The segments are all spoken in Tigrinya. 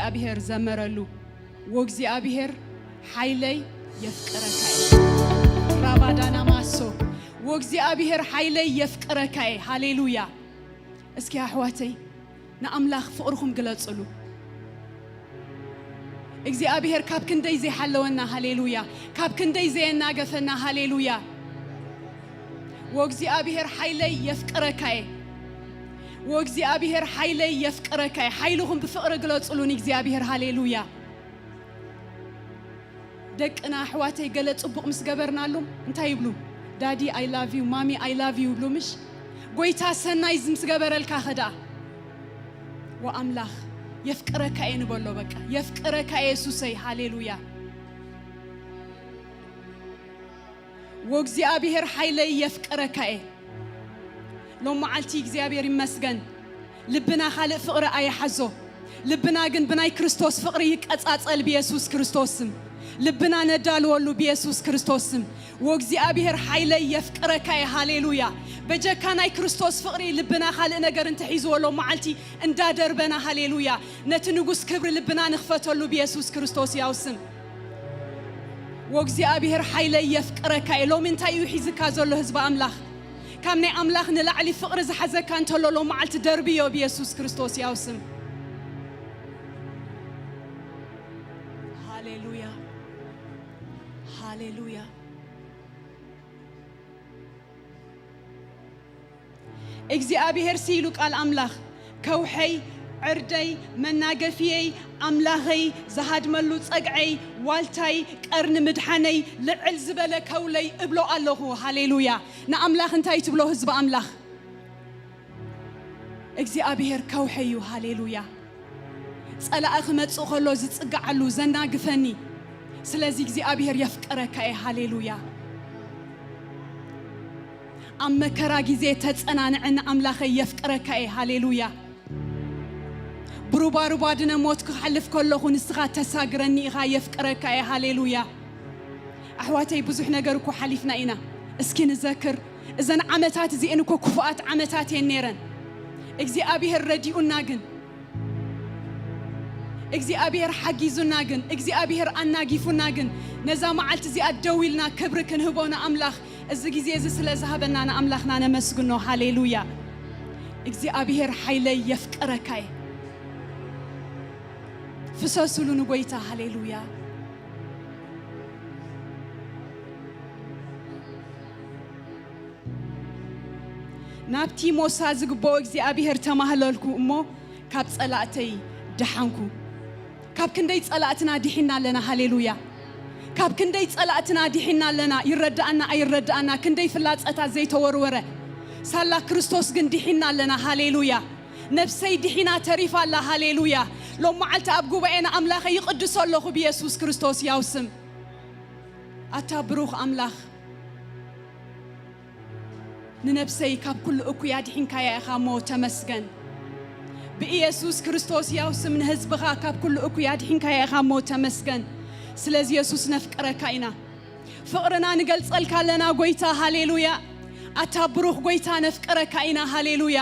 እግዚኣብሔር ዘመረሉ። ወእግዚኣብሔር ሓይለይ የፍቅረካ እየ። ራባዳና ማሶ። ወእግዚኣብሔር ሓይለይ የፍቅረካ እየ። ሃሌሉያ። እስኪ ኣሕዋተይ ንኣምላኽ ፍቕርኹም ግለጽሉ። እግዚኣብሔር ካብ ክንደይ ዘይሓለወና፣ ሃሌሉያ። ካብ ክንደይ ዘየናገፈና፣ ሃሌሉያ። ወእግዚኣብሔር ሓይለይ የፍቅረካ እየ። ወእግዚኣብሔር ሓይለይ የፍቅረካ እየ። ሓይልኹም ብፍቕሪ ግለጹሉ ንእግዚኣብሔር፣ ሃሌሉያ። ደቅና ኣሕዋተይ ገለ ጽቡቕ ምስ ገበርናሎም እንታይ ይብሉ? ዳዲ I love you፣ ማሚ I love you ይብሉ ምሽ? ጎይታ ሰናይ ምስ ገበረልካ ኸ ደኣ? ወኣምላኽ የፍቅረካ እየ ንበሎ በቃ። የፍቅረካ እየ የሱሰይ፣ ሃሌሉያ። ወእግዚኣብሔር ሓይለይ የፍቅረካ እየ። ሎም መዓልቲ እግዚኣብሔር ይመስገን። ልብና ካልእ ፍቕሪ ኣይሓዞ። ልብና ግን ብናይ ክርስቶስ ፍቕሪ ይቀጻጸል ብየሱስ ክርስቶስ ስም። ልብና ነዳልወሉ ብየሱስ ክርስቶስ ስም። ወእግዚኣብሔር ሓይለይ የፍቅረካ እየ፣ ሃሌሉያ። በጀካ ናይ ክርስቶስ ፍቕሪ ልብና ካልእ ነገር እንተሒዝዎ ሎም መዓልቲ እንዳደርበና፣ ሃሌሉያ። ነቲ ንጉስ ክብሪ ልብና ንኽፈተሉ ብየሱስ ክርስቶስ ያው ስም። ወእግዚኣብሔር ሓይለይ የፍቅረካ እየ። ሎሚ እንታይ እዩ ሒዝካ ዘሎ ህዝቢ ኣምላኽ? ካብ ናይ ኣምላኽ ንላዕሊ ፍቕሪ ዝሓዘካ እንተሎ ሎም መዓልቲ ደርብዮ ብየሱስ ክርስቶስ ያው ስም። ሃሌሉያ። ሃሌሉያ። እግዚኣብሔር ሲ ኢሉ ቃል ኣምላኽ፣ ከውሐይ፣ ዕርደይ፣ መናገፍየይ፣ ኣምላኸይ፣ ዝሃድመሉ ጸግዐይ፣ ዋልታይ፣ ቀርኒ ምድሓነይ፣ ልዕል ዝበለ ከውለይ እብሎ ኣለኹ። ሃሌሉያ። ንኣምላኽ እንታይ ትብሎ ህዝቢ ኣምላኽ? እግዚኣብሔር ከውሐይ እዩ። ሃሌሉያ። ጸላኢ ክመጽእ ከሎ ዝጽግዓሉ፣ ዘናግፈኒ። ስለዚ እግዚኣብሔር የፍቅረካ እየ። ሃሌሉያ። ኣብ መከራ ግዜ ተጸናንዐኒ ኣምላኸይ የፍቅረካ እየ። ሃሌሉያ። ብሩባሩባ ድነ ሞት ክሓልፍ ከለኹ ንስኻ ተሳግረኒ ኢኻ። የፍቅረካ እየ። ሃሌሉያ። ኣሕዋተይ ብዙሕ ነገር እኮ ሓሊፍና ኢና። እስኪ ንዘክር። እዘን ዓመታት እዚኤን እኮ ክፉኣት ዓመታት እየን ነይረን። እግዚኣብሔር ረዲኡና ግን፣ እግዚኣብሔር ሓጊዙና ግን፣ እግዚኣብሔር ኣናጊፉና ግን፣ ነዛ መዓልቲ እዚኣ ደው ኢልና ክብሪ ክንህቦ ንኣምላኽ፣ እዚ ግዜ እዚ ስለ ዝሃበና ንኣምላኽና ነመስግኖ። ሃሌሉያ። እግዚኣብሔር ሓይለይ የፍቅረካ እየ። ፍሰሱሉ ንጎይታ። ሃሌሉያ። ናብቲ ሞሳ ዝግብኦ እግዚኣብሔር ተማህለልኩ እሞ ካብ ጸላእተይ ደሓንኩ። ካብ ክንደይ ጸላእትና ድሒና ኣለና። ሃሌሉያ። ካብ ክንደይ ጸላእትና ድሒና ኣለና። ይረዳኣና ኣይረዳኣና፣ ክንደይ ፍላጸታት ዘይተወርወረ፣ ሳላ ክርስቶስ ግን ድሒና ኣለና። ሃሌሉያ። ነፍሰይ ድሒና ተሪፋ ኣላ። ሃሌሉያ። ሎም መዓልቲ ኣብ ጉባኤና ኣምላኸ ይቕድሶ ኣለኹ ብየሱስ ክርስቶስ ያው ስም። ኣታ ብሩኽ ኣምላኽ፣ ንነፍሰይ ካብ ኩሉ እኩይ ኣድሒንካያ ኢኻ እሞ ተመስገን። ብኢየሱስ ክርስቶስ ያው ስም ንህዝብኻ ካብ ኩሉ እኩይ ኣድሒንካያ ኢኻ እሞ ተመስገን። ስለዚ የሱስ ነፍቅረካ ኢና። ፍቕርና ንገልጸልካ ኣለና ጎይታ። ሃሌሉያ። ኣታ ብሩኽ ጎይታ ነፍቅረካ ኢና። ሃሌሉያ።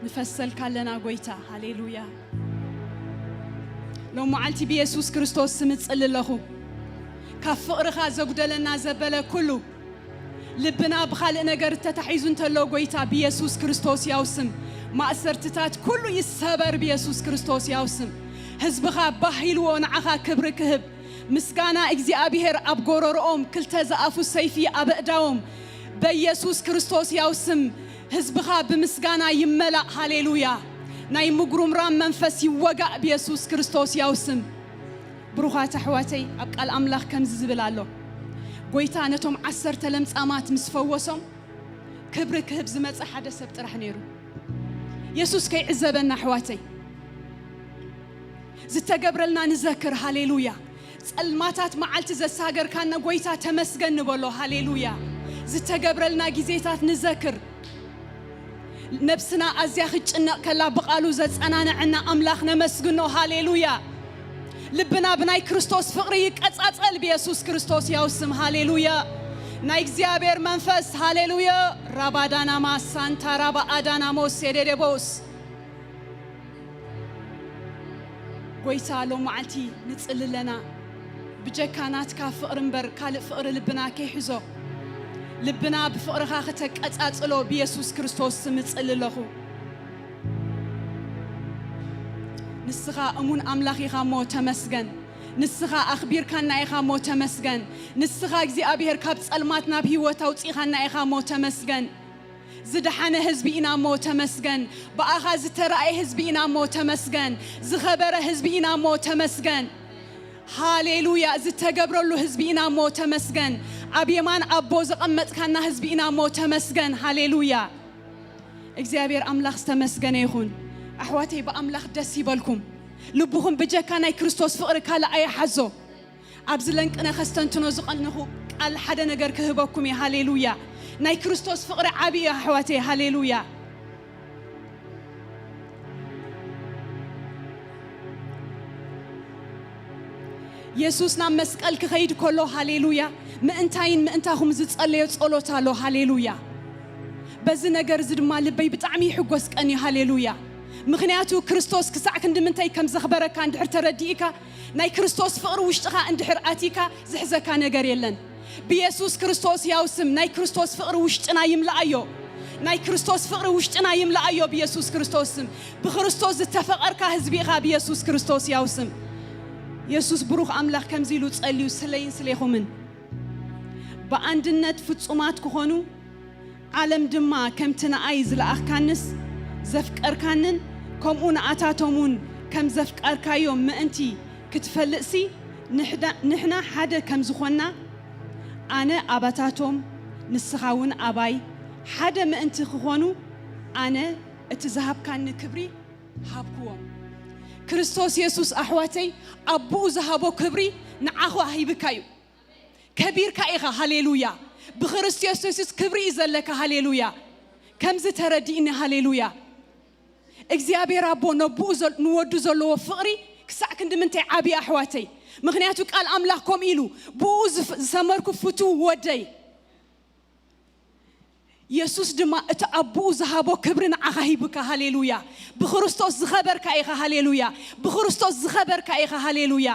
ንፈሰልካ ኣለና ጎይታ። ሃሌሉያ። ሎም መዓልቲ ብየሱስ ክርስቶስ ስም እጽሊ ኣለኹ። ካብ ፍቕርኻ ዘጉደለና ዘበለ ኩሉ ልብና ብኻልእ ነገር እተታሒዙ እንተሎ ጎይታ ብየሱስ ክርስቶስ ያው ስም ማእሰርትታት ኩሉ ይሰበር ብየሱስ ክርስቶስ ያው ስም። ህዝብኻ ባህ ኢልዎ ንዓኻ ክብሪ ክህብ ምስጋና እግዚኣብሔር ኣብ ጎረሮኦም ክልተ ዝኣፉ ሰይፊ ኣብ ኣእዳዎም በኢየሱስ ክርስቶስ ያው ስም ህዝብኻ ብምስጋና ይመላእ። ሃሌሉያ። ናይ ምጉርምራም መንፈስ ይወጋእ ብየሱስ ክርስቶስ ያው ስም። ብሩኻት ኣሕዋተይ ኣብ ቃል ኣምላኽ ከምዚ ዝብል ኣሎ። ጎይታ ነቶም ዓሰርተ ለምጻማት ምስ ፈወሶም ክብሪ ክህብ ዝመጸ ሓደ ሰብ ጥራሕ ነይሩ። የሱስ ከይዕዘበና ኣሕዋተይ ዝተገብረልና ንዘክር። ሃሌሉያ። ጸልማታት መዓልቲ ዘሳገርካና ጎይታ ተመስገን ንበሎ። ሃሌሉያ። ዝተገብረልና ግዜታት ንዘክር። ነብስና ኣዝያ ክትጭነቕ ከላ ብቓሉ ዘጸናንዐና ኣምላኽ ነመስግኖ። ሃሌሉያ። ልብና ብናይ ክርስቶስ ፍቕሪ ይቀጻጸል ብየሱስ ክርስቶስ ያው ስም። ሃሌሉያ። ናይ እግዚኣብሔር መንፈስ፣ ሃሌሉያ። ራባዳናማ ሳንታ ራባ ኣዳናሞስ ሴዴዴቦስ። ጎይታ፣ ሎም መዓልቲ ንጽሊ ኣለና። ብጀካ ናትካ ፍቕሪ እምበር ካልእ ፍቕሪ ልብና ከይሕዞ፣ ልብና ብፍቕርኻ ከተቀጻጽሎ ብየሱስ ክርስቶስ ስም እጽሊ ኣለኹ። ንስኻ እሙን ኣምላኽ ኢኻ እሞ ተመስገን። ንስኻ ኣኽቢርካና ኢኻ እሞ ተመስገን። ንስኻ እግዚኣብሔር ካብ ጸልማት ናብ ህይወት ኣውጺኻና ኢኻ እሞ ተመስገን። ዝደሓነ ህዝቢ ኢና እሞ ተመስገን። ብኣኻ ዝተራእየ ህዝቢ ኢና እሞ ተመስገን። ዝኸበረ ህዝቢ ኢና እሞ ተመስገን። ሃሌሉያ። ዝተገብረሉ ህዝቢ ኢና እሞ ተመስገን። ኣብ የማን ኣቦ ዘቐመጥካና ህዝቢ ኢና እሞ ተመስገን። ሃሌሉያ። እግዚኣብሔር ኣምላኽ ዝተመስገነ ይኹን። ኣሕዋተይ፣ ብኣምላኽ ደስ ይበልኩም። ልብኹም ብጀካ ናይ ክርስቶስ ፍቕሪ ካልእ ኣይሓዞ። ኣብዚ ለንቅነ ከስተንትኖ ዝቐንኹ ቃል ሓደ ነገር ክህበኩም እየ። ሃሌሉያ። ናይ ክርስቶስ ፍቕሪ ዓቢ እዩ ኣሕዋተይ። ሃሌሉያ። የሱስ ናብ መስቀል ክኸይድ ከሎ፣ ሃሌሉያ፣ ምእንታይን ምእንታኹም ዝጸለዮ ጸሎት ኣሎ። ሃሌሉያ። በዚ ነገር እዚ ድማ ልበይ ብጣዕሚ ይሕጎስ ቀንዩ። ሃሌሉያ። ምኽንያቱ ክርስቶስ ክሳዕ ክንዲ ምንታይ ከም ዘኽበረካ እንድሕር ተረዲእካ፣ ናይ ክርስቶስ ፍቕሪ ውሽጥኻ እንድሕር ኣቲካ፣ ዝሕዘካ ነገር የለን። ብየሱስ ክርስቶስ ያው ስም ናይ ክርስቶስ ፍቕሪ ውሽጥና ይምልኣዮ። ናይ ክርስቶስ ፍቕሪ ውሽጥና ይምልኣዮ ብየሱስ ክርስቶስ ስም። ብክርስቶስ ዝተፈቐርካ ህዝቢ ኢኻ ብየሱስ ክርስቶስ ያው ስም። የሱስ ብሩኽ ኣምላኽ ከምዚ ኢሉ ጸልዩ፣ ስለይን ስሌኹምን ብኣንድነት ፍጹማት ክኾኑ፣ ዓለም ድማ ከምቲ ንኣይ ዝለኣኽካንስ ዘፍቀርካንን ከምኡ ንኣታቶም እውን ከም ዘፍቀርካዮም ምእንቲ ክትፈልጥሲ፣ ንሕዳ-፣ ንሕና ሓደ ከም ዝኾንና፣ ኣነ ኣባታቶም ንስኻ እውን ኣባይ ሓደ ምእንቲ ክኾኑ፣ ኣነ እቲ ዝሃብካኒ ክብሪ ሃብክዎም። ክርስቶስ የሱስ ኣሕዋተይ፣ ኣቦኡ ዝሃቦ ክብሪ ንዓኹ ሂብካ እዩ። ከቢርካ ኢኻ። ሃሌሉያ። ብክርስቶስ የሱስ ክብሪ እዩ ዘለካ። ሃሌሉያ። ከምዚ ተረዲእኒ። ሃሌሉያ። እግዚኣብሔር ኣቦ ነብኡ ዘል-፣ ንወዱ ዘለዎ ፍቕሪ ክሳዕ ክንዲ ምንታይ ዓብዪ ኣሕዋተይ። ምኽንያቱ ቃል ኣምላኽ ከምኡ ኢሉ፣ "ብኡ ዝፍ-፣ ዝሰመርኩ ፍቱው ወደይ." የሱስ ድማ እቲ ኣቦኡ ዝሃቦ ክብሪ ንዓኻ ሂቡካ። ሃሌሉያ። ብክርስቶስ ዝኸበርካ ኢኻ። ሃሌሉያ። ብክርስቶስ ዝኸበርካ ኢኻ። ሃሌሉያ።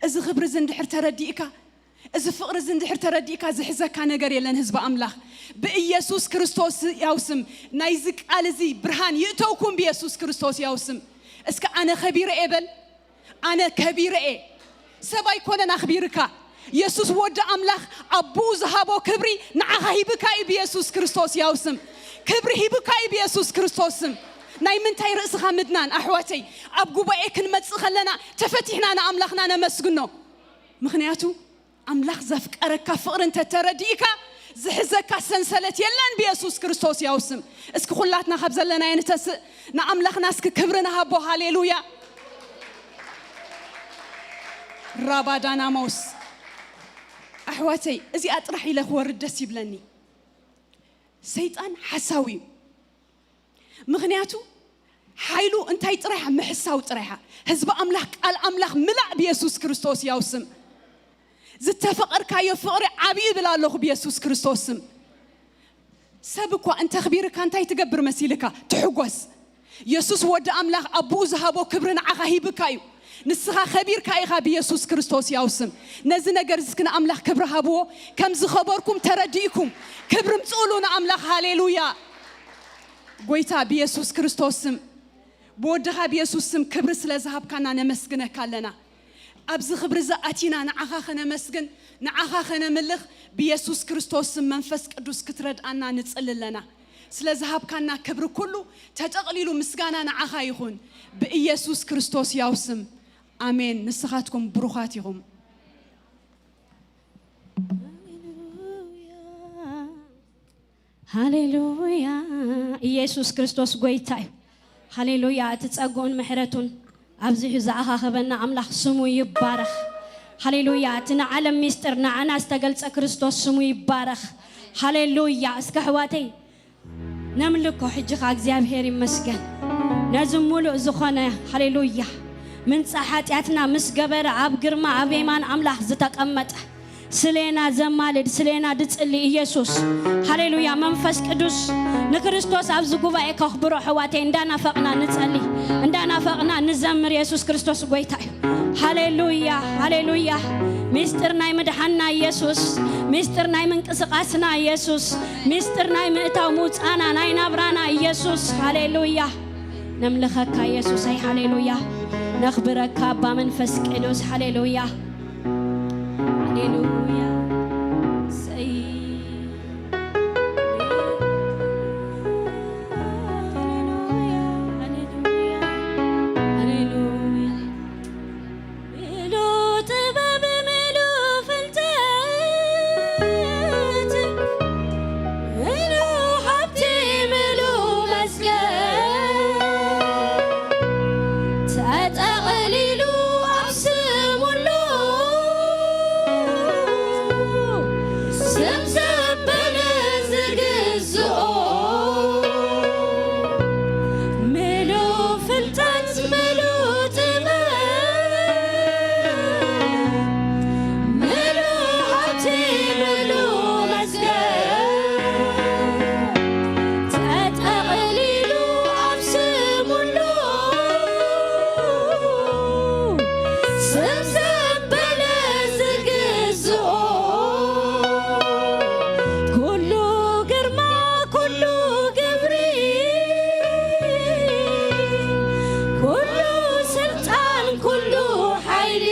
እዚ ክብሪ እዚ እንድሕር ተረዲእካ፣ እዚ ፍቕሪ እዚ እንድሕር ተረዲእካ፣ ዝሕዘካ ነገር የለን ህዝቢ ኣምላኽ። ብኢየሱስ ክርስቶስ ያው ስም፣ ናይዚ ቃል እዚ ብርሃን ይእተውኩም ብኢየሱስ ክርስቶስ ያው ስም። እስከ ኣነ ከቢረ እየ በል። ኣነ ከቢረ እየ። ሰብ ኣይኮነን ኣኽቢርካ። የሱስ ወዲ ኣምላኽ ኣቦኡ ዝሃቦ ክብሪ ንዓኻ ሂብካ እዩ ብየሱስ ክርስቶስ ያው ስም። ክብሪ ሂብካ እዩ ብየሱስ ክርስቶስ ስም። ናይ ምንታይ ርእስኻ ምድናን ኣሕዋተይ? ኣብ ጉባኤ ክንመጽእ ከለና ተፈቲሕና ንኣምላኽና ነመስግኖ። ምኽንያቱ ኣምላኽ ዘፍቀረካ ፍቕሪ እንተ ተረዲእካ፣ ዝሕዘካ ሰንሰለት የለን ብየሱስ ክርስቶስ ያው ስም። እስኪ ኩላትና ካብ ዘለናዮ ንተስእ፣ ንኣምላኽና እስኪ ክብሪ ንሃቦ። ሃሌሉያ። ራባዳናሞስ። ኣሕዋተይ፣ እዚኣ ጥራሕ ኢለ ክወርድ ደስ ይብለኒ። ሰይጣን ሓሳዊ እዩ። ምኽንያቱ ሓይሉ እንታይ ጥራይሓ? ምሕሳው ጥራይሓ። ህዝቢ ኣምላኽ ቃል ኣምላኽ ምላእ ብየሱስ ክርስቶስ ያው ስም። ዝተፈቐርካዮ ፍቕሪ ዓብዪ እብል ኣለኹ ብየሱስ ክርስቶስ ስም። ሰብ እኳ እንተኽቢርካ እንታይ ትገብር መሲልካ? ትሕጎስ። የሱስ ወዲ ኣምላኽ ኣቦኡ ዝሃቦ ክብሪ ንዓኻ ሂብካ እዩ። ንስኻ ከቢርካ ኢኻ ብየሱስ ክርስቶስ ያው ስም። ነዚ ነገር እዚ ንኣምላኽ ክብሪ ሃብዎ። ከም ዝኸበርኩም ተረዲእኩም ክብሪ ምጽኡሉ ንኣምላኽ። ሃሌሉያ። ጎይታ ብየሱስ ክርስቶስ ስም፣ ብወድኻ ብየሱስ ስም ክብሪ ስለ ዝሃብካና ነመስግነካ ኣለና። ኣብዚ ክብሪ እዚ ኣቲና ንዓኻ ከነመስግን፣ ንዓኻ ከነምልኽ ብየሱስ ክርስቶስ ስም መንፈስ ቅዱስ ክትረድኣና ንጽሊ ኣለና። ስለ ዝሃብካና ክብሪ ኩሉ ተጠቕሊሉ ምስጋና ንዓኻ ይኹን። ብኢየሱስ ክርስቶስ ያው ስም ኣሜን። ንስኻትኩም ብሩኻት ኢኹም። ሃሌሉያ። ኢየሱስ ክርስቶስ ጎይታ እዩ። ሃሌሉያ። እቲ ጸግኡን ምሕረቱን ኣብዚሑ ዝኣኻኸበና ኣምላኽ ስሙ ይባረኽ። ሃሌሉያ። እቲ ንዓለም ሚስጥር ንዓና ዝተገልጸ ክርስቶስ ስሙ ይባረኽ። ሃሌሉያ። እስከ ኣሕዋተይ ነምልኮ ሕጂ ኸኣ እግዚኣብሔር ይመስገን። ነዚ ሙሉእ ዝኾነ፣ ሃሌሉያ፣ ምንጻ ሓጢኣትና ምስ ገበረ ኣብ ግርማ ኣብ የማን ኣምላኽ ዝተቐመጠ ስሌና ዘማልድ፣ ስሌና ድጽሊ ኢየሱስ። ሃሌሉያ። መንፈስ ቅዱስ ንክርስቶስ ኣብዚ ጉባኤ ከኽብሮ፣ ኣሕዋተይ፣ እንዳናፈቕና ንጸሊ፣ እንዳናፈቕና ንዘምር። ኢየሱስ ክርስቶስ ጎይታ እዩ። ሃሌሉያ፣ ሃሌሉያ። ሚስጥር ናይ ምድሓንና ኢየሱስ፣ ሚስጥር ናይ ምንቅስቓስና ኢየሱስ፣ ሚስጥር ናይ ምእታው ምውጻና ናይ ናብራና ኢየሱስ። ሃሌሉያ። ነምልኸካ ኢየሱሰይ፣ ሃሌሉያ። ነኽብረካ ኣባ መንፈስ ቅዱስ፣ ሃሌሉያ። ሃሌሉያ። እሰይ። ሃሌሉያ፣ ሃሌሉያ፣ ሃሌሉያ። ምሉእ ጥበብ፣ ምሉእ ፍልጠት፣ ምሉእ ሃብቲ፣ ምሉእ መዝገብ ተጠቕሊሉ ኣብ ስም ኩሉ ስም ዘበለ ዝግዝኦ ምሉእ ፍልጠት ምሉእ ጥበብ ምሉእ ሃብቲ ምሉእ መዝገብ ተጠቕሊሉ ኣብ ስም ኩሉ ስም ዘበለ ዝግዝኦ ኩሉ ግርማ ኩሉ ግብሪ ኩሉ ስልጣን ኩሉ ሓይሊ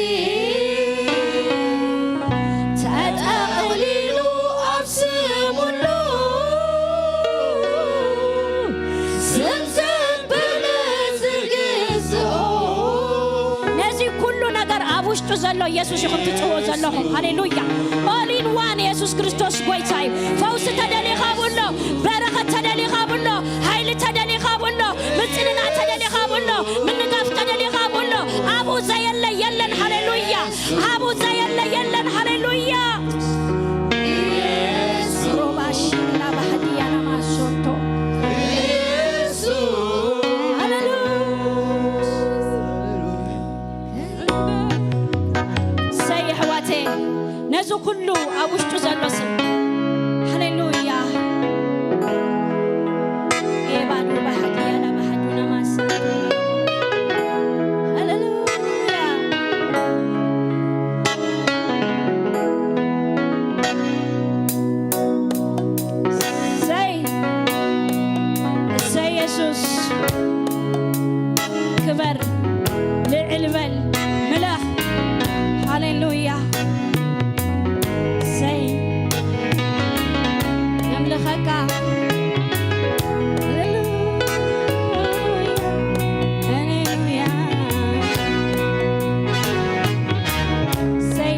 ተጠቕሊሉ ኣብ ስም ኩሉ ስም ዘበለ ዝግዝኦ ነዚ ኩሉ ነገር ኣብ ውሽጡ ዘሎ ኢየሱስ ኢኹም ትጽውዑ ዘለኹም። ሃሌሉያ። All in one ኢየሱስ ክርስቶስ ጎይታ እዩ። ፈውሲ ተደሊኻ ብሎ፣ በረኸት ተደሊኻ ብሎ፣ ሓይሊ ተደሊኻ ብሎ፣ ምጽንናዕ ተደሊኻ ብሎ፣ ምንጋፍ ተደሊኻ ብሎ፣ ኣብኡ ዘየለ የለን። ሃሌሉያ። ኣብኡ ዘየለ የለን። ሃሌሉያ። ሮባሺላ ባህዲያ ናማሶቶ። ሃሌሉያ። ሰይ ኣሕዋተይ፣ ነዚ ኩሉ ኣብ ውሽጡ ዘሎ ስም። ሃሌሉያ። ኤባዱ ባህዲያ ናባሃዱና ማሰ። ሃሌሉያ። እሰይ፣ እሰይ የሱስ። ክበር፣ ልዕል በል፣ ምለኽ። ሃሌሉያ። እሰይ፣ ነምልኸካ። ሃሌሉያ፣ ሃሌሉያ። እሰይ።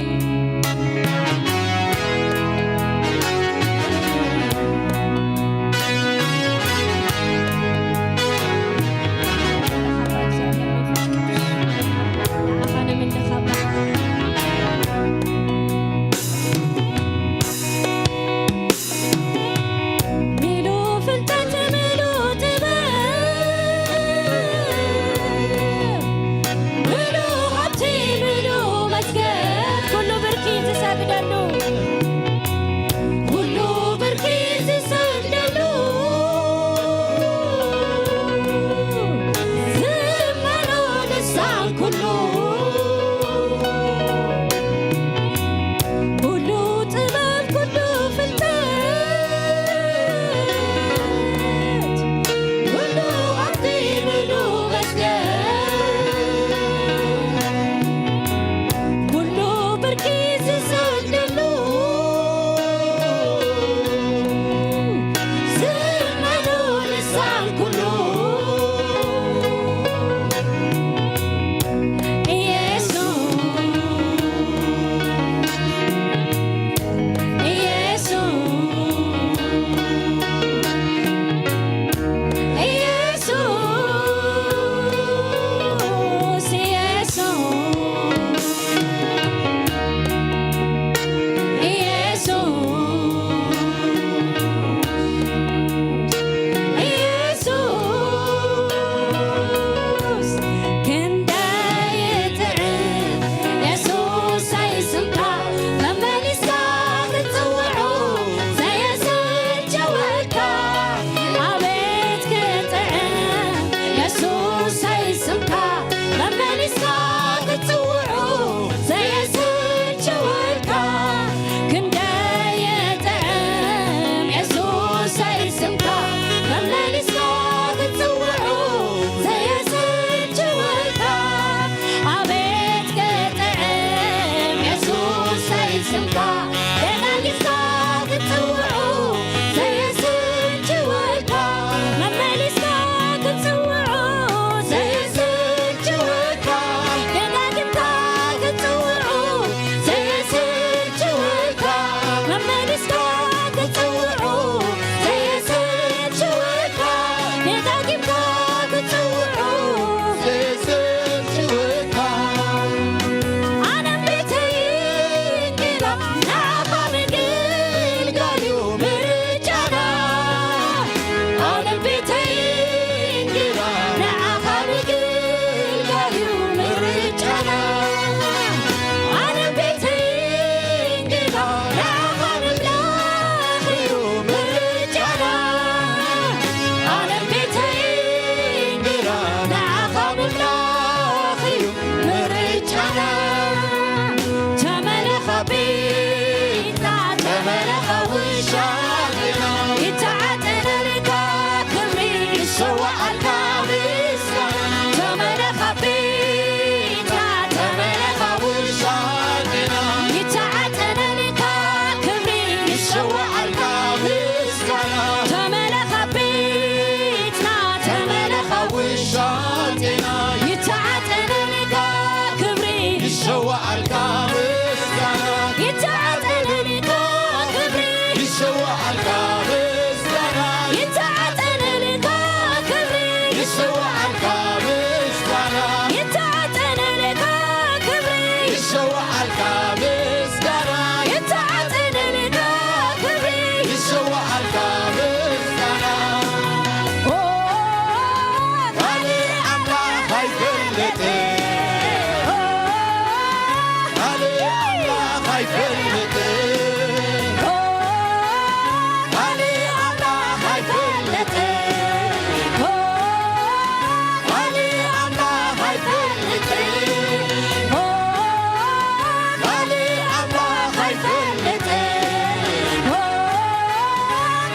ይሰዋዓልካ ምስጋና። ተመለኻ ቤትና፣ ተመለኻ ውሻጤና። ይተዓጠነልካ ክብሪ። ይሰዋዓልካ ምስጋና። ይተዓጠነልካ ክብሪ። ይሰዋዓልካ ምስጋና። ይተዓጠነልካ ክብሪ። ይሰዋዓልካ ምስጋና። ይተዓጠነልካ ክብሪ። ይሰዋዓልካ ምስጋና። ይተዓጠነልካ ክብሪ። ይሰዋዓልካ ምስጋና። ኦ፣ ካልእ ኣምላኽ ኣይፈልጥን። ኦ፣ ካልእ ኣምላኽ ኣይፈልጥን። ኦ፣ ካልእ ኣምላኽ ኣይፈልጥን። ኦ፣ ካልእ ኣምላኽ ኣይፈልጥን። ኦ፣ ካልእ ኣምላኽ ኣይፈልጥን። ኦ፣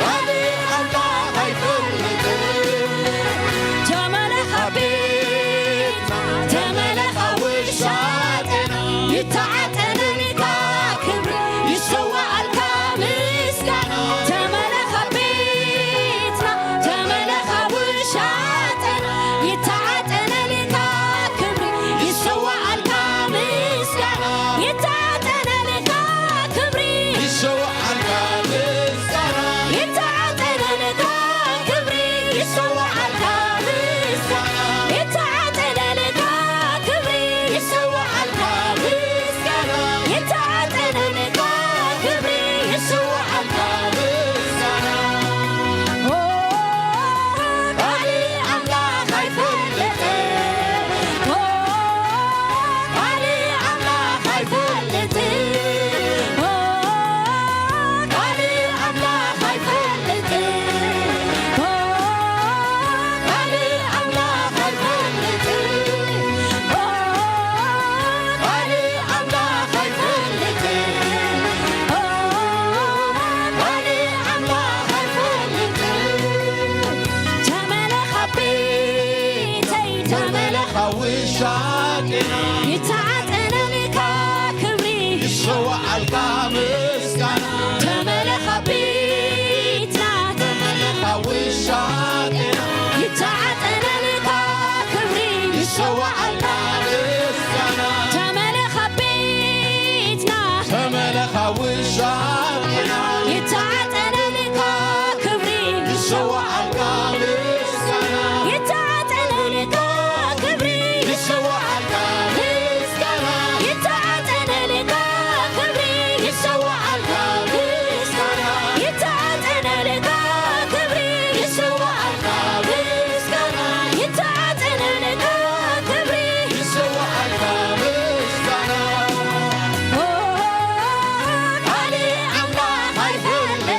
ካልእ ኣምላኽ ኣይፈልጥን። ተመለኻ ቤት፣ ተመለኻ ውሻጤና። ይተዓጠነልካ ክብሪ፣ ይሰዋዓልካ ምስጋና። ተመለኻ ቤትና፣ ተመለኻ ውሻ ይተዓጠነልካ ክብሪ፣ ይሰዋዓልካ ምስጋና። ይተዓጠነልካ ክብሪ፣ ይሰዋዓልካ ምስጋና። ይተዓጠነልካ ክብሪ፣ ይሰዋዓልካ ምስጋና። ይተዓጠነልካ ክብሪ፣ ይሰዋዓልካ ምስጋና። ይተዓጠነልካ ክብሪ፣ ይሰዋዓልካ ምስጋና። ኦ፣ ካልእ ኣምላኽ ኣይፈልጥን። ኦ፣ ካልእ ኣምላኽ ኣይፈልጥን። ኦ፣ ካልእ ኣምላኽ ኣይፈልጥን። ኦ፣ ካልእ ኣምላኽ ኣይፈልጥን። ኦ፣ ካልእ ኣምላኽ ኣይፈልጥን። ኦ፣ ካልእ ኣምላኽ ኣይፈልጥን። ተመለኻ ቤተይ፣ ተመለኻ ውሻጤና። ይተዓጠነልካ ክብሪ። ይሰዋዓልካ ምስጋና። ተመለኻ ቤትና። ተመለኻ ውሻጤና። ይተዓጠነልካ ክብሪ። ይሰዋዓልካ ምስጋና። ተመለኻ ቤትና። ተመለኻ ውሻጤና። ይተዓጠነልካ ክብሪ። ይሰዋዓልካ ምስጋና። ይተዓጠነልካ ክብሪ። ይሰዋዓልካ ምስጋና። ይተዓጠነልካ ክብሪ። ይሰዋዓልካ ምስጋና። ይተዓጠነልካ ክብሪ። ይሰዋዓልካ ምስጋና። ይተዓጠነልካ ክብሪ። ይሰዋዓልካ ምስጋና። ኦ፣ ካልእ ኣምላኽ ኣይፈልጥን።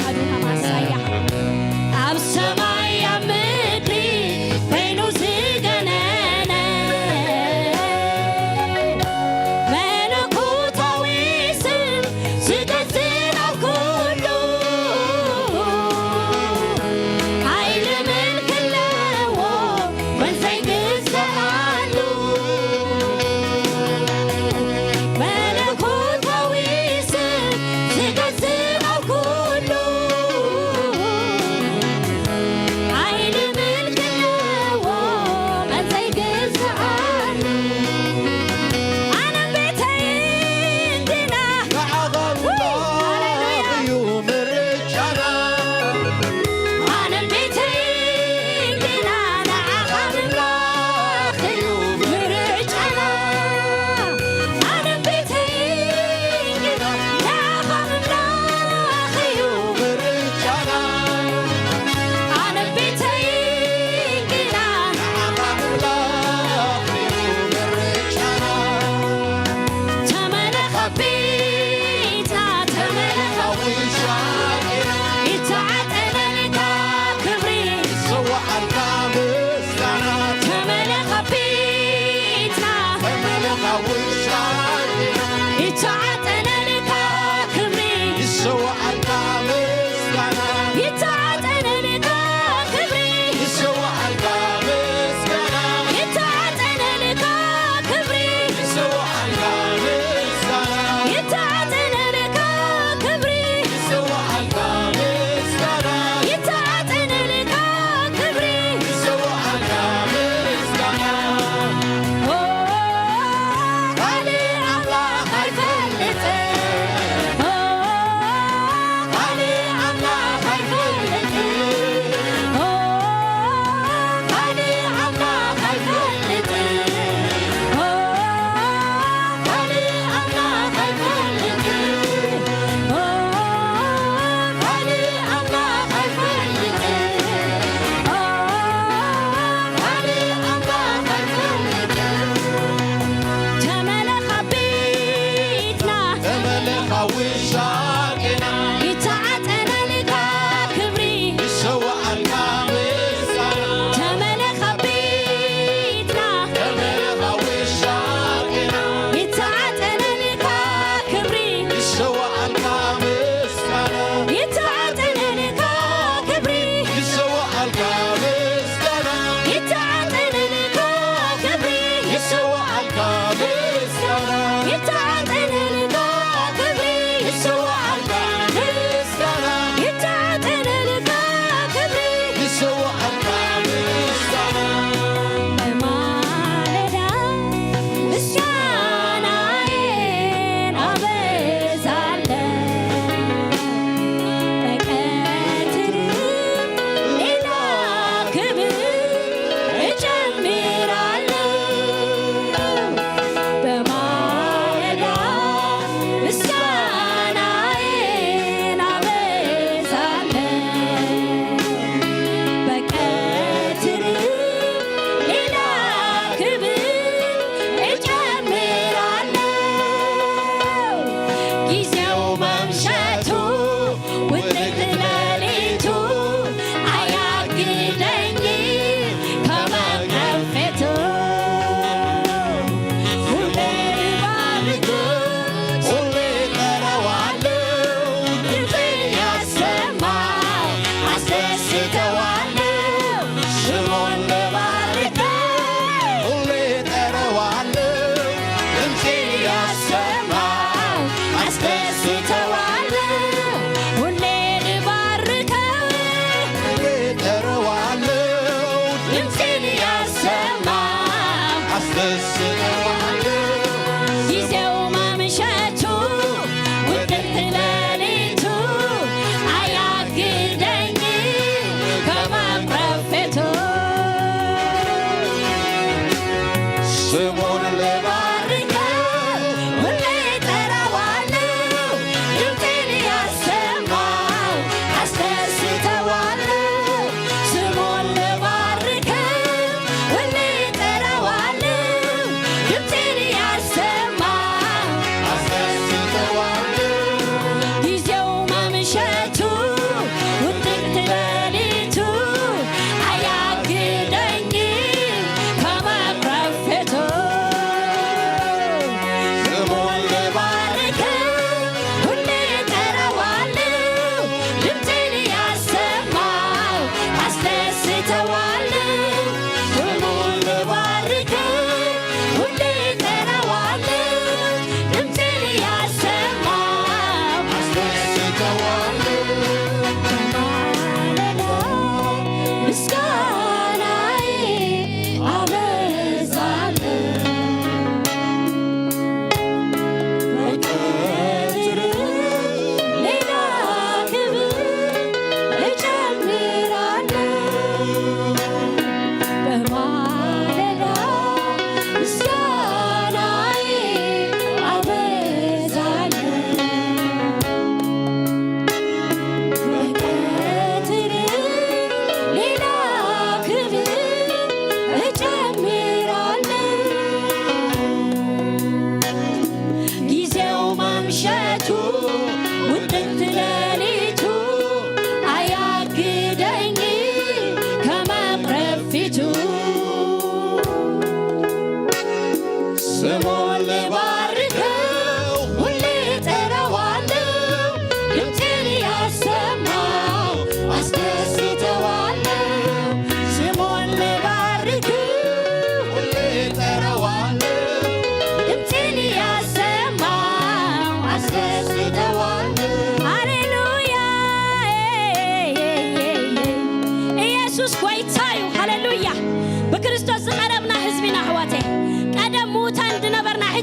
ኣዱና ማሳያ ኣብ ሰማይ ኣብ ምድሪ በይኑ ዝገነነ መለኮታዊ ስም ዝገዝእ ኣብ ኩሉ ሓይሊ ምልክ ኣለዎ መን ዘይግዛኣሉ መለኮታዊ ስም ዝገዝእ ኣብ ኩሉ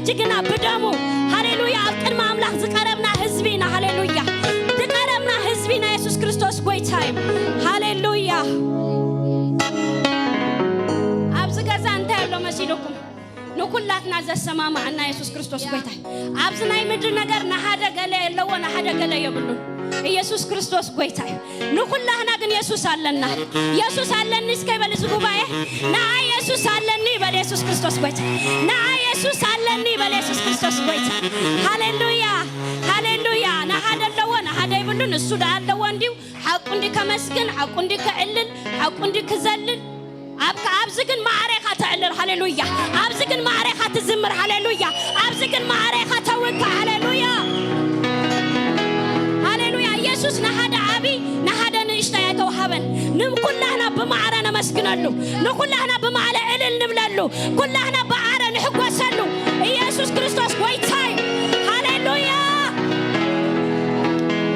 ጅግና ብደሙ፣ ሃሌሉያ፣ ኣብ ቅድሚ ኣምላኽ ዝቀረብና ህዝቢ ኢና። ሃሌሉያ። ዝቀረብና ህዝቢ ኢና። የሱስ ክርስቶስ ጎይታ እዩ። ሃሌሉያ። ኣብዚ ገዛ እንታይ ኣሎ መሲልኩም? ንኩላትና ዘሰማማዓና የሱስ ክርስቶስ ጎይታ እዩ። ኣብዚ ናይ ምድሪ ነገር ንሓደ ገለ የለዎ፣ ንሓደ ገለ የብሉን። ኢየሱስ ክርስቶስ ጎይታ እዩ። ንኩላህና ግን የሱስ ኣለና። የሱስ ኣለኒ እስከ ይበል እዚ ጉባኤ። ንኣ የሱስ ኣለኒ ይበል የሱስ ክርስቶስ ጎይታ። ንኣ የሱስ ኣለኒ ይበል የሱስ ክርስቶስ ጎይታ። ሃሌሉያ፣ ሃሌሉያ። ንሓደ ኣለዎ፣ ንሓደ ይብሉን። እሱ ደኣ ኣለዎ እንዲዩ። ሓቁ እንዲ ከመስግን፣ ሓቁ እንዲ ከዕልል፣ ሓቁ እንዲ ክዘልል። ኣብ ኣብዚ ግን ማዕረ ኢኻ ተዕልል። ሃሌሉያ። ኣብዚ ግን ማዕረ ኢኻ ትዝምር። ሃሌሉያ። ኣብዚ ግን ማዕረ ኢኻ ተውካ። ሃሌሉያ። ሃሌሉያ። ኢየሱስ ንሓደ ዓቢ ንሓደ ንእሽተይ ኣይተውሃበን። ንኩላህና ብማዕረ ነመስግነሉ። ንኩላህና ብማዕረ እልል ንብለሉ። ኩላህና ብማዕረ ንሕጎሰሉ። ኢየሱስ ክርስቶስ ጎይታ እዩ። ሃሌሉያ።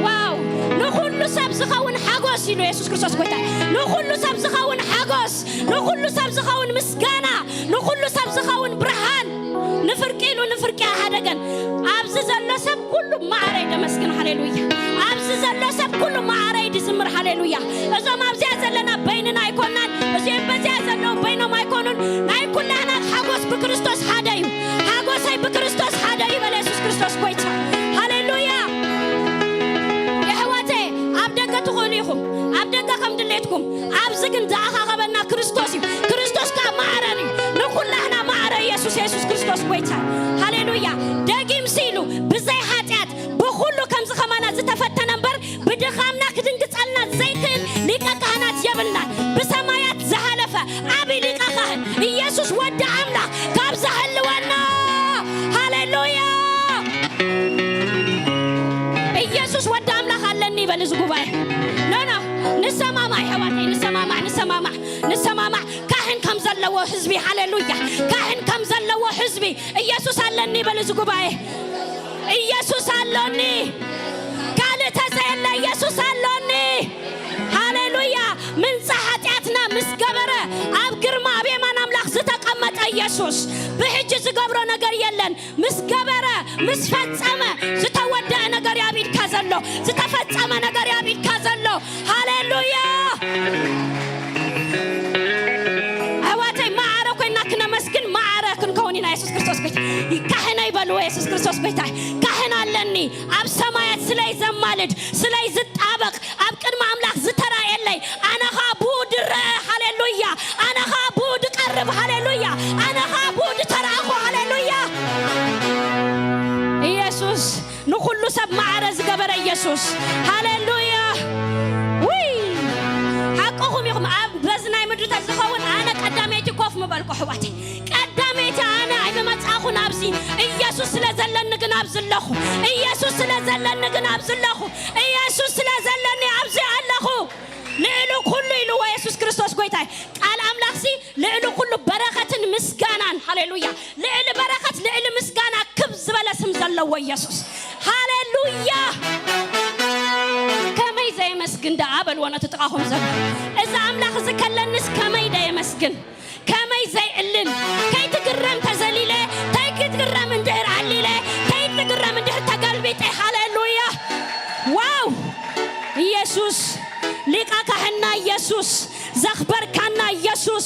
ዋው። ንኹሉ ሰብ ዝኸውን ሓጎስ ኢሉ የሱስ ክርስቶስ ጎይታ። ንኹሉ ሰብ ዝኸውን ሓጎስ፣ ንኹሉ ሰብ ዝኸውን ምስጋና፣ ንኹሉ ሰብ ዝኸውን ብርሃን። ንፍርቂ ኢሉ ንፍርቂ ኣይሓደገን። ኣብዚ ዘሎ ሰብ ኩሉ ማዕረ ይደመስግን። ሃሌሉያ። ኣብዚ ዘሎ ሰብ ኩሉ ማዕረ ይድዝምር። ሃሌሉያ። እዞም ኣብዚኣ ዘለና በይንና ኣይኮናን። እዚኦም በዚኣ ዘለዉ በይኖም ኣይኮኑን። ናይ ኩላህና ሓጎስ ብክርስቶስ ሓደ እዩ። ሓጎሰይ ብክርስቶስ ሓደ እዩ በለ የሱስ ክርስቶስ ጎይታ። ሃሌሉያ። የሕዋተይ፣ ኣብ ደገ ትኽእሉ ኢኹም። ኣብ ደገ ከም ድሌትኩም። ኣብዚ ግን ዝኣኻኸበና ክርስቶስ እዩ። ክርስቶስ ከኣ ማዕረን እዩ። ንኹላህና ማዕረ ኢየሱስ፣ የሱስ ክርስቶስ ጎይታ። ሃሌሉያ። ደጊምሲ ኢሉ ብዘይ ሓጢኣት ብኹሉ ከምዚ ከማና ዝተፈተነ እምበር ብድኻምና ክድንግጸልና ዘይክእል ሊቀ ካህናት የብልናን። ብሰማያት ዝሃለፈ ዓቢ ሊቀ ካህን ኢየሱስ ወዲ ኣምላኽ ካብ ዝሃልወና። ሃሌሉያ። ኢየሱስ ወዲ ኣምላኽ ኣለኒ ይበል እዚ ጉባኤ። ኖ፣ ኖ፣ ንሰማማዕ ኣሕዋተይ፣ ንሰማማዕ፣ ንሰማማዕ፣ ንሰማማዕ። ካህን ከም ዘለዎ ህዝቢ፣ ሃሌሉያ። ካህን ከም ዘለዎ ህዝቢ ኢየሱስ ኣለኒ ይበል እዚ ጉባኤ። ኢየሱስ ኣሎኒ። ካልእ ተዘየለ ኢየሱስ ኣሎኒ። ሃሌሉያ። ምንጻ ሓጢኣትና ምስ ገበረ ኣብ ግርማ ኣብ የማን ኣምላኽ ዝተቐመጠ ኢየሱስ ብሕጂ ዝገብሮ ነገር የለን። ምስ ገበረ፣ ምስ ፈጸመ፣ ዝተወደአ ነገር እዩ ኣብ ኢድካ ዘሎ። ዝተፈጸመ ነገር እዩ ኣብ ኢድካ ዘሎ። ሃሌሉያ። ኣሕዋተይ፣ ማዕረ ኮይና ክነመስግን ማዕረ ክንከውን ኢና። የሱስ ክርስቶስ ጎይታ። ካህነይ በልዎ፣ የሱስ ክርስቶስ ጎይታ። ካህን ኣለኒ ኣብ ሰማያት ስለይ ዘማልድ፣ ስለይ ዝጣበቕ፣ ኣብ ቅድሚ ኣምላኽ ዝተራእየለይ። ኣነ ኸኣ ብኡ ድረአ። ሃሌሉያ። ኣነ ኸኣ ብኡ ድቀርብ። ሃሌሉያ። ኣነ ኸኣ ብኡ ድተራእኹ። ሃሌሉያ። ኢየሱስ ንኹሉ ሰብ ማዕረ ዝገበረ ኢየሱስ። ሃሌሉያ። ውይ፣ ሓቅኹም ኢኹም። ኣብ በዚ ናይ ምድሪ ተዝኸውን ኣነ ቀዳመይቲ ኮፍ ምበልኩ ኣሕዋተይ። ቀዳመይቲ ኣነ ኣይምመጻእኹን ኣብዚ። ኢየሱስ ስለ ዘለኒ ግን ኣብዚ ኣለኹ። ኢየሱስ ስለ ዘለኒ ግን ኣብዚ ኣለኹ። ኢየሱስ ስለ ዘለኒ ኣብዚ ኣለኹ። ልዕሊ ኩሉ ኢልዎ የሱስ ክርስቶስ ጎይታይ። ቃል ኣምላኽሲ ልዕሊ ኩሉ በረኸትን ምስጋናን፣ ሃሌሉያ፣ ልዕሊ በረኸት ልዕሊ ምስጋና ክብ ዝበለ ስም ዘለዎ ኢየሱስ። ሃሌሉያ። ከመይ ዘየመስግን ደኣ በልዎ ነቲ ጥቓኹም ዘሎ። እዚ ኣምላኽ እዚ ከለንስ ከመይ ደየመስግን? ከመይ ዘይዕልል? ከይትግረም ተዘሊለ፣ ከይትግረም እንድሕር ዓሊለ፣ ከይትግረም እንድሕር ተገልቢጠ። ሃሌሉያ። ዋው! ኢየሱስ፣ ሊቀ ካህንና ኢየሱስ፣ ዘኽበርካና ኢየሱስ፣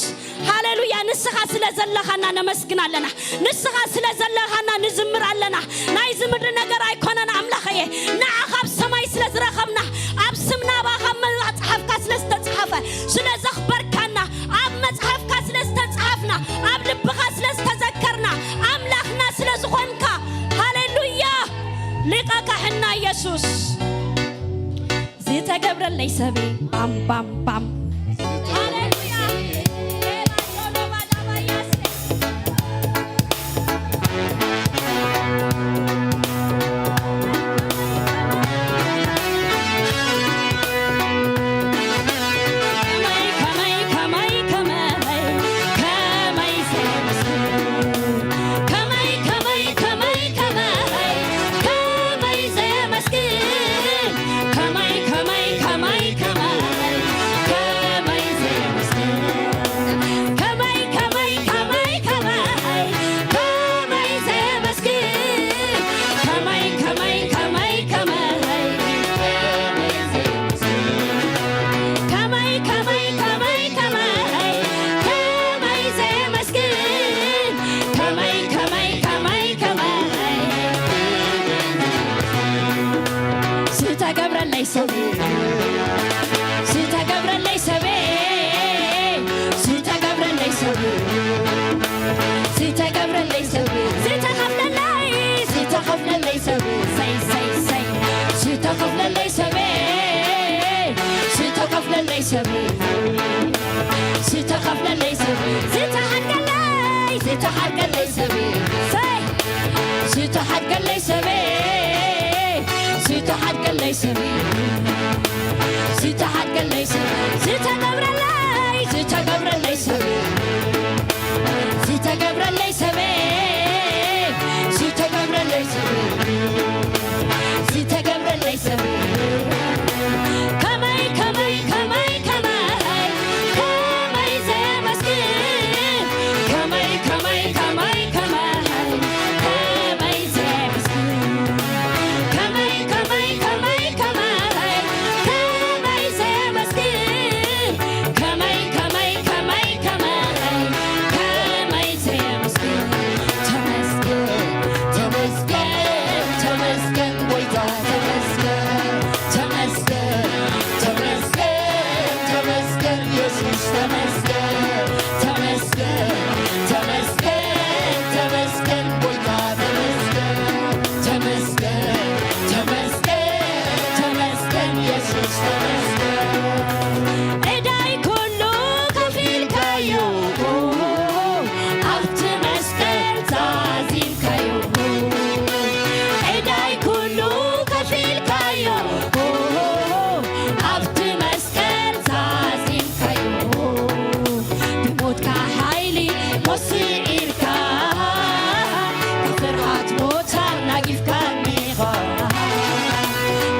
ሃሌሉያ። ንስኻ ስለ ዘለኻና ነመስግን ኣለና። ንስኻ ስለ ዘለኻና ንዝምር ኣለና። ናይዚ ምድሪ ነገር ኣይኮነን ኣምላኸየ። ንዓኻ ኣብ ሰማይ ስለ ዝረኸብና፣ ኣብ ስምና ኣባኻ መጽሓፍካ ስለ ዝተጽሓፈ፣ ስለ ዘኽበርካና፣ ኣብ መጽሓፍካ ስለ ዝተጻሕፍና፣ ኣብ ልብኻ ስለ ዝተዘከርና፣ ኣምላኽና ስለ ዝኾንካ፣ ሃሌሉያ። ሊቀ ካህንና ኢየሱስ፣ ዝተገብረለይ ሰበይ ባም ባም ባም። ሃሌሉያ። ዝተገብረለይ ሰበይ ዝተገብረለይ ሰበይ ዝተገብረለይ ሰበይ ዝተኸፍለለይ ዝተኸፍለለይ ሰበይ ሰይ ሰይ ሰይ ዝተኸፍለለይ ሰበይ ዝተኸፍለለይ ሰበይ ዝተኸፍለለይ ሰበይ ዝተሓድገለይ ዝተሓድገለይ ሰበይ ሰይ ዝተሓድገለይ ሰበይ ዝተሓድገለይ ሰበይ ዝተሓድገለይ ሰበይ ዝተገብረለይ ዝተገብረለይ ሰበይ ዝተገብረለይ ሰበይ ዝተገብረለይ ሰበይ ዝተገብረለይ ሰበይ ከመይ ከመይ ከመይ ከመይ ከመይ ዘመስግን ከመይ ከመይ ከመይ ከመይ ከመይ ዘመስግን ከመይ ከመይ ከመይ ከመይ ከመይ ዘመስግን ከመይ ከመይ ከመይ ከመይ ከመይ ዘመስግን ተመስገን ተመስገን ተመስገን ጎይታ ተመስገን ተመስገን ተመስገን ተመስገን ኢየሱስ ተመስገን ተመስገን ተመስገን ተመስገን ጎይታ ተመስገን ተመስገን ተመስገን ተመስገን ኢየሱስ ተመስገን ዕዳይ ኩሉ ከፊልካዮ ኣብቲ መስቀል ዛዚምካዮ ዕዳይ ኩሉ ከፊልካዮ ኣብቲ መስቀል ዛዚምካዮ ብሞትካ ሓይሊ ሞስዒርካ ካብ ፍርሃት ቦታ ናጊፍካኒኻ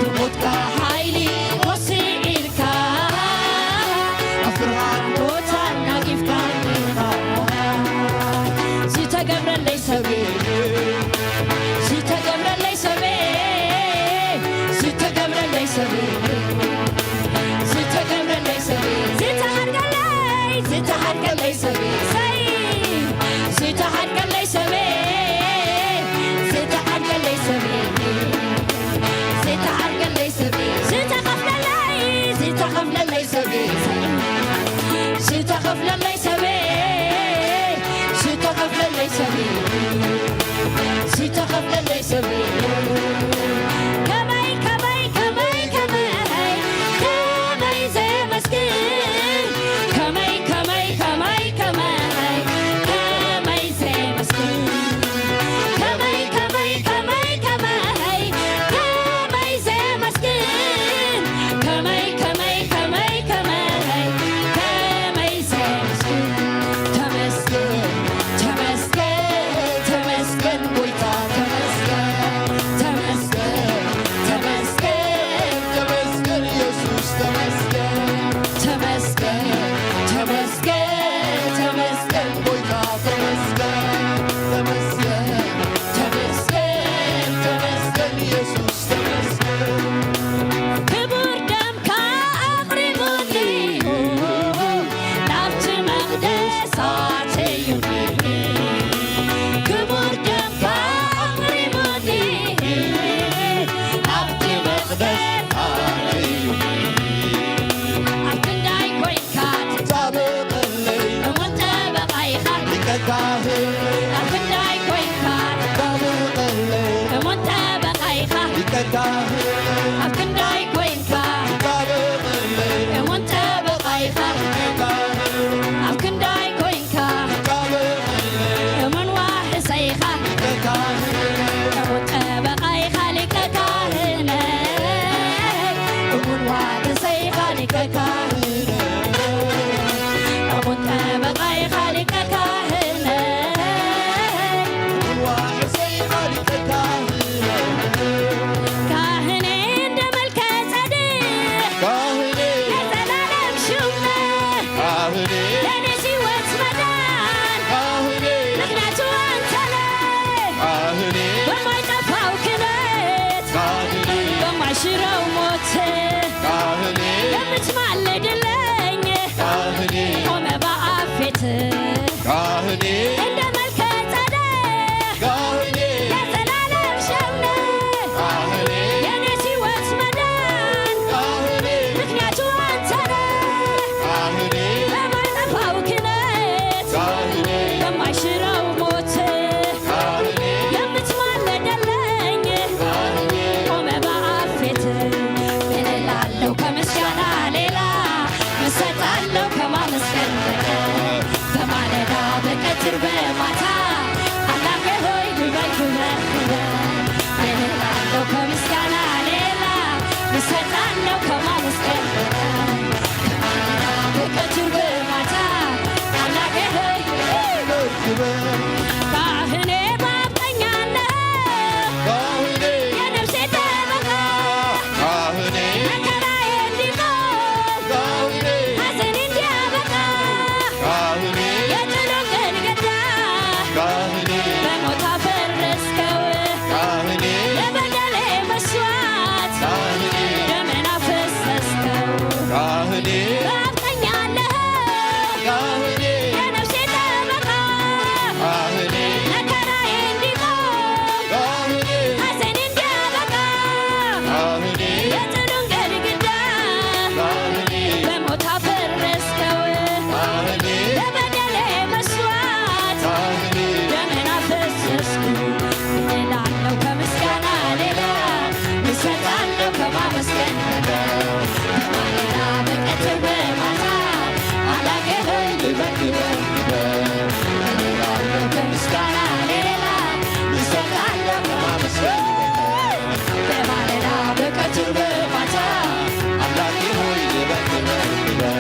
ብሞትካ ሓይሊ ሞስዒርካ ካብ ፍርሃት ቦታ ናጊፍካኒኻ ዝተገብረለይ ሰበይ ዝተገብረለይ ሰበይ ዝተገብረለይ ሰበይ ዝተገብረለይ ሰበይ ዝተሓድገለይ ዝተሓድገለይ ሰበይ ሰይ ዝተሓድገለይ ሰበይ ዝተሓድገለይ ሰበይ ዝተሓድገለይ ሰበይ ዝተኸፍለለይ ዝተኸፍለለይ ሰበይ ዝተኸፍለለይ ሰበይ ዝተኸፍለለይ ሰበይ ዝተኸፍለለይ ሰበይ ከመይ ከመይ ከመይ ከመይ ከመይ ዘመስግን ከመይ ከመይ ከመይ ከመይ ከመይ ዘመስግን ከመይ ከመይ ከመይ ከመይ ከመይ ዘመስግን ከመይ ከመይ ከመይ ከመይ ከመይ ዘመስግን ተመስገን ተመስገን ተመስገን ጎይታ ተመስገን ተመስገን ተመስገን ተመስገን ኢየሱስ ተመስገን ተመስገን ተመስገን ተመስገን ጎይታ ተመስገን ተመስገን ተመስገን ተመስገን ኢየሱስ ተመስገን ክቡር ደምካ ኣቕሪቡኒ ናብቲ መቕደስ ኣትዩኒ ክቡር ደምካ ኣቕሪቡኒ ናብቲ መቕደስ ኣትዩኒ ኣብ ክንዳይ ኮይንካ ትጣበቐለይ እሙን ጠበቓ ኢኻ ሊቀ ካህን ኣብ ክንዳይ ኮይንካ ትጣበቐለይ እሙን ጠበቓ ኢኻ ሊቀ ካህን ኣብ ክንዳይ ኮይንካ ትጣበቐለይ እሙን ጠበቓ ኢኻ ሊቀ ካህን ኣብ ክንዳይ ኮይንካ ትጣበቐለይ እሙን ዋሕሰ ኢኻ ሊቀ ካህን እሙን ጠበቓ ኢኻ ሊቀ ካህነይ እሙን ዋሕሰ ኢኻ ሊቀ ካህነይ እሙን ጠበቓ ኢኻ ሊቀ ካህነይ እሙን ዋሕሰ ኢኻ ሊቀ ካህነይ ካህነ ለበደሌ መስዋዕት ደምህን ኣፈሰስከው። ካህኔ በአብ ቀኝ አለኸው ካህኔ የነፍሴ ጠበቃ። ካህኔ መከራዬ እንዲቆም ካህኔ ሐዘኔ እንዲያበቃ። ካህኔ የጥሉን ግድግዳ ካህኔ በሞት አፈረስከው። ካህኔ ለበደሌ መስዋዕት ካህኔ ደምህን አፈሰስኩ። እላለሁ ከምስጋና ሌላ እሰጣለሁ ከማመስገን በቀር። በማለዳ በቀትር በማታ አምላኬ ሆይ ልበል ክበር ክበር። እላለሁ ከምስጋና ሌላ እሰጣለሁ ከማመስገን በቀር። በማለዳ በቀትር በማታ አምላኬ ሆይ ልበል ክበር ክበር።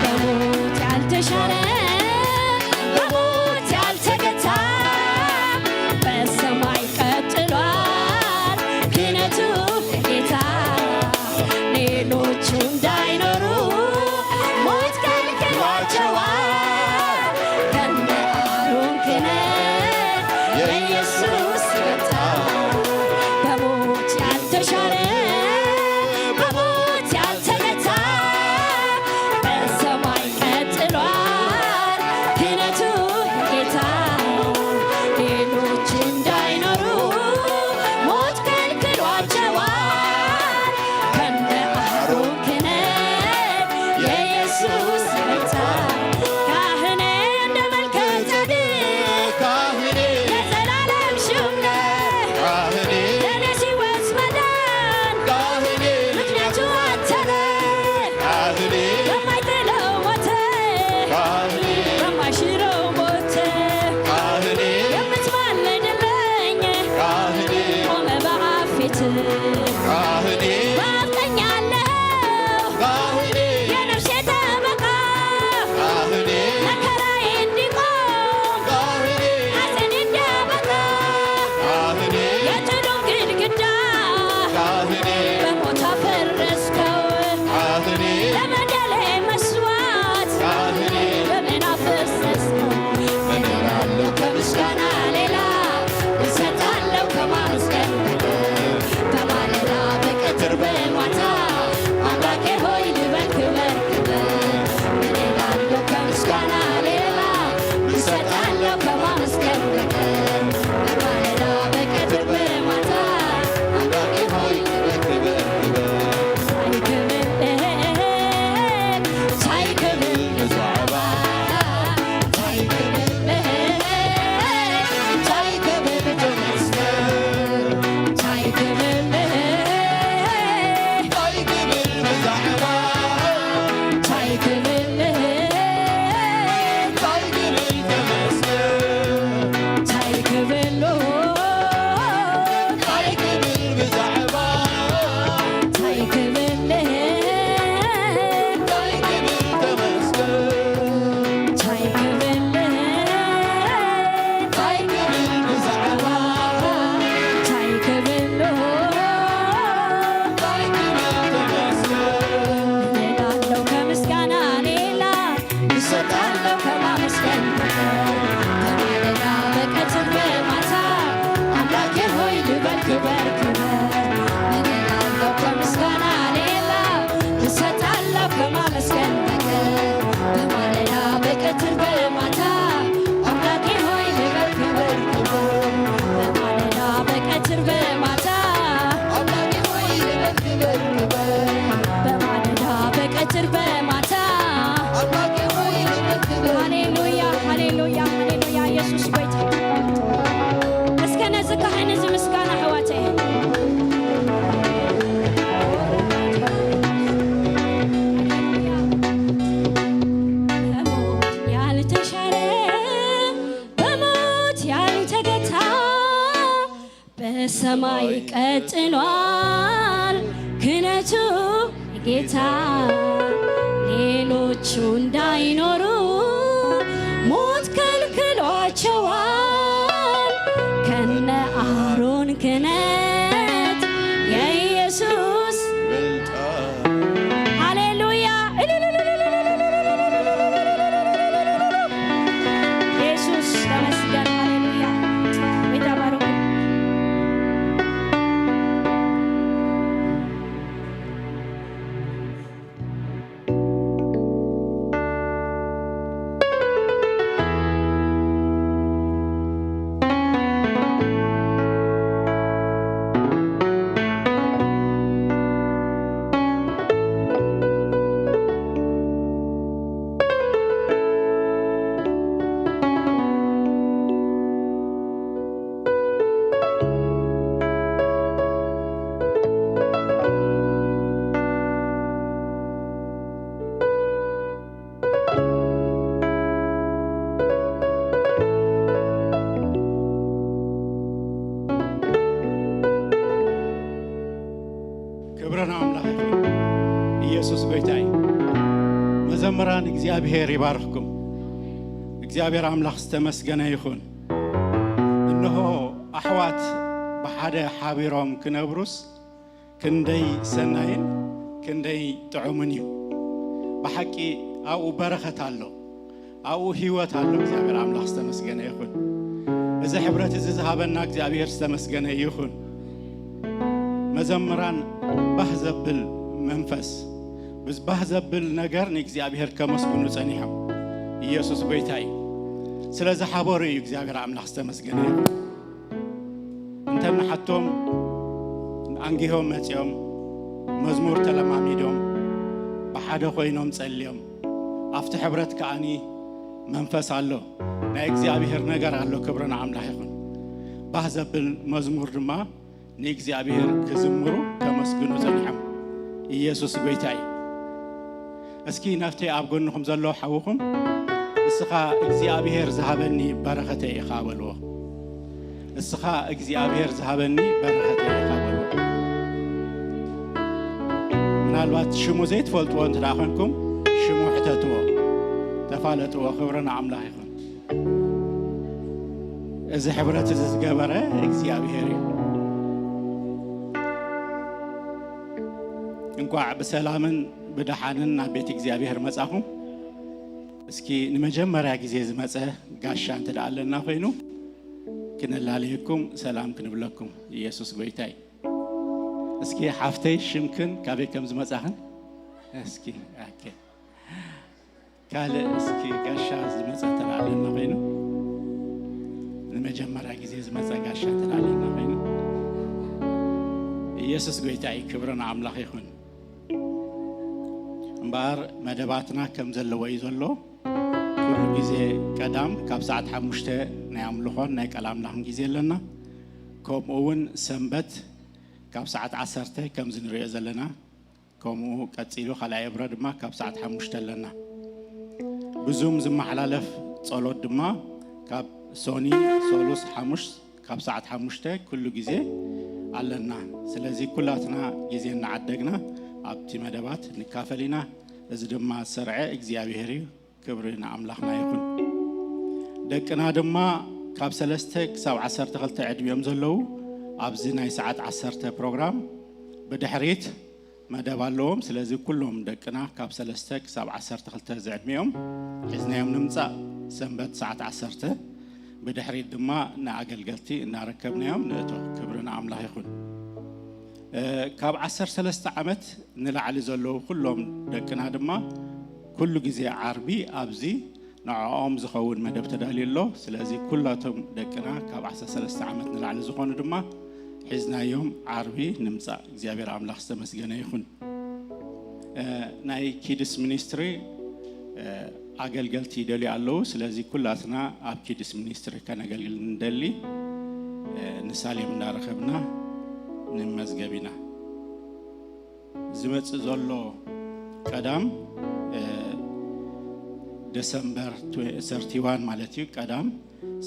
በሞት ያልተሻረ በሞት ያልተገታ በሰማይ ቀጥሏል ክህነቱ ጌታ። ሌሎቹ እንዳይኖሩ ሞት ከልክሏቸዋል። ከነ አሮን ክህነት የኢየሱስ ይበልጣል። በሞት ያልተሻረ በሞት ያልተገታ በሰማይ ቀጥሏል ክህነቱ ጌታ። ሌሎች እንዳይኖሩ ሞት ከልክሏቸዋል። ከነ አሮን ክህነት የኢየሱስ ይበልጣል። ካህኔ እንደ መልከ ጼዴቅ ካህኔ የዘላለም ሹም ነህ። ካህኔ ለእኔ ሕይወት መዳን ካህኔ ምክንያቱ አንተ ነህ። ካህኔ በማይጥለው ሞት ካህኔ በማይሽረው ሞት ካህኔ የምትማልድልኝ ካህኔ ቆመ በአብ ፊት ካህኔ በአብ ቀኝ አለኸው ካህኔ የነፍሴ ጠበቃ ካህኔ መከራዬ እንዲቆም ካህኔ ሐዘኔ እንዲያበቃ ካህኔ የጥሉን ግድግዳ ካህኔ በሞት አፈረስከው። ካህኔ ለበደሌ መስዋዕት ካህኔ ደምህን አፈሰስከው። ምን እላለሁ ከምስጋና ሌላ እሰጣለሁ ከማመስገን በቀር። በማለዳ በቀትር በማታ አምላኬ ሆይ ልበል ክበር ክበር። ምን እላለሁ ከምስጋና ሌላ እሰጣለሁ ከማመስገን በቀር። በማለዳ በቀትር በማታ አምላኬ ሆይ ክበር ክበር ክበር። ሳይክብር ሳይክብር ብዛዕባ ሳይክብር ሳይክብር ተመስገን። ሳይክብር ሳይክብር ብዛዕባ ሳይክብር ሳይክብር ተመስገን። ታይ ክብሎ ታይ ክብል ብዛዕባ ታይ ክብል ታይ ክብል ተመስገን። ታይ ክብል ታይ ክብል ብዛዕባ ታይ ክብሎ ታይ ክብል ተመስገን። እላለሁ ከምስጋና ሌላ እሰጣለሁ ከማመስገን በቀር። በማለዳ በቀትር በማታ አምላኬ ሆይ ልበል ክበር ክበር። ምን እላለሁ ከምስጋና ሌላ እሰጣለሁ ከማመስገን በቀር። በማለዳ በቀትር በማታ አምላኬ ሆይ ልበል ክበር ክበር። በማለዳ በቀትር በማታ አምላኬ ሆይ ልበል ክበር ክበር። በማለዳ በቀትር በማታ አምላኬ ሆይ ልበል ክበር። ሃሌሉያ፣ ሃሌሉያ፣ ሃሌሉያ። ኢየሱስ ጎይታ። እስከ ነዚ ካህን እዚ ምስጋና ኣሕዋተይ። ሃሌሉያ። በሞት ያልተሻረ፣ በሞት ያልተገታ፣ በሰማይ ቀጥሏል ክህነቱ ጌታ። ሌሎቹ እንዳይኖሩ ሞት ከልክሏቸዋል። ከነ አሮን ክህነት የኢየሱስ ሃሌሉያ። ኢየሱስ ተመስገን። ሃሌሉያ። ጌታ ባርኩ። ክብርን ኣምላኽ ይኹን። ኢየሱስ ጎይታ እዩ። መዘምራን እግዚኣብሔር ይባርኽኩም። እግዚኣብሔር ኣምላኽ ዝተመስገነ ይኹን። እንሆ ኣሕዋት ብሓደ ሓቢሮም ክነብሩስ ክንደይ ሰናይን ክንደይ ጥዑምን እዩ። ብሓቂ ኣብኡ በረኸት ኣሎ፣ ኣብኡ ህይወት ኣሎ። እግዚኣብሔር ኣምላኽ ዝተመስገነ ይኹን። እዚ ሕብረት እዚ ዝሃበና እግዚኣብሔር ዝተመስገነ ይኹን። መዘምራን ባህ ዘብል መንፈስ፣ ብዝ ባህ ዘብል ነገር ንእግዚኣብሔር ከመስግኑ ጸኒሖም። ኢየሱስ ጎይታ እዩ። ስለዚ ሓበሩ እዩ እግዚኣብሔር ኣምላኽ ዝተመስገነ ይኹን። እንተ ንሓቶም ኣንጊሆም መጺኦም መዝሙር ተለማሚዶም ብሓደ ኮይኖም ጸልዮም ኣብቲ ሕብረት ከኣኒ መንፈስ ኣሎ፣ ናይ እግዚኣብሔር ነገር ኣሎ። ክብሪ ንኣምላኽ ይኹን። ባህ ዘብል መዝሙር ድማ ንእግዚኣብሔር ክዝምሩ ከመስግኑ ጸኒሖም። ኢየሱስ ጎይታ እዩ። እስኪ ናብቲ ኣብ ጎንኹም ዘሎ ሓውኹም እስኻ እግዚኣብሔር ዝሃበኒ በረኸተይ ኢኻ በልዎ። እስኻ እግዚኣብሔር ዝሃበኒ በረኸተይ ኢኻ በልዎ። ምናልባት ሽሙ ዘይትፈልጥዎ እንተ ደኣ ኾንኩም ሽሙ ሕተትዎ፣ ተፋለጥዎ። ክብሪ ንኣምላኽ ይኹን። እዚ ሕብረት እዚ ዝገበረ እግዚኣብሔር እዩ። እንቋዕ ብሰላምን ብደሓንን ናብ ቤት እግዚኣብሔር መጻኹም። እስኪ ንመጀመርያ ግዜ ዝመጸ ጋሻ እንተ ደኣ ኣለና ኮይኑ ክነላለየኩም ሰላም ክንብለኩም። ኢየሱስ ጎይታ እዩ። እስኪ ሓፍተይ ሽምክን ካበይ ከም ዝመጻኽን እስኪ ኣከ ካልእ እስኪ ጋሻ ዝመጸ ተላለና ኮይኑ ንመጀመርያ ግዜ ዝመጸ ጋሻ ተላለና ኮይኑ ኢየሱስ ጎይታ እዩ። ክብሪ ንኣምላኽ ይኹን። እምበኣር መደባትና ከም ዘለዎ እዩ ዘሎ። ኩሉ ግዜ ቀዳም ካብ ሰዓት ሓሙሽተ ናይ ኣምልኾን ናይ ቃል ኣምላኽን ግዜ ኣለና። ከምኡ እውን ሰንበት ካብ ሰዓት ዓሰርተ ከምዚ ንሪኦ ዘለና፣ ከምኡ ቀጺሉ ካልኣይ እብረ ድማ ካብ ሰዓት ሓሙሽተ ኣለና። ብዙም ዝመሓላለፍ ጸሎት ድማ ካብ ሶኒ፣ ሶሉስ፣ ሓሙስ ካብ ሰዓት ሓሙሽተ ኩሉ ግዜ ኣለና። ስለዚ ኩላትና ግዜ እናዓደግና ኣብቲ መደባት ንካፈል ኢና። እዚ ድማ ስርዐ እግዚኣብሔር እዩ። ክብሪ ንኣምላኽና ይኹን። ደቅና ድማ ካብ ሰለስተ ክሳብ ዓሰርተ ክልተ ዕድሚኦም ዘለዉ ኣብዚ ናይ ሰዓት ዓሰርተ ፕሮግራም ብድሕሪት መደብ ኣለዎም። ስለዚ ኩሎም ደቅና ካብ ሰለስተ ክሳብ ዓሰርተ ክልተ ዝዕድሚኦም ሒዝናዮም ንምጻእ ሰንበት ሰዓት ዓሰርተ ብድሕሪት ድማ ንኣገልገልቲ እናረከብናዮም ንእቶ። ክብሪ ንኣምላኽ ይኹን። እ፣ ካብ ዓሰርተ ሰለስተ ዓመት ንላዕሊ ዘለዉ ኩሎም ደቅና ድማ ኩሉ ግዜ ዓርቢ ኣብዚ ንዕኦም ዝኸውን መደብ ተዳልዩ ኣሎ። ስለዚ ኩላቶም ደቅና ካብ ዓሰርተ ሰለስተ ዓመት ንላዕሊ ዝኾኑ ድማ ሒዝናዮም ዓርቢ ንምጻእ እግዚኣብሔር ኣምላኽ ዝተመስገነ ይኹን። እ፣ ናይ ኪድስ ሚኒስትሪ፣ እ፣ ኣገልገልቲ ይደልዩ ኣለዉ። ስለዚ ኩላትና ኣብ ኪድስ ሚኒስትሪ ከነገልግል ንደሊ፣ እ፣ ንሳሌም እንዳረኸብና ንመዝገብ ኢና። ዝመጽእ ዘሎ ቀዳም፣ እ፣ ደሰምበር ትወ-፣ ሰርቲዋን ማለት እዩ። ቀዳም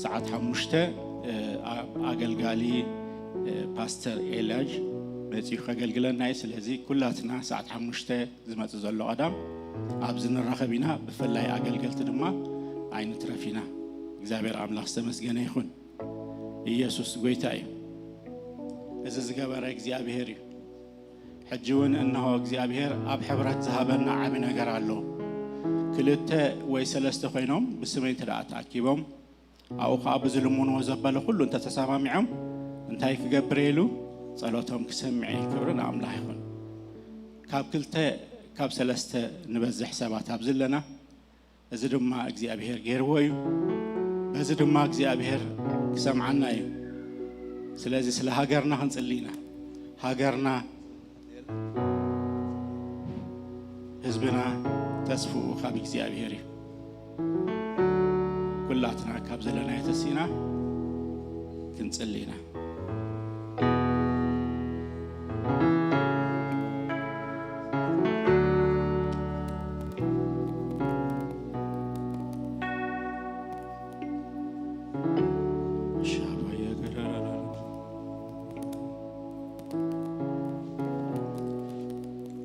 ሰዓት ሓሙሽተ፣ እ፣ ኣ-፣ ኣገልጋሊ፣ እ፣ ፓስተር ኤላጅ መጺኡ ከገልግለና እዩ። ስለዚ ኩላትና ሰዓት ሓሙሽተ ዝመጽእ ዘሎ ቀዳም ኣብዚ ንራኸብ ኢና። ብፍላይ ኣገልገልቲ ድማ ኣይንትረፍ ኢና። እግዚኣብሔር ኣምላኽ ዝተመስገነ ይኹን። ኢየሱስ ጎይታ እዩ። እዚ ዝገበረ እግዚኣብሔር እዩ። ሕጂ እውን እንሆ እግዚኣብሔር ኣብ ሕብረት ዝሃበና ዓቢ ነገር ኣሎ። ክልተ ወይ ሰለስተ ኮይኖም ብስመይ እንተ ደኣ ተኣኪቦም ኣብኡ ኸዓ ብዝልምንዎ ዘበለ ኩሉ እንተተሰማሚዖም እንታይ ክገብር እየ ኢሉ ጸሎቶም ክሰምዕ እየ። ክብሪ ንኣምላኽ ይኹን። ካብ ክልተ ካብ ሰለስተ ንበዝሕ ሰባት ኣብዚ ኣለና። እዚ ድማ እግዚኣብሔር ገይርዎ እዩ። በዚ ድማ እግዚኣብሔር ክሰምዓና እዩ። ስለዚ ስለ ሃገርና ክንጽሊ ኢና። ሃገርና፣ ህዝብና ተስፍኡ ካብ እግዚኣብሔር እዩ። ኩላትና ካብ ዘለናዮ ተሲእና ክንጽሊ ኢና።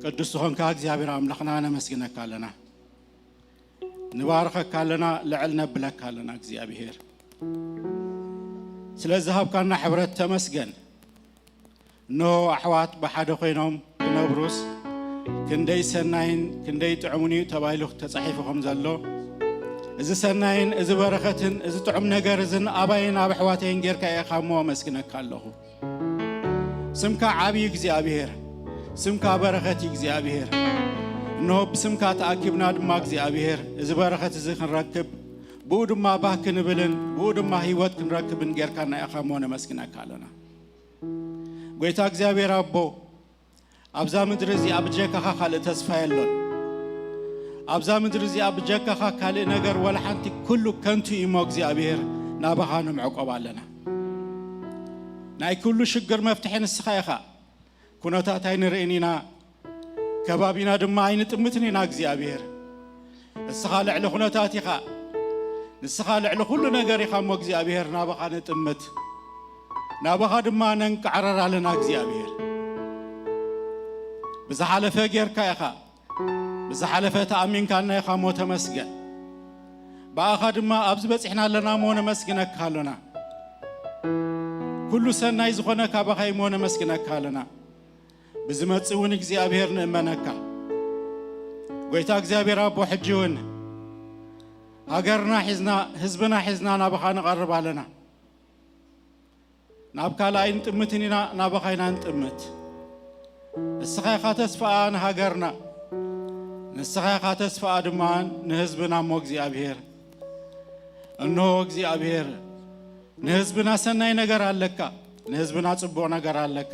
ቅዱስ ዝኾንካ እግዚኣብሔር ኣምላኽና ነመስግነካ ኣለና፣ ንባርኸካ ኣለና፣ ልዕል ነብለካ ኣለና እግዚኣብሔር። ስለ ዝሃብካና ሕብረት ተመስገን። እነሆ ኣሕዋት ብሓደ ኮይኖም ክነብሩስ ክንደይ ሰናይን ክንደይ ጥዑምን እዩ ተባሂሉ ተጻሒፉ ከም ዘሎ፣ እዚ ሰናይን እዚ በረኸትን እዚ ጥዑም ነገር እዝን ኣባይን ኣብ ኣሕዋተይን ጌርካ ኢኻ እሞ ኣመስግነካ ኣለኹ። ስምካ ዓብዪ እግዚኣብሔር፣ ስምካ በረኸት እግዚኣብሔር። እንሆ ብስምካ ተኣኪብና ድማ እግዚኣብሔር እዚ በረኸት እዚ ክንረክብ፣ ብኡ ድማ ባህ ክንብልን ብኡ ድማ ህይወት ክንረክብን ጌርካና ኢኻ እሞ ነመስግነካ ኣለና። ጎይታ እግዚኣብሔር ኣቦ፣ ኣብዛ ምድሪ እዚኣ ብጀካኻ ካልእ ተስፋ የሎን። ኣብዛ ምድሪ እዚኣ ብጀካኻ ካልእ ነገር ወላ ሓንቲ፣ ኩሉ ከንቱ እዩ እሞ እግዚኣብሔር ናባኻ ንምዕቆብ ኣለና። ናይ ኩሉ ሽግር መፍትሒ ንስኻ ኢኻ። ኩነታት ኣይንርእን ኢና፣ ከባቢና ድማ ኣይንጥምትን ኢና እግዚኣብሔር። ንስኻ ልዕሊ ኩነታት ኢኻ። ንስኻ ልዕሊ ኩሉ ነገር ኢኻ እሞ እግዚኣብሔር ናባኻ ንጥምት፣ ናባኻ ድማ ነንቃዕረር ኣለና እግዚኣብሔር። ብዝሓለፈ ጌርካ ኢኻ፣ ብዝሓለፈ ተኣሚንካና ኢኻ እሞ ተመስገን። ብኣኻ ድማ ኣብዚ በጺሕና ኣለና እሞ ነመስግነካ ኣሎና። ኩሉ ሰናይ ዝኾነ ካባኻ እዩ እሞ ነመስግነካ ኣለና። ብዝመጽእ እውን እግዚኣብሔር ንእመነካ። ጎይታ እግዚኣብሔር ኣቦ፣ ሕጂ እውን ሃገርና ሒዝና ህዝብና ሒዝና ናባኻ ንቐርብ ኣለና። ናብ ካልእ ኣይንጥምትን ኢና፣ ናባኻ ኢና ንጥምት። ንስኻ ኢኻ ተስፋኣ ንሃገርና፣ ንስኻ ኢኻ ተስፋኣ ድማ ንህዝብና እሞ እግዚኣብሔር። እንሆ እግዚኣብሔር፣ ንህዝብና ሰናይ ነገር ኣለካ፣ ንህዝብና ጽቡቕ ነገር ኣለካ።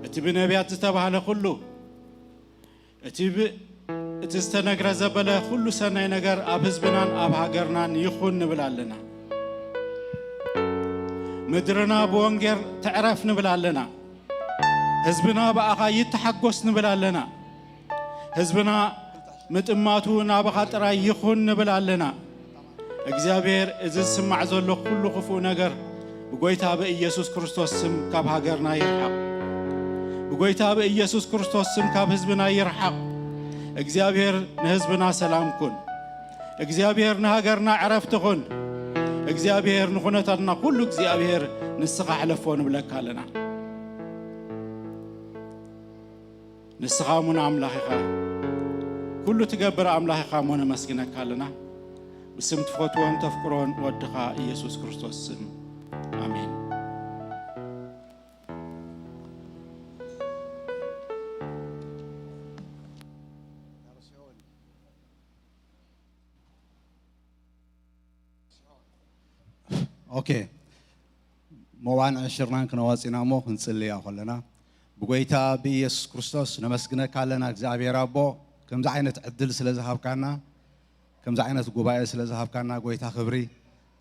እቲ ብነቢያት ዝተባህለ ኩሉ፣ እቲ ብ-፣ እቲ ዝተነግረ ዘበለ ኩሉ ሰናይ ነገር ኣብ ህዝብናን ኣብ ሃገርናን ይኹን ንብል ኣለና። ምድርና ብወንጌል ትዕረፍ ንብል ኣለና። ህዝብና ብኣኻ ይተሓጎስ ንብል ኣለና። ህዝብና ምጥማቱ ናባኻ ጥራይ ይኹን ንብል ኣለና። እግዚኣብሔር፣ እዚ ዝስማዕ ዘሎ ኩሉ ክፉእ ነገር ብጎይታ ብኢየሱስ ክርስቶስ ስም ካብ ሃገርና ይርሓቕ። ብጎይታ ብኢየሱስ ክርስቶስ ስም ካብ ህዝብና ይርሓቕ። እግዚኣብሔር፣ ንህዝብና ሰላም ኩን። እግዚኣብሔር፣ ንሃገርና ዕረፍቲ ኩን። እግዚኣብሔር፣ ንኹነታትና ኩሉ እግዚኣብሔር ንስኻ ሕለፎ ንብለካ ኣለና። ንስኻ እሙን ኣምላኽ ኢኻ፣ ኩሉ ትገብር ኣምላኽ ኢኻ እሞ ነመስግነካ ኣለና። ብስም ትፈትዎን ተፍቅሮን ወድኻ ኢየሱስ ክርስቶስ ስም፣ ኣሜን። ኦኬ፣ ሞባን ዕሽርናን ክነዋፂና እሞ ክንፅልያ ከለና፣ ብጎይታ ብኢየሱስ ክርስቶስ ነመስግነካ ኣለና እግዚኣብሔር ኣቦ፣ ከምዚ ዓይነት ዕድል ስለ ዝሃብካና፣ ከምዚ ዓይነት ጉባኤ ስለ ዝሃብካና ጎይታ ክብሪ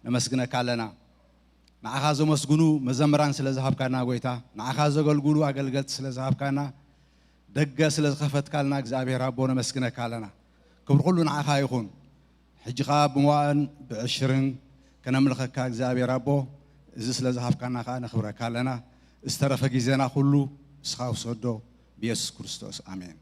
ነመስግነካ ኣለና። ንዓኻ ዘመስግኑ መዘምራን ስለ ዝሃብካና ጎይታ፣ ንዓኻ ዘገልግሉ ኣገልገልቲ ስለ ዝሃብካና፣ ደገ ስለ ዝኸፈትካልና እግዚኣብሔር ኣቦ ነመስግነካ ኣለና። ክብሪ ኩሉ ንዓኻ ይኹን። ሕጂ ኸኣ ብመዋእን ብዕሽርን ከነምልኸካ እግዚኣብሔር ኣቦ፣ እዚ ስለ ዝሃብካና ኸኣ ነኽብረካ ኣለና። ዝተረፈ ግዜና ኩሉ ንስኻ ውሰዶ፣ ብየሱስ ክርስቶስ ኣሜን።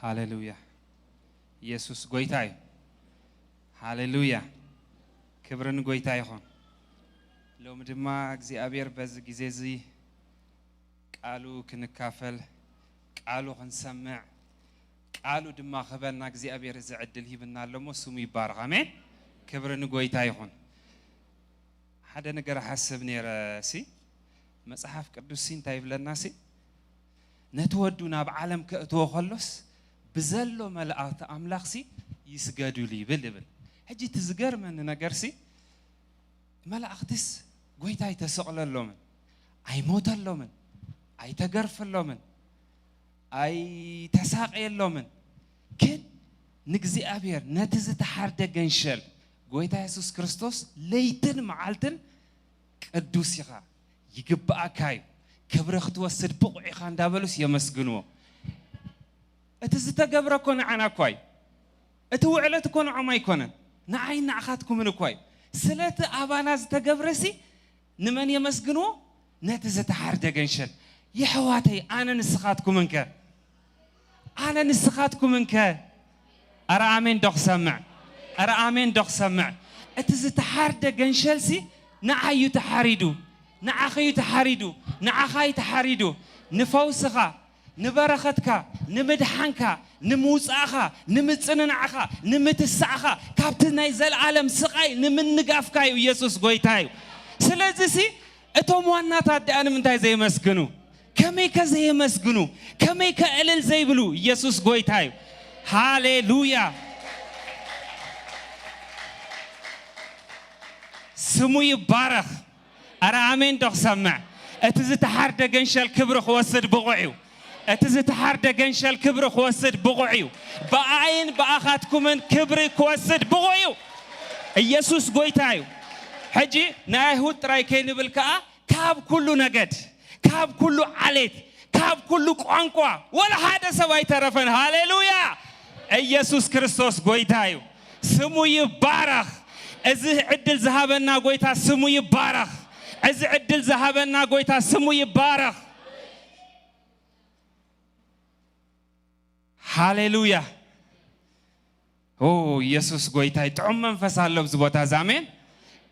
ሃሌሉያ። ኢየሱስ ጎይታ እዩ። ሃሌሉያ። ክብሪ ንጎይታ ይኹን። ሎሚ ድማ እግዚኣብሔር በዚ ግዜ እዚ ቃሉ ክንካፈል፣ ቃሉ ክንሰምዕ፣ ቃሉ ድማ ክህበና እግዚኣብሔር እዚ ዕድል ሂብና ኣሎ እሞ ስሙ ይባረኽ። ኣሜን። ክብሪ ንጎይታ ይኹን። ሓደ ነገር እሓስብ ነይረ ሲ፣ መጽሓፍ ቅዱስ ሲ እንታይ ይብለና ሲ፣ ነቲ ወዱ ናብ ዓለም ከእትዎ ከሎስ ብዘሎ መላእኽቲ ኣምላኽ ሲ ይስገዱሉ ይብል ይብል። ሕጂ እቲ ዝገርመኒ ነገር ሲ፣ መላእኽትስ ጎይታ ኣይተሰቕለሎምን፣ ኣይሞተሎምን፣ ኣይተገርፈሎምን፣ ኣይተሳቐየሎምን። ግን ንእግዚኣብሔር ነቲ ዝተሓርደ ገንሸል ጎይታ የሱስ ክርስቶስ ለይትን መዓልትን ቅዱስ ኢኻ፣ ይግብኣካ እዩ፣ ክብሪ ክትወስድ ብቑዕ ኢኻ እንዳበሉስ የመስግንዎ። እቲ ዝተገብረ እኮ ንዓና እኳ እዩ። እቲ ውዕለት እኮ ንዖም ኣይኮነን፣ ንዓይ ንዓኻትኩምን እኳ እዩ። ስለቲ ኣባና ዝተገብረሲ ንመን የመስግንዎ? ነቲ ዝተሓርደ ገንሸል። የሕዋተይ፣ ኣነ ንስኻትኩምንከ? ኣነ ንስኻትኩምንከ? ኣረ ኣሜን ዶ ክሰምዕ? ኣረ ኣሜን ዶ ክሰምዕ? እቲ ዝተሓርደ ገንሸልሲ ንዓይ እዩ ተሓሪዱ፣ ንዓኺ እዩ ተሓሪዱ፣ ንዓኻ እዩ ተሓሪዱ። ንፈውስኻ፣ ንበረኸትካ፣ ንምድሓንካ፣ ንምውጻእኻ፣ ንምጽንናዕኻ፣ ንምትሳእኻ፣ ካብቲ ናይ ዘለኣለም ስቓይ ንምንጋፍካ እዩ። ኢየሱስ ጎይታ እዩ። ስለዚሲ እቶም ዋናታት ደኣ ንምንታይ ዘየመስግኑ? ከመይከ ዘየመስግኑ? ከመይከ እልል ዘይብሉ? ኢየሱስ ጎይታ እዩ። ሃሌሉያ! ስሙ ይባረኽ። ኣረ ኣሜን ዶ ክሰምዕ? እቲ ዝተሓርደ ገንሸል ክብሪ ክወስድ ብቑዕ እዩ። እቲ ዝተሓርደ ገንሸል ክብሪ ክወስድ ብቑዕ እዩ። ብኣይን ብኣኻትኩምን ክብሪ ክወስድ ብቑዕ እዩ። ኢየሱስ ጎይታ እዩ። ሕጂ ናይ ኣይሁድ ጥራይ ከይንብል ከኣ፣ ካብ ኩሉ ነገድ፣ ካብ ኩሉ ዓሌት፣ ካብ ኩሉ ቋንቋ ወላ ሓደ ሰብ ኣይተረፈን። ሃሌሉያ! ኢየሱስ ክርስቶስ ጎይታ እዩ። ስሙ ይባረኽ። እዚ ዕድል ዝሃበና ጎይታ ስሙ ይባረኽ። እዚ ዕድል ዝሃበና ጎይታ ስሙ ይባረኽ። ሃሌሉያ። ኦ፣ ኢየሱስ ጎይታይ። ጥዑም መንፈስ ኣሎ ኣብዚ ቦታ እዚ። ኣሜን።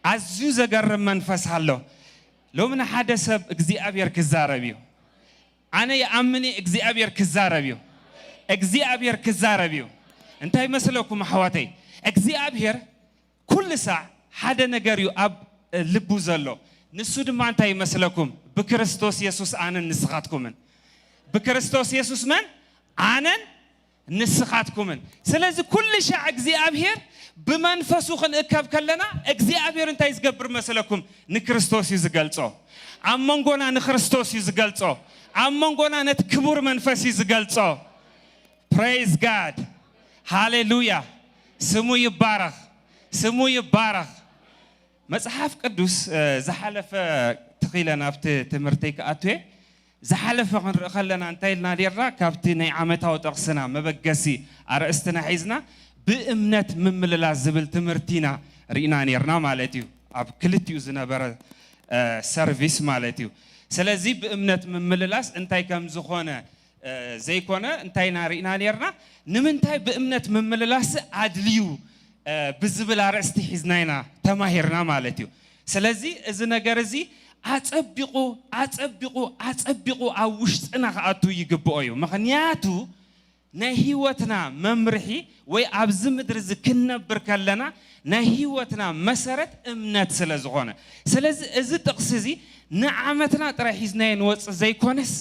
ኣዝዩ ዘገርም መንፈስ ኣሎ። ሎሚ ንሓደ ሰብ እግዚኣብሔር ክዛረብ እዩ። ኣነ ይኣምን እየ እግዚኣብሔር ክዛረብ እዩ። እግዚኣብሔር ክዛረብ እዩ። እንታይ መስለኩም ኣሕዋተይ? እግዚኣብሔር ኩሉ ሳዕ ሓደ ነገር እዩ ኣብ ልቡ ዘሎ። ንሱ ድማ እንታይ ይመስለኩም? ብክርስቶስ የሱስ ኣነን ንስኻትኩምን። ብክርስቶስ የሱስ መን? ኣነን ንስኻትኩምን። ስለዚ ኩሉ ሻዕ እግዚኣብሔር ብመንፈሱ ክንእከብ ከለና እግዚኣብሔር እንታይ ዝገብር መስለኩም? ንክርስቶስ እዩ ዝገልጾ። ኣብ መንጎና ንክርስቶስ እዩ ዝገልጾ። ኣብ መንጎና ነቲ ክቡር መንፈስ እዩ ዝገልጾ። Praise God. ሃሌሉያ። ስሙ ይባረኽ። ስሙ ይባረኽ። መጽሓፍ ቅዱስ፣ እ፣ ዝሓለፈ ትኺለ ናብቲ ትምህርተይ ክኣቱ እየ። ዝሓለፈ ክንርኢ ከለና እንታይ ኢልና ኔርና? ካብቲ ናይ ዓመታዊ ጥቕስና መበገሲ ኣርእስትና ሒዝና ብእምነት ምምልላስ ዝብል ትምህርቲ ኢና ርኢና ኔርና ማለት እዩ። ኣብ ክልቲኡ ዝነበረ፣ እ፣ ሰርቪስ ማለት እዩ። ስለዚ ብእምነት ምምልላስ እንታይ ከም ዝኾነ እ፣ ዘይኮነ እንታይ ኢና ርኢና ኔርና? ንምንታይ ብእምነት ምምልላስ ኣድልዩ፣ እ፣ ብዝብል ኣርእስቲ ሒዝና ኢና ተማሂርና ማለት እዩ። ስለዚ እዚ ነገር እዚ ኣጸቢቑ፣ ኣጸቢቑ፣ ኣጸቢቑ ኣብ ውሽጥና ክኣቱ ይግብኦ እዩ። ምኽንያቱ ናይ ህይወትና መምርሒ ወይ ኣብዚ ምድሪ እዚ ክንነብር ከለና ናይ ህይወትና መሰረት እምነት ስለ ዝኾነ። ስለዚ እዚ ጥቕሲ እዚ ንዓመትና ጥራይ ሒዝናዮ ንወጽእ ዘይኮነስ፣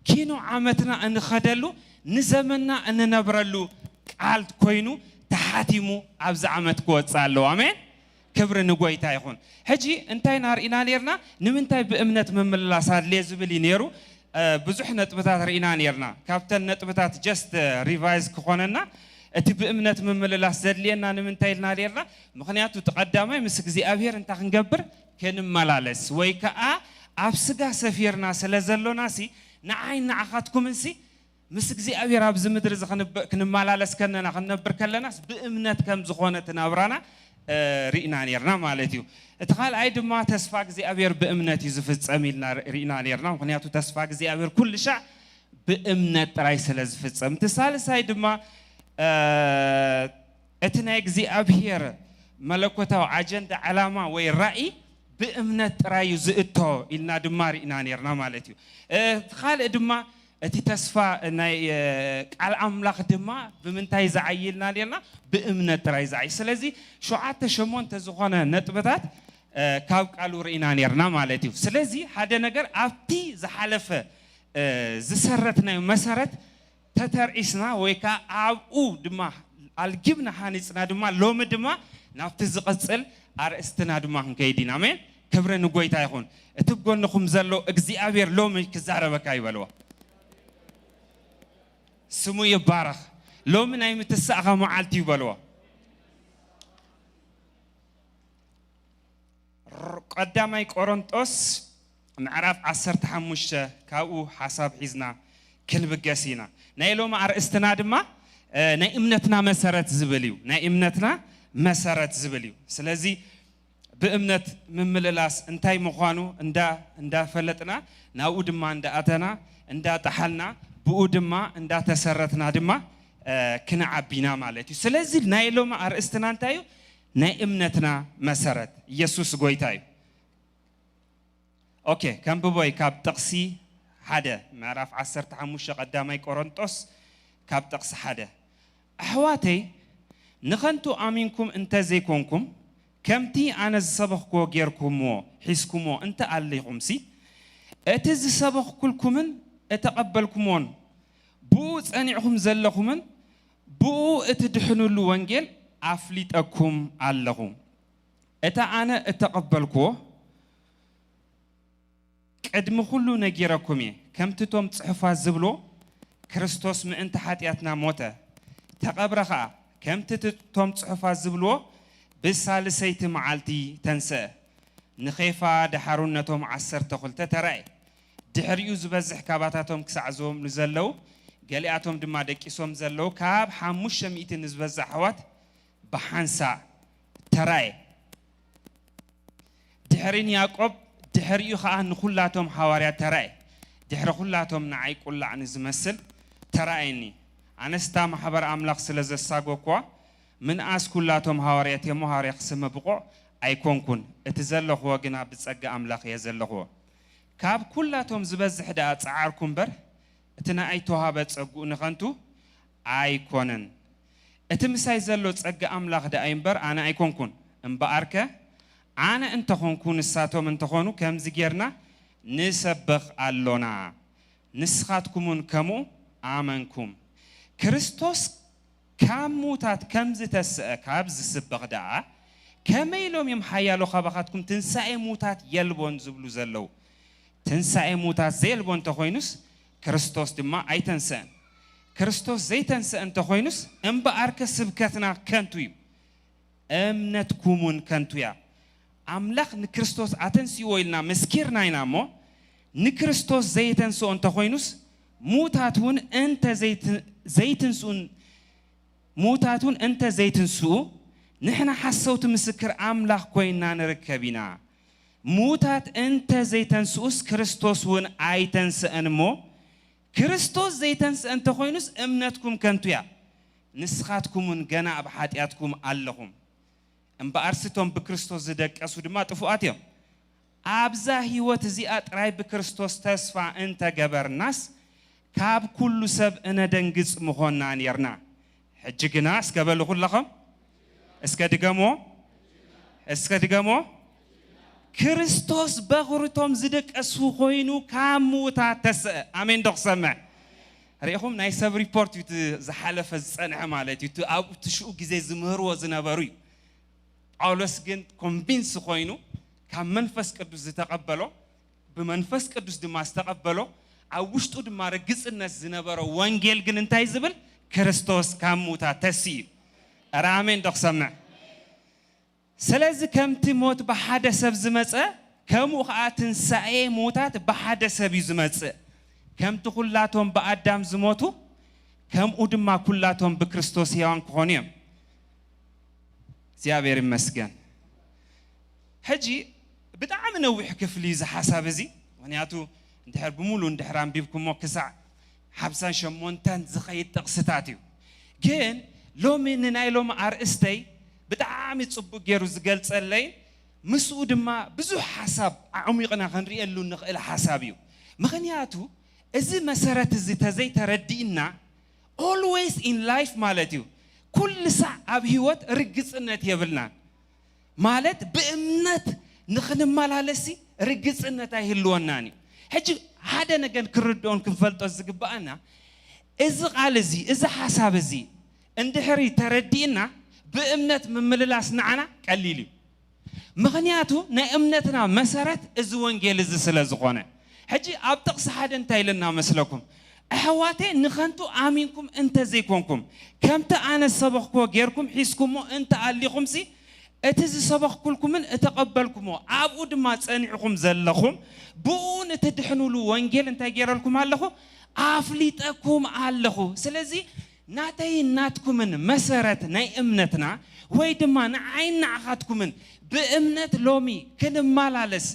ኪኖ ዓመትና እንኸደሉ፣ ንዘመንና እንነብረሉ ቃል ኮይኑ ተሓቲሙ ኣብዚ ዓመት ክወጽእ ኣለዎ። ኣሜን። ክብሪ ንጎይታ ይኹን። ሕጂ እንታይ ኢና ርኢና ኔርና? ንምንታይ ብእምነት ምምልላስ ኣድልየ ዝብል እዩ ኔሩ። እ፣ ብዙሕ ነጥብታት ርኢና ኔርና። ካብተን ነጥብታት just ሪቫይዝ ክኾነና፣ እቲ ብእምነት ምምልላስ ዘድልየና ንምንታይ ኢልና ኔርና? ምኽንያቱ እቲ ቀዳማይ ምስ እግዚኣብሔር እንታይ ክንገብር? ክንመላለስ፣ ወይ ከኣ ኣብ ስጋ ሰፊርና ስለ ዘሎናሲ፣ ንዓይ ንዓኻትኩምንሲ ምስ እግዚኣብሔር ኣብዚ ምድሪ እዚ ክንበ-፣ ክንመላለስ ከለና፣ ክንነብር ከለናስ ብእምነት ከም ዝኾነ እቲ ናብራና፣ እ፣ ርኢና ኔርና ማለት እዩ። እቲ ካልኣይ ድማ ተስፋ እግዚኣብሔር ብእምነት እዩ ዝፍጸም ኢልና ር-፣ ርኢና ኔርና። ምኽንያቱ ተስፋ እግዚኣብሔር ኩሉ ሻዕ ብእምነት ጥራይ ስለ ዝፍጸም። እቲ ሳልሳይ ድማ፣ እ፣ እቲ ናይ እግዚኣብሔር መለኮታዊ ኣጀንዳ፣ ዕላማ ወይ ራእይ ብእምነት ጥራይ እዩ ዝእቶ ኢልና ድማ ርኢና ነርና ማለት እዩ። እ፣ እቲ ካልእ ድማ እቲ ተስፋ ናይ፣ እ፣ ቃል ኣምላኽ ድማ ብምንታይ ዝዓይ ኢልና ነርና? ብእምነት ጥራይ ዝዓይ። ስለዚ ሸውዓተ ሸሞንተ ዝኾነ ነጥብታት፣ እ፣ ካብ ቃሉ ርኢና ነርና ማለት እዩ። ስለዚ ሓደ ነገር ኣብቲ ዝሓለፈ፣ እ፣ ዝሰረትናዮ መሰረት ተተርኢስና ወይ ከኣ ኣብኡ ድማ ኣልጊብና ሃኒጽና ድማ ሎሚ ድማ ናብቲ ዝቕጽል ኣርእስትና ድማ ክንከይድ ኢና። ኣሜን። ክብሪ ንጎይታ ይኹን። እቲ ብጎንኹም ዘሎ እግዚኣብሔር ሎሚ ክዛረበካ ይበልዎ። ስሙ ይባረኽ። ሎሚ ናይ ምትሳእኻ መዓልቲ እዩ በልዎ። ር-፣ ቀዳማይ ቆሮንጦስ ምዕራፍ ዓሰርተ ሓሙሽተ ካብኡ ሓሳብ ሒዝና ክንብገስ ኢና። ናይ ሎሚ ኣርእስትና ድማ፣ እ፣ ናይ እምነትና መሰረት ዝብል እዩ። ናይ እምነትና መሰረት ዝብል እዩ። ስለዚ ብእምነት ምምልላስ እንታይ ምዃኑ እንዳ-፣ እንዳፈለጥና፣ ናብኡ ድማ እንዳኣተና፣ እንዳጠሓልና፣ ብኡ ድማ እንዳተሰረትና ድማ፣ እ፣ ክንዓቢና ማለት እዩ። ስለዚ ናይ ሎሚ ኣርእስትና እንታይ እዩ? ናይ እምነትና መሰረት። ኢየሱስ ጎይታ እዩ። ኦኬ፣ ከንብቦይ ካብ ጥቕሲ ሓደ፣ ምዕራፍ ዓሰርተ ሓሙሽተ ቀዳማይ ቆሮንጦስ ካብ ጥቕሲ ሓደ። ኣሕዋተይ፣ ንኸንቱ ኣሚንኩም እንተ ዘይኮንኩም፣ ከምቲ ኣነ ዝሰበኽክዎ ጌርኩምዎ ሒዝኩምዎ እንተ ኣሊኹምሲ፣ እቲ ዝሰበኽኩልኩምን እተቐበልኩምዎን ብኡ ጸኒዕኹም ዘለኹምን ብኡ እትድሕኑሉ ወንጌል ኣፍሊጠኩም ኣለኹ። እታ ኣነ እተቐበልኩዎ ቅድሚ ኩሉ ነጊረኩም እየ። ከምቲ እቶም ጽሑፋት ዝብልዎ፣ ክርስቶስ ምእንቲ ሓጢኣትና ሞተ፣ ተቐብረ ኸኣ። ከምቲ እቲ እቶም ጽሑፋት ዝብልዎ፣ ብሳልሰይቲ መዓልቲ ተንስአ። ንኼፋ ደሓሩን ነቶም ዓሰርተ ክልተ ተራእየ። ድሕሪኡ ዝበዝሕ ካባታቶም ክሳዕ ዝወምሉ ዘለዉ፣ ገሊኣቶም ድማ ደቂሶም ዘለዉ፣ ካብ ሓሙሽተ ሚእቲ ንዝበዝሕ ኣሕዋት ብሓንሳእ ተራእየ። ድሕሪ ንያዕቆብ፣ ድሕሪኡ ኸኣ ንኹላቶም ሃዋርያት ተራእየ። ድሕሪ ኹላቶም ንዓይ ቁላዕ ንዝመስል ተራእየኒ። ኣነስ እታ ማሕበር ኣምላኽ ስለ ዘሳጎኳ፣ ምንኣስ ኩላቶም ሃዋርያት እሞ ሃዋርያ ክስመ ብቑዕ ኣይኮንኩን። እቲ ዘለኽዎ ግና ብጸጋ ኣምላኽ እየ ዘለኽዎ። ካብ ኩላቶም ዝበዝሕ ደኣ ጸዓርኩ እምበር፣ እቲ ንኣይ እተዋህበ ጸግኡ ንኸንቱ ኣይኮነን። እቲ ምሳይ ዘሎ ጸጋ ኣምላኽ ደኣ እዩ እምበር፣ ኣነ ኣይኮንኩን። እምበኣርከ፣ ኣነ እንተኾንኩ፣ ንሳቶም እንተኾኑ፣ ከምዚ ጌርና ንሰብኽ ኣሎና። ንስኻትኩም እውን ከምኡ ኣመንኩም። ክርስቶስ ካብ ምዉታት ከም ዝተስአ ካብ ዝስበኽ ደኣ፣ ከመይ ኢሎም እዮም ሓያሎ ካባኻትኩም ትንሳኤ ምዉታት የልቦን ዝብሉ ዘለዉ? ትንሳኤ ምዉታት ዘየልቦ እንተኾይኑስ፣ ክርስቶስ ድማ ኣይተንስአን። ክርስቶስ ዘይተንስአ እንተኾይኑስ፣ እምበኣርከ ስብከትና ከንቱ እዩ፣ እምነትኩም እውን ከንቱ እያ። ኣምላኽ ንክርስቶስ ኣተንስእዎ ኢልና መስኪርና ኢና እሞ፣ ንክርስቶስ ዘየተንስኦ እንተኾይኑስ፣ ምዉታት እውን እንተ ዘይት-፣ ዘይትንስኡን፣ ምዉታት እውን እንተ ዘይትንስኡ፣ ንሕና ሓሰውቲ ምስክር ኣምላኽ ኮይንና ንርከብ ኢና። ምዉታት እንተ ዘይተንስኡስ፣ ክርስቶስ እውን ኣይተንስአን እሞ፣ ክርስቶስ ዘይተንስአ እንተኾይኑስ፣ እምነትኩም ከንቱ እያ። ንስኻትኩም እውን ገና ኣብ ሓጢኣትኩም ኣለኹም። እምበኣርሲ እቶም ብክርስቶስ ዝደቀሱ ድማ ጥፉኣት እዮም። ኣብዛ ህይወት እዚኣ ጥራይ ብክርስቶስ ተስፋ እንተገበርናስ፣ ካብ ኩሉ ሰብ እነደንግጽ ምኾንና ኔርና። ሕጂ ግና፣ እስከ በሉ ኩለኹም፣ እስከ ድገሞ፣ እስከ ድገሞ። ክርስቶስ በኹሪ እቶም ዝደቀሱ ኮይኑ ካብ ምዉታት ተስአ። ኣሜን ዶ ክሰምዕ? ርኢኹም፣ ናይ ሰብ ሪፖርት እዩ እቲ ዝሓለፈ ዝጸንሐ ማለት እዩ። እቲ ኣብኡ እቲ ሽኡ ግዜ ዝምህርዎ ዝነበሩ እዩ። ጳውሎስ ግን ኮንቪንስ ኮይኑ ካብ መንፈስ ቅዱስ ዝተቐበሎ፣ ብመንፈስ ቅዱስ ድማ ዝተቐበሎ፣ ኣብ ውሽጡ ድማ ርግጽነት ዝነበሮ ወንጌል ግን እንታይ ዝብል? ክርስቶስ ካብ ምዉታት ተስኡ እዩ። ኧረ ኣሜን ዶ ክሰምዕ? ስለዚ ከምቲ ሞት ብሓደ ሰብ ዝመጸ፣ ከምኡ ኸኣ ትንሳኤ ምዉታት ብሓደ ሰብ እዩ ዝመጽእ። ከምቲ ኩላቶም ብኣዳም ዝሞቱ፣ ከምኡ ድማ ኩላቶም ብክርስቶስ ሕያዋን ክኾኑ እዮም። እግዚኣብሔር ይመስገን። ሕጂ ብጣዕሚ ነዊሕ ክፍሊ እዩ እዚ ሓሳብ እዚ፣ ምኽንያቱ እንድሕር ብምሉእ እንድሕር ኣንቢብኩሞ ክሳዕ ሓምሳን ሸሞንተን ዝኸይድ ጥቕስታት እዩ። ግን ሎሚ ንናይ ሎሚ ኣርእስተይ ብጣዕሚ ጽቡቕ ገይሩ ዝገልጸለይ፣ ምስኡ ድማ ብዙሕ ሓሳብ ኣዕሚቕና ክንርእየሉ ንኽእል ሓሳብ እዩ። ምኽንያቱ እዚ መሰረት እዚ ተዘይተረዲእና፣ always in life ማለት እዩ፣ ኩሉ ሳዕ ኣብ ህይወት ርግጽነት የብልናን። ማለት ብእምነት ንኽንመላለሲ ርግጽነት ኣይህልወናን እዩ። ሕጂ ሓደ ነገር ክንርድኦን ክንፈልጦ ዝግብኣና፣ እዚ ቃል እዚ፣ እዚ ሓሳብ እዚ እንድሕሪ ተረዲእና፣ ብእምነት ምምልላስ ንዓና ቀሊል እዩ። ምኽንያቱ ናይ እምነትና መሰረት እዚ ወንጌል እዚ ስለ ዝኾነ። ሕጂ ኣብ ጥቕሲ ሓደ እንታይ ኢለና መስለኩም? ኣሕዋተይ ንኸንቱ ኣሚንኩም እንተ ዘይኮንኩም፣ ከምቲ ኣነ ዝሰበኽክዎ ጌርኩም ሒዝኩሞ እንተ ኣሊኹምሲ፣ እቲ ዝሰበኽኩልኩምን እተቐበልኩሞ ኣብኡ ድማ ጸኒዕኹም ዘለኹም፣ ብኡ ንትድሕኑሉ ወንጌል እንታይ ገይረልኩም ኣለኹ? ኣፍሊጠኩም ኣለኹ። ስለዚ ናተይን ናትኩምን መሰረት ናይ እምነትና ወይ ድማ ንዓይን ንዓኻትኩምን ብእምነት ሎሚ ክንመላለስ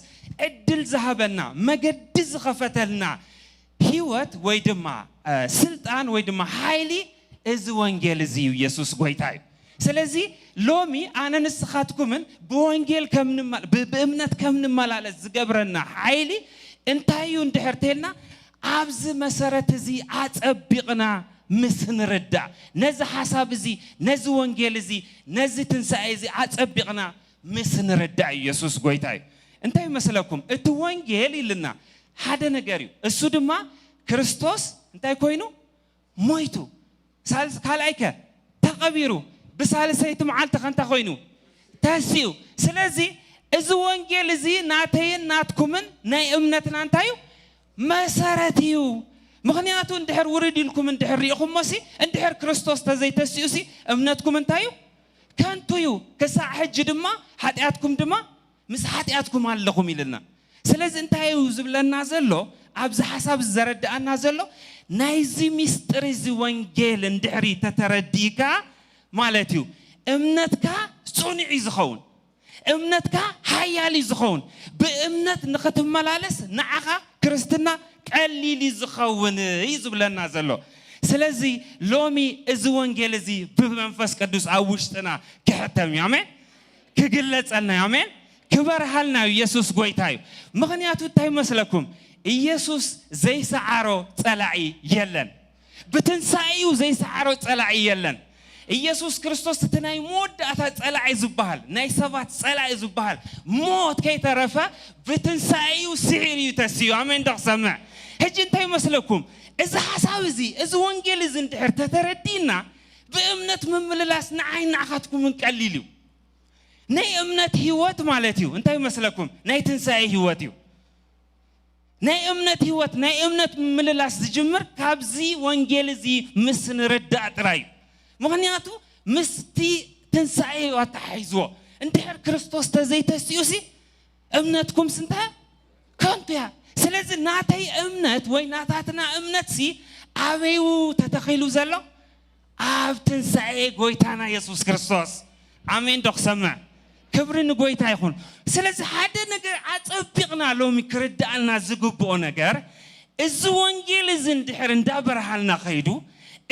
ዕድል ዝሃበና፣ መገዲ ዝኸፈተልና ህይወት ወይ ድማ ስልጣን ወይ ድማ ሓይሊ እዚ ወንጌል እዚ እዩ። ኢየሱስ ጎይታ እዩ። ስለዚ ሎሚ ኣነ ንስኻትኩምን ብወንጌል ብእምነት ከም ንመላለስ ዝገብረና ሓይሊ እንታይ እዩ እንድሕር ተልና፣ ኣብዚ መሰረት እዚ ኣጸቢቕና ምስ ንርዳእ፣ ነዚ ሓሳብ እዚ፣ ነዚ ወንጌል እዚ፣ ነዚ ትንሳኤ እዚ ኣጸቢቕና ምስ ንርዳእ፣ ኢየሱስ ጎይታ እዩ። እንታይ ይመስለኩም? እቲ ወንጌል ኢልና ሓደ ነገር እዩ። እሱ ድማ ክርስቶስ እንታይ ኮይኑ? ሞይቱ። ካልኣይከ ተቐቢሩ፣ ብሳልሰይቲ መዓልቲ ከንታ ኮይኑ ተንሲኡ። ስለዚ እዚ ወንጌል እዚ ናተይን ናትኩምን ናይ እምነትና እንታይ እዩ? መሰረት እዩ። ምኽንያቱ እንድሕር ውርድ ኢልኩም እንድሕር ሪኢኹሞሲ፣ እንድሕር ክርስቶስ ተዘይተሲኡሲ፣ እምነትኩም እንታይ እዩ? ከንቱ እዩ። ክሳዕ ሕጂ ድማ ሓጢኣትኩም ድማ ምስ ሓጢኣትኩም ኣለኹም ኢልና። ስለዚ እንታይ እዩ ዝብለና ዘሎ? ኣብዚ ሓሳብ እዚ ዘረድኣና ዘሎ፣ ናይዚ ሚስጥር እዚ ወንጌል እንድሕሪ ተተረዲእካ ማለት እዩ፣ እምነትካ ጽኑዕ እዩ ዝኸውን፣ እምነትካ ሓያል እዩ ዝኸውን። ብእምነት ንኽትመላለስ ንዓኻ ክርስትና ቀሊል እዩ ዝኸውን እዩ ዝብለና ዘሎ። ስለዚ ሎሚ እዚ ወንጌል እዚ ብመንፈስ ቅዱስ ኣብ ውሽጥና ክሕተም እዩ። ኣሜን። ክግለጸልና እዩ። ኣሜን። ክበርሃልና እዩ። ኢየሱስ ጎይታ እዩ። ምኽንያቱ እንታይ መስለኩም? ኢየሱስ ዘይሰዓሮ ጸላኢ የለን። ብትንሳኤኡ ዘይሰዓሮ ጸላኢ የለን። ኢየሱስ ክርስቶስ እቲ ናይ መወዳእታ ጸላኢ ዝበሃል፣ ናይ ሰባት ጸላኢ ዝበሃል ሞት ከይተረፈ ብትንሳኤኡ ስዒሩ እዩ ተሲኡ። ኣሜን ዶ ክሰምዕ? ሕጂ እንታይ መስለኩም? እዚ ሓሳብ እዚ፣ እዚ ወንጌል እዚ እንድሕር ተተረዲእና፣ ብእምነት ምምልላስ ንዓይ ንዓኻትኩምን ቀሊል እዩ። ናይ እምነት ህይወት ማለት እዩ። እንታይ መስለኩም? ናይ ትንሳኤ ህይወት እዩ። ናይ እምነት ህይወት፣ ናይ እምነት ምምልላስ ዝጅምር ካብዚ ወንጌል እዚ ምስ ንርዳእ ጥራይ እዩ። ምኽንያቱ ምስቲ ትንሳኤ እዩ ኣተሓሒዝዎ። እንድሕር ክርስቶስ ተዘይተሲኡሲ እምነትኩምስ እንታይ ከንቱ እያ። ስለዚ ናተይ እምነት ወይ ናታትና እምነትሲ ኣበዩ ተተኺሉ ዘሎ? ኣብ ትንሳኤ ጎይታና የሱስ ክርስቶስ። ኣሜን ዶ ክሰምዕ? ክብሪ ንጎይታ ይኹን። ስለዚ ሓደ ነገር ኣጸቢቕና ሎሚ ክርድኣና ዝግብኦ ነገር፣ እዚ ወንጌል እዚ እንድሕር እንዳበርሃልና ከይዱ፣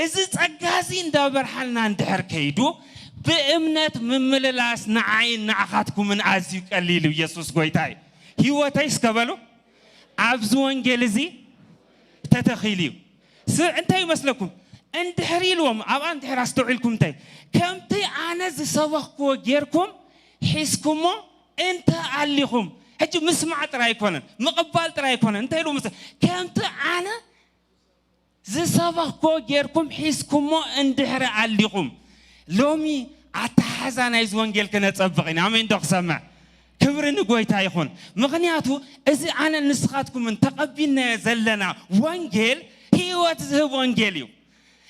እዚ ጸጋ እዚ እንዳበርሃልና እንድሕር ከይዱ፣ ብእምነት ምምልላስ ንዓይን ንዓኻትኩምን ኣዝዩ ቀሊል እዩ። የሱስ ጎይታ እዩ። ህይወተይ እስከ በሉ፣ ኣብዚ ወንጌል እዚ ተተኺሉ እዩ። ስ-፣ እንታይ ይመስለኩም? እንድሕር ኢልዎም፣ ኣብኣ እንድሕር ኣስተውዒልኩም፣ እንታይ? ከምቲ ኣነ ዝሰበኽክዎ ጌርኩም ሒዝኩሞ እንተ ኣሊኹም፣ ሕጂ ምስማዕ ጥራይ ኣይኮነን፣ ምቕባል ጥራይ ኣይኮነን። እንታይ ኢሉ ምስ-፣ ከምቲ ኣነ ዝሰበኽክዎ ጌርኩም ሒዝኩሞ እንድሕር ኣሊኹም፣ ሎሚ ኣተሓሕዛ ናይዚ ወንጌል ክነጸብቕ ኢና። ኣሜን ዶ ክሰምዕ? ክብሪ ንጎይታ ይኹን። ምኽንያቱ እዚ ኣነ ንስኻትኩምን ተቐቢልናዮ ዘለና ወንጌል ህይወት ዝህብ ወንጌል እዩ።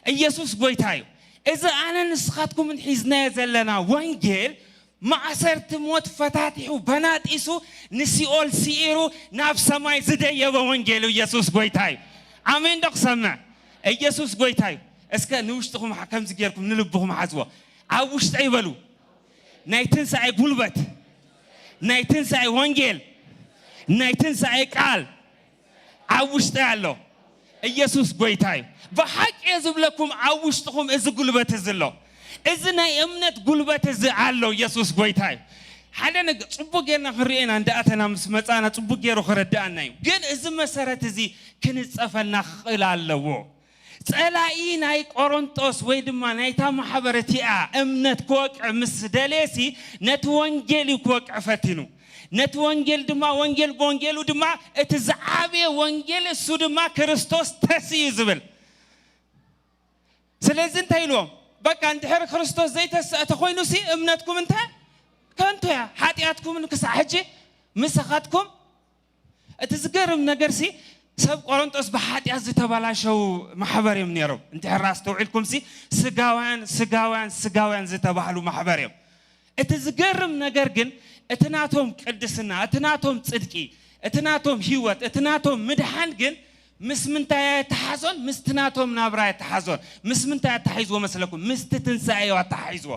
ኢየሱስ ጎይታ እዩ። እዚ ኣነ ንስኻትኩምን ሒዝናዮ ዘለና ወንጌል ማእሰርቲ ሞት ፈታቲሑ በናጢሱ ንሲኦል ስዒሩ ናብ ሰማይ ዝደየበ ወንጌል እዩ። ኢየሱስ ጎይታ እዩ። ኣሜን ዶ ክሰምዕ? ኢየሱስ ጎይታ እዩ። እስከ ንውሽጥኹም ሓ-፣ ከምዚ ጌርኩም ንልብኹም ሓዝዎ። ኣብ ውሽጠይ በሉ። ናይ ትንሳኤ ጉልበት፣ ናይ ትንሳኤ ወንጌል፣ ናይ ትንሳኤ ቃል ኣብ ውሽጠይ ኣሎ። ኢየሱስ ጎይታ እዩ። ብሓቂ እየ ዝብለኩም፣ ኣብ ውሽጥኹም እዚ ጉልበት እዚ ኣሎ። እዚ ናይ እምነት ጉልበት እዚ ኣሎ። ኢየሱስ ጎይታ እዩ። ሓደ ነገር ጽቡቅ ጌርና ክንሪኦ ኢና፣ እንዳኣተና ምስ መጻና ጽቡቅ ጌሩ ክረዳኣና እዩ። ግን እዚ መሰረት እዚ ክንጸፈልና ክኽእል ኣለዎ። ጸላኢ ናይ ቆሮንጦስ ወይ ድማ ናይታ ማሕበር እቲኣ እምነት ክወቅዕ ምስ ደለየሲ፣ ነቲ ወንጌል እዩ ክወቅዕ ፈቲኑ። ነቲ ወንጌል ድማ፣ ወንጌል ብወንጌሉ ድማ፣ እቲ ዝዓበየ ወንጌል እሱ ድማ ክርስቶስ ተስዩ ዝብል። ስለዚ እንታይ ኢልዎም? በቃ እንድሕር ክርስቶስ ዘይተስአ ተኾይኑሲ እምነትኩም እንተ ከንቱ እያ፣ ሓጢኣትኩምን ክሳዕ ሕጂ ምሳኻትኩም። እቲ ዝገርም ነገርሲ ሰብ ቆሮንጦስ ብሓጢኣት ዝተበላሸው ማሕበር እዮም ነይሮም። እንድሕር ኣስተውዒልኩምሲ ስጋውያን፣ ስጋውያን፣ ስጋውያን ዝተባህሉ ማሕበር እዮም። እቲ ዝገርም ነገር ግን እቲ ናቶም ቅድስና፣ እቲ ናቶም ጽድቂ፣ እቲ ናቶም ህይወት፣ እቲ ናቶም ምድሓን ግን ምስ ምንታይ ኣተሓዞን? ምስቲ ናቶም ናብራ ኣተሓዞን። ምስ ምንታይ ኣተሓይዝዎ መስለኩም? ምስቲ ትንሳኤ እዩ ኣተሓይዝዎ።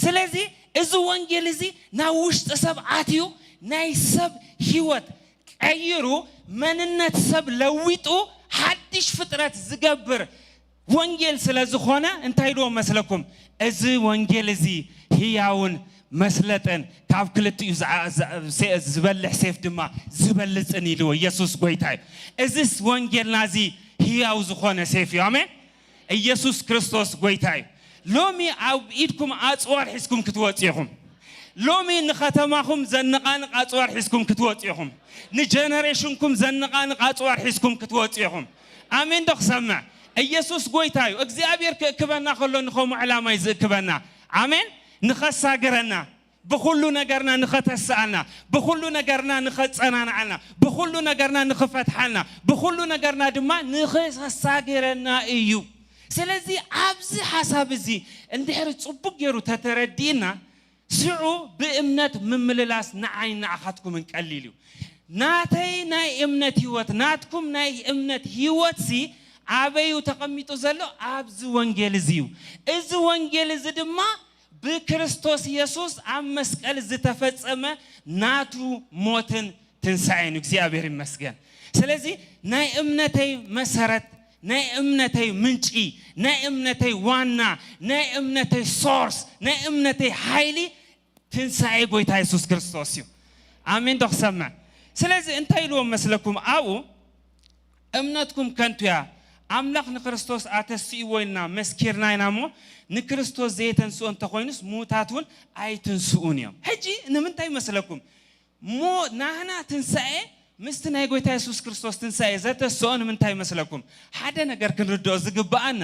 ስለዚ እዚ ወንጌል እዚ ናብ ውሽጢ ሰብ ኣትዩ ናይ ሰብ ህይወት ቀይሩ መንነት ሰብ ለዊጡ ሓድሽ ፍጥረት ዝገብር ወንጌል ስለ ዝኾነ እንታይ ኢልዎም መስለኩም? እዚ ወንጌል እዚ ህያውን መስለጥን ካብ ክልቲኡ ዝዓ- ዝ- ሴ- ዝበልሕ ሴፍ ድማ ዝበልጽን ኢልዎ። ኢየሱስ ጎይታ እዩ። እዚስ ወንጌልና እዚ ህያው ዝኾነ ሴፍ እዩ። ኣሜን። ኢየሱስ ክርስቶስ ጎይታ እዩ። ሎሚ ኣብ ኢድኩም ኣጽዋር ሒዝኩም ክትወጽኡ ኢኹም። ሎሚ ንኸተማኹም ዘነቓንቕ ኣጽዋር ሒዝኩም ክትወጽኡ ኢኹም። ንጀነሬሽንኩም ዘነቓንቕ ኣጽዋር ሒዝኩም ክትወጽኡ ኢኹም። ኣሜን ዶ ክሰምዕ? ኢየሱስ ጎይታ እዩ። እግዚኣብሔር ክእክበና ከሎ ንኸምኡ ዕላማ እዩ ዝእክበና። ኣሜን። ንኸሳግረና፣ ብኹሉ ነገርና ንኸተስኣና፣ ብኹሉ ነገርና ንኸጸናንዓና፣ ብኹሉ ነገርና ንኽፈትሓና፣ ብኹሉ ነገርና ድማ ንኸሳግረና እዩ። ስለዚ ኣብዚ ሓሳብ እዚ እንድሕር ጽቡቅ ገይሩ ተተረዲእና፣ ሽዑ ብእምነት ምምልላስ ንዓይ ንዓኻትኩምን ቀሊል እዩ። ናተይ ናይ እምነት ህይወት፣ ናትኩም ናይ እምነት ህይወትሲ ኣበዩ ተቐሚጡ ዘሎ? ኣብዚ ወንጌል እዚ እዩ። እዚ ወንጌል እዚ ድማ ብክርስቶስ የሱስ ኣብ መስቀል ዝተፈጸመ ናቱ ሞትን ትንሳኤን እዩ። እግዚኣብሔር ይመስገን። ስለዚ ናይ እምነተይ መሰረት፣ ናይ እምነተይ ምንጪ፣ ናይ እምነተይ ዋና፣ ናይ እምነተይ ሶርስ፣ ናይ እምነተይ ሓይሊ ትንሳኤ ጎይታ የሱስ ክርስቶስ እዩ። ኣሜን ዶ ክሰምዕ? ስለዚ እንታይ ኢልዎም መስለኩም ኣብኡ? እምነትኩም ከንቱ እያ። ኣምላኽ ንክርስቶስ ኣተስእዎ ኢልና መስኪርና ኢና እሞ፣ ንክርስቶስ ዘየተንስኦ እንተኾይኑስ፣ ምዉታት እውን ኣይትንስኡን እዮም። ሕጂ ንምንታይ መስለኩም? ሞ ናህና ትንሳኤ ምስቲ ናይ ጎይታ የሱስ ክርስቶስ ትንሳኤ ዘተስኦ ንምንታይ መስለኩም? ሓደ ነገር ክንርድኦ ዝግብኣና፣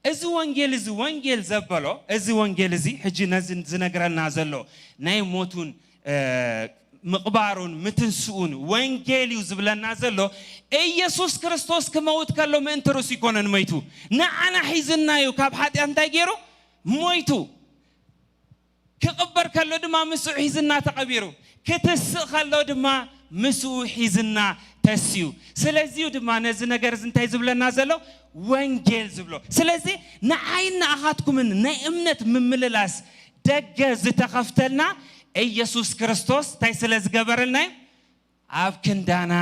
እዚ ወንጌል እዚ፣ ወንጌል ዘበሎ፣ እዚ ወንጌል እዚ፣ ሕጂ ነዚ ዝነግረና ዘሎ ናይ ሞቱን፣ እ፣ ምቕባሩን ምትንስኡን ወንጌል እዩ ዝብለና ዘሎ። ኢየሱስ ክርስቶስ ክመውት ከሎ ምእንቲ ርእሱ ይኮነን መይቱ። ንዓና ሒዝና እዩ ካብ ሓጢኣት እንታይ ገይሩ? ሞይቱ። ክቕበር ከሎ ድማ ምስኡ ሒዝና ተቐቢሩ። ክትስእ ከሎ ድማ ምስኡ ሒዝና ተስዩ። ስለዚዩ ድማ ነዚ ነገር እዚ እንታይ ዝብለና ዘሎ? ወንጌል ዝብሎ። ስለዚ ንዓይን ንኣኻትኩምን ናይ እምነት ምምልላስ ደገ ዝተኸፍተልና ኢየሱስ ክርስቶስ እንታይ ስለ ዝገበረልና እዩ? ኣብ ክንዳና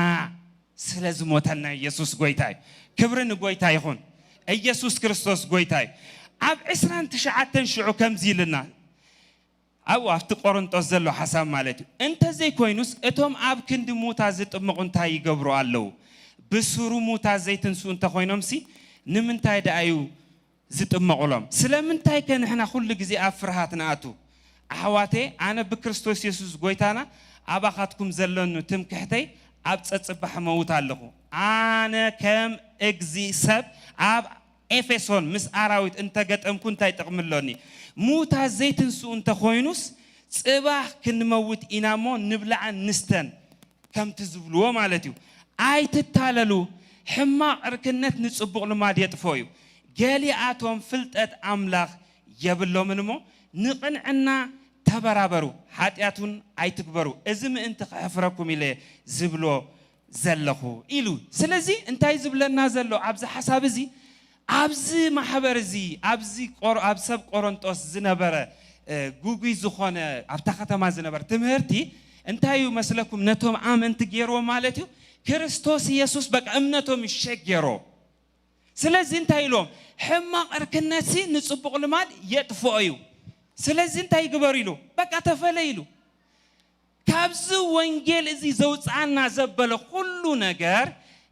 ስለ ዝሞተልና ኢየሱስ ጎይታ እዩ። ክብሪ ንጎይታ ይኹን። ኢየሱስ ክርስቶስ ጎይታ እዩ። ኣብ ዕስራን ትሽዓተን ሽዑ ከምዚ ኢልና፣ ኣብኡ ኣብቲ ቆሮንጦስ ዘሎ ሓሳብ ማለት እዩ። እንተዘይኮይኑስ እቶም ኣብ ክንዲ ሙታ ዝጥምቑ እንታይ ይገብሩ ኣለዉ? ብስሩ ሙታ ዘይትንስኡ እንተኾይኖምሲ ንምንታይ ደኣ እዩ ዝጥመቑሎም? ስለምንታይ ከ ንሕና ኩሉ ግዜ ኣብ ፍርሃት ንኣቱ? ኣሕዋተየ፣ ኣነ ብክርስቶስ የሱስ ጎይታና ኣባኻትኩም ዘለኑ ትምክሕተይ ኣብ ጸጽባሕ መውት ኣለኹ። ኣነ ከም እግዚ ሰብ ኣብ ኤፌሶን ምስ ኣራዊት እንተገጠምኩ እንታይ ጥቕሚ ኣሎኒ? ሙታት ዘይትንስኡ እንተኾይኑስ ጽባሕ ክንመውት ኢና እሞ ንብላዕን ንስተን ከምቲ ዝብልዎ ማለት እዩ። ኣይትታለሉ፣ ሕማቕ ዕርክነት ንጽቡቕ ልማድ የጥፍኦ እዩ። ገሊኣቶም ፍልጠት ኣምላኽ የብሎምን እሞ ንቕንዕና ተበራበሩ፣ ሓጢኣት እውን ኣይትግበሩ። እዚ ምእንቲ ክሕፍረኩም ኢለ ዝብሎ ዘለኹ ኢሉ። ስለዚ እንታይ ዝብለና ዘሎ ኣብዚ ሓሳብ እዚ? ኣብዚ ማሕበር እዚ፣ ኣብዚ ቆሮ-፣ ኣብ ሰብ ቆሮንጦስ ዝነበረ፣ እ፣ ጉጉይ ዝኾነ ኣብታ ከተማ ዝነበረ ትምህርቲ እንታይ እዩ መስለኩም ነቶም ኣመንቲ ገይርዎም ማለት እዩ? ክርስቶስ ኢየሱስ በቃ እምነቶም ይሸገሮ። ስለዚ እንታይ ኢሎም? ሕማቕ ዕርክነትሲ ንጽቡቕ ልማድ የጥፍኦ እዩ። ስለዚ እንታይ ግበሩ ኢሉ? በቃ ተፈለዩ ኢሉ። ካብዚ ወንጌል እዚ ዘውጽኣና ዘበለ ኩሉ ነገር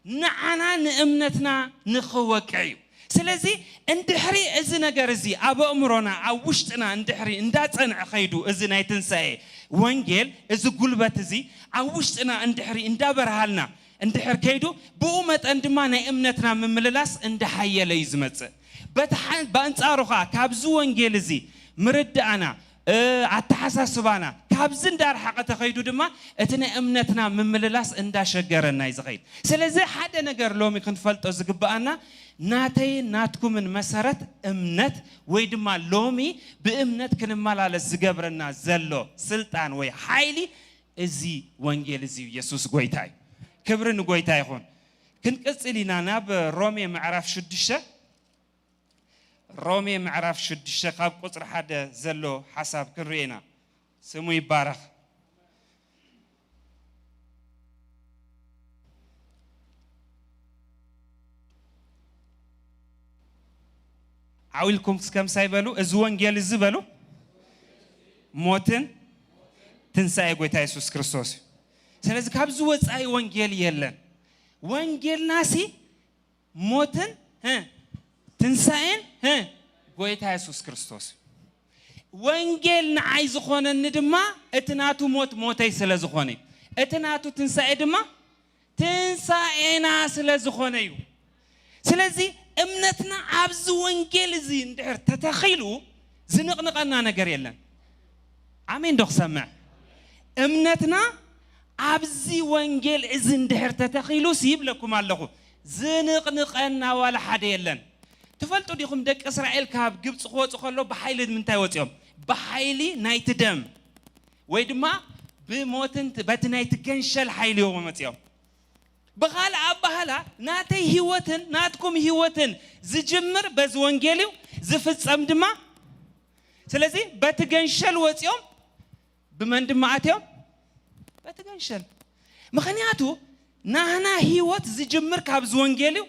ንዓና ንእምነትና ንኽወቅዕ እዩ። ስለዚ እንድሕሪ እዚ ነገር እዚ ኣብ ኣእምሮና፣ ኣብ ውሽጥና እንድሕሪ እንዳጸንዐ ኸይዱ፣ እዚ ናይ ትንሳኤ ወንጌል፣ እዚ ጉልበት እዚ ኣብ ውሽጥና እንድሕሪ እንዳበርሃልና እንድሕር ከይዱ፣ ብኡ መጠን ድማ ናይ እምነትና ምምልላስ እንዳሓየለ እዩ ዝመጽእ። በቲ ሓ-፣ ብኣንጻሩ ኸኣ ካብዚ ወንጌል እዚ ምርዳእና፣ እ፣ ኣተሓሳስባና ካብዚ እንዳርሓቐ ተኸይዱ ድማ እቲ ናይ እምነትና ምምልላስ እንዳሸገረና እዩ ዝኸይድ። ስለዚ ሓደ ነገር ሎሚ ክንፈልጦ ዝግብኣና፣ ናተይን ናትኩምን መሰረት እምነት ወይ ድማ ሎሚ ብእምነት ክንመላለስ ዝገብረና ዘሎ ስልጣን ወይ ሓይሊ እዚ ወንጌል እዚ እዩ። የሱስ ጎይታ እዩ። ክብሪ ንጎይታ ይኹን። ክንቅጽል ኢና ናብ ሮሜ ምዕራፍ ሽዱሽተ። ሮሜ ምዕራፍ ሽዱሽተ ካብ ቁጽሪ ሓደ ዘሎ ሓሳብ ክንርኢ ኢና። ስሙ ይባረኽ። ዓው ኢልኩም እስከ ምሳይ በሉ፣ እዚ ወንጌል እዚ በሉ፣ ሞትን ትንሳኤ ጎይታ የሱስ ክርስቶስ እዩ። ስለዚ ካብዚ ወጻኢ ወንጌል የለን። ወንጌልናሲ ሞትን፣ ህ፣ ትንሳኤን፣ ህ፣ ጎይታ የሱስ ክርስቶስ እዩ። ወንጌል ንዓይ ዝኾነኒ ድማ እቲ ናቱ ሞት ሞተይ ስለ ዝኾነ እዩ። እቲ ናቱ ትንሳኤ ድማ ትንሳኤና ስለ ዝኾነ እዩ። ስለዚ እምነትና ኣብዚ ወንጌል እዚ እንድሕር ተተኺሉ ዝንቕንቐና ነገር የለን። ኣሜን ዶ ክሰምዕ? እምነትና ኣብዚ ወንጌል እዚ እንድሕር ተተኺሉስ ይብለኩም ኣለኹ፣ ዝንቕንቐና ዋላ ሓደ የለን። ትፈልጡ ዲኹም ደቂ እስራኤል ካብ ግብፂ ክወፁ ከሎ ብሓይሊ ምንታይ ወፂኦም? ብሓይሊ ናይቲ ደም ወይ ድማ ብሞትን በቲ ናይቲ ገንሸል ሓይሊ እዮም መፂኦም። ብኻልእ ኣባህላ ናተይ ህይወትን ናትኩም ህይወትን ዝጅምር በዚ ወንጌል እዩ፣ ዝፍጸም ድማ። ስለዚ በቲ ገንሸል ወፂኦም ብመን ድማ ኣትዮም? በቲ ገንሸል። ምኽንያቱ ናህና ህይወት ዝጅምር ካብዚ ወንጌል እዩ፣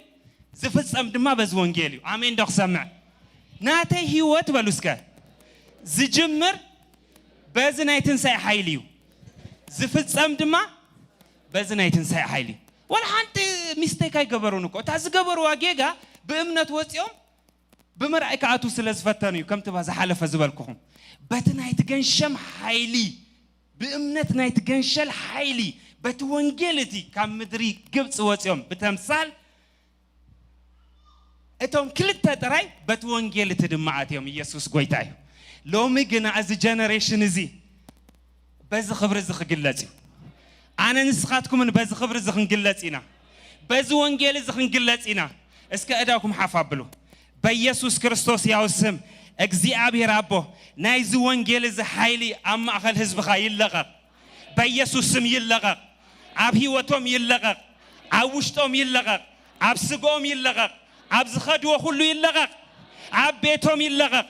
ዝፍጸም ድማ በዚ ወንጌል እዩ። ኣሜን ዶ ክሰምዕ? ናተይ ህይወት በሉ እስከ ዝጅምር በዚ ናይ ትንሳኤ ሓይሊ እዩ፣ ዝፍጸም ድማ በዚ ናይ ትንሳኤ ሓይሊ። ወላ ሓንቲ ሚስቴክ ኣይገበሩን እኮ። እታ ዝገበርዋ ጌጋ ብእምነት ወፂኦም ብምርኣይ ክኣትዉ ስለ ዝፈተኑ እዩ። ከምቲ ባ ዝሓለፈ ዝበልኩኹም በቲ ናይቲ ገንሸም ሓይሊ፣ ብእምነት ናይቲ ገንሸል ሓይሊ፣ በቲ ወንጌል እቲ ካብ ምድሪ ግብፂ ወፂኦም ብተምሳል እቶም ክልተ ጥራይ በቲ ወንጌል እቲ ድማ ኣትዮም። ኢየሱስ ጎይታ እዩ። ሎሚ ግና እዚ ጀነሬሽን እዚ በዚ ክብሪ እዚ ክግለጽ እዩ። ኣነ ንስኻትኩምን በዚ ክብሪ እዚ ክንግለጽ ኢና። በዚ ወንጌል እዚ ክንግለጽ ኢና። እስከ እዳውኩም ሓፍ ኣብሉ። በኢየሱስ ክርስቶስ ያው ስም እግዚኣብሔር ኣቦ ናይዚ ወንጌል እዚ ሓይሊ ኣብ ማእከል ህዝብኻ ይለቐቕ። በኢየሱስ ስም ይለቐቕ። ኣብ ህይወቶም ይለቐቕ። ኣብ ውሽጦም ይለቐቕ። ኣብ ስግኦም ይለቐቕ። ኣብ ዝኸድዎ ኩሉ ይለቐቕ። ኣብ ቤቶም ይለቐቕ።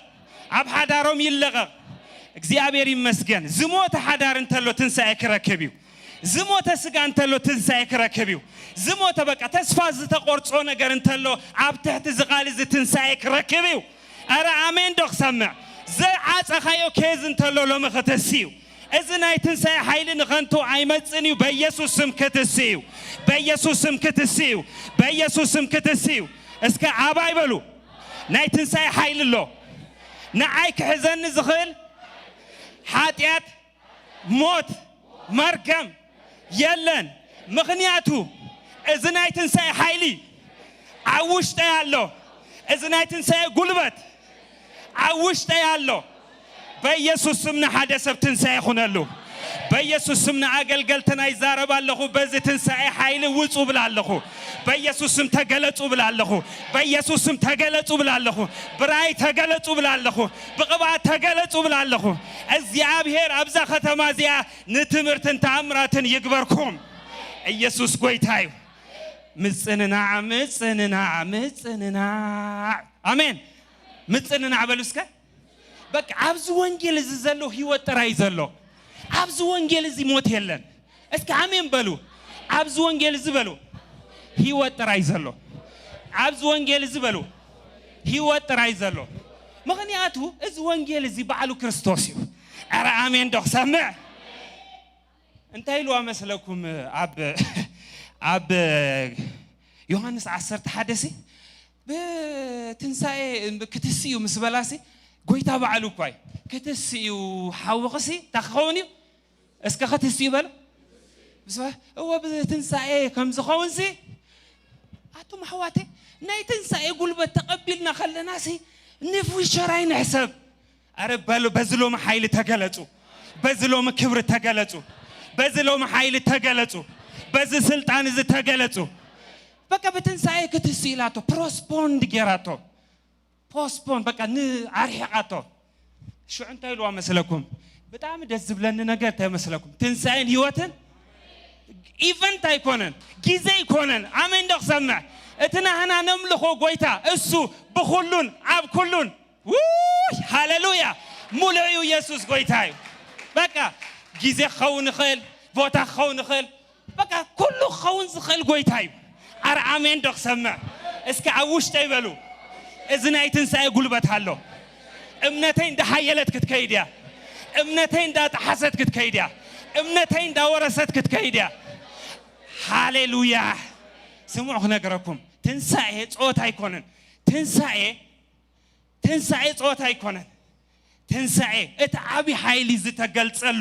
ኣብ ሓዳሮም ይለቐቕ። እግዚኣብሔር ይመስገን። ዝሞተ ሓዳር እንተሎ ትንሳኤ ክረክብ እዩ። ዝሞተ ስጋ እንተሎ ትንሳኤ ክረክብ እዩ። ዝሞተ በቃ ተስፋ ዝተቆርጾ ነገር እንተሎ ኣብ ትሕቲ እዚ ቃል እዚ ትንሳኤ ክረክብ እዩ። ኣረ ኣሜን ዶ ክሰምዕ? ዝዓጸኻዮ ኬዝ እንተሎ ሎሚ ክትሲ እዩ። እዚ ናይ ትንሳኤ ሓይሊ ንኸንቱ ኣይመጽን እዩ። በኢየሱስ ስም ክትሲ እዩ። በኢየሱስ ስም ክትሲ እዩ። በኢየሱስ ስም ክትሲ እዩ። እስከ ኣባይ በሉ። ናይ ትንሳኤ ሓይሊ ኣሎ። ንዓይ ክሕዘኒ ዝኽእል ሓጢኣት፣ ሞት፣ መርገም የለን። ምኽንያቱ እዚ ናይ ትንሳኤ ሓይሊ ኣብ ውሽጠይ ኣሎ። እዚ ናይ ትንሳኤ ጉልበት ኣብ ውሽጠይ ኣሎ። በኢየሱስ ስም ንሓደ ሰብ ትንሳኤ ይኹነሉ። በኢየሱስ ስም ንኣገልገልትና ይዛረብ ኣለኹ። በዚ ትንሳኤ ሓይሊ ውጹ ብላ ኣለኹ። በኢየሱስ ስም ተገለጹ ብላ ኣለኹ። በኢየሱስ ስም ተገለጹ ብላ ኣለኹ። ብራእይ ተገለጹ ብላ ኣለኹ። ብቕብኣት ተገለጹ ብላ ኣለኹ። እግዚኣብሔር ኣብዛ ከተማ እዚኣ ንትምህርትን ተኣምራትን ይግበርኩም። ኢየሱስ ጎይታ እዩ። ምጽንናዕ፣ ምጽንናዕ፣ ምጽንናዕ። ኣሜን። ምጽንናዕ በሉ እስከ። በቃ ኣብዚ ወንጌል እዚ ዘሎ ህይወት ጥራይ ዘሎ። ኣብዚ ወንጌል እዚ ሞት የለን። እስከ ኣሜን በሉ። ኣብዚ ወንጌል እዚ በሉ ህይወት ጥራይ ዘሎ። ኣብዚ ወንጌል እዚ በሉ፣ ህይወት ጥራይ ዘሎ። ምኽንያቱ እዚ ወንጌል እዚ ባዕሉ ክርስቶስ እዩ። ኧረ ኣሜን ዶ ክሰምዕ? እንታይ ኢልዋ መስለኩም? ኣብ ኣብ ዮሃንስ ዓሰርተ ሓደ ሲ ብትንሳኤ ክትስዩ ምስ በላሲ፣ ጎይታ ባዕሉ እኳ እዩ ክትስዩ፣ ሓውኽሲ እንታይ ክኸውን እዩ? እስከ ክትስዩ በሉ። እወ ብትንሳኤ ከም ዝኸውን ሲ፣ ኣቱም ኣሕዋተይ፣ ናይ ትንሳኤ ጉልበት ተቐቢልና ከለና ሲ፣ ንፊውቸር ኣይንሕሰብ። ኣረ በሉ፣ በዚ ሎሚ ሓይሊ ተገለጹ። በዚ ሎሚ ክብሪ ተገለጹ። በዚ ሎሚ ሓይሊ ተገለጹ። በዚ ስልጣን እዚ ተገለጹ። በቃ ብትንሳኤ ክትስእ ኢላቶ፣ ፕሮስፖንድ ጌራቶ። ፖስፖን በቃ ንኣርሒቓቶ። ሽዑ እንታይ ኢልዋ መስለኩም? ብጣዕሚ ደስ ዝብለኒ ነገር እንታይ መስለኩም? ትንሳኤን ህይወትን ኢቨንት ኣይኮነን፣ ግዜ ኣይኮነን። ኣሜን ዶ ክሰምዕ? እቲ ናህና ነምልኾ ጎይታ እሱ ብኹሉን ኣብ ኩሉን፣ ውይ ሃሌሉያ፣ ሙሉእ እዩ። ኢየሱስ ጎይታ እዩ። በቃ ግዜ ክኸውን ይኽእል፣ ቦታ ክኸውን ይኽእል፣ በቃ ኩሉ ክኸውን ዝኽእል ጎይታ እዩ። ኣረ ኣሜን ዶ ክሰምዕ? እስኪ ኣብ ውሽጠይ በሉ፣ እዚ ናይ ትንሳኤ ጉልበት ኣሎ። እምነተይ እንዳሓየለት ክትከይድ እያ። እምነተይ እንዳጠሓሰት ክትከይድ እያ። እምነተይ እንዳወረሰት ክትከይድ እያ። ሃሌሉያ። ስምዑ ክነግረኩም፣ ትንሳኤ ጸወታ ኣይኮነን። ትንሳኤ ትንሳኤ ጸወታ ኣይኮነን። ትንሳኤ እቲ ዓቢ ሓይሊ ዝተገልጸሉ፣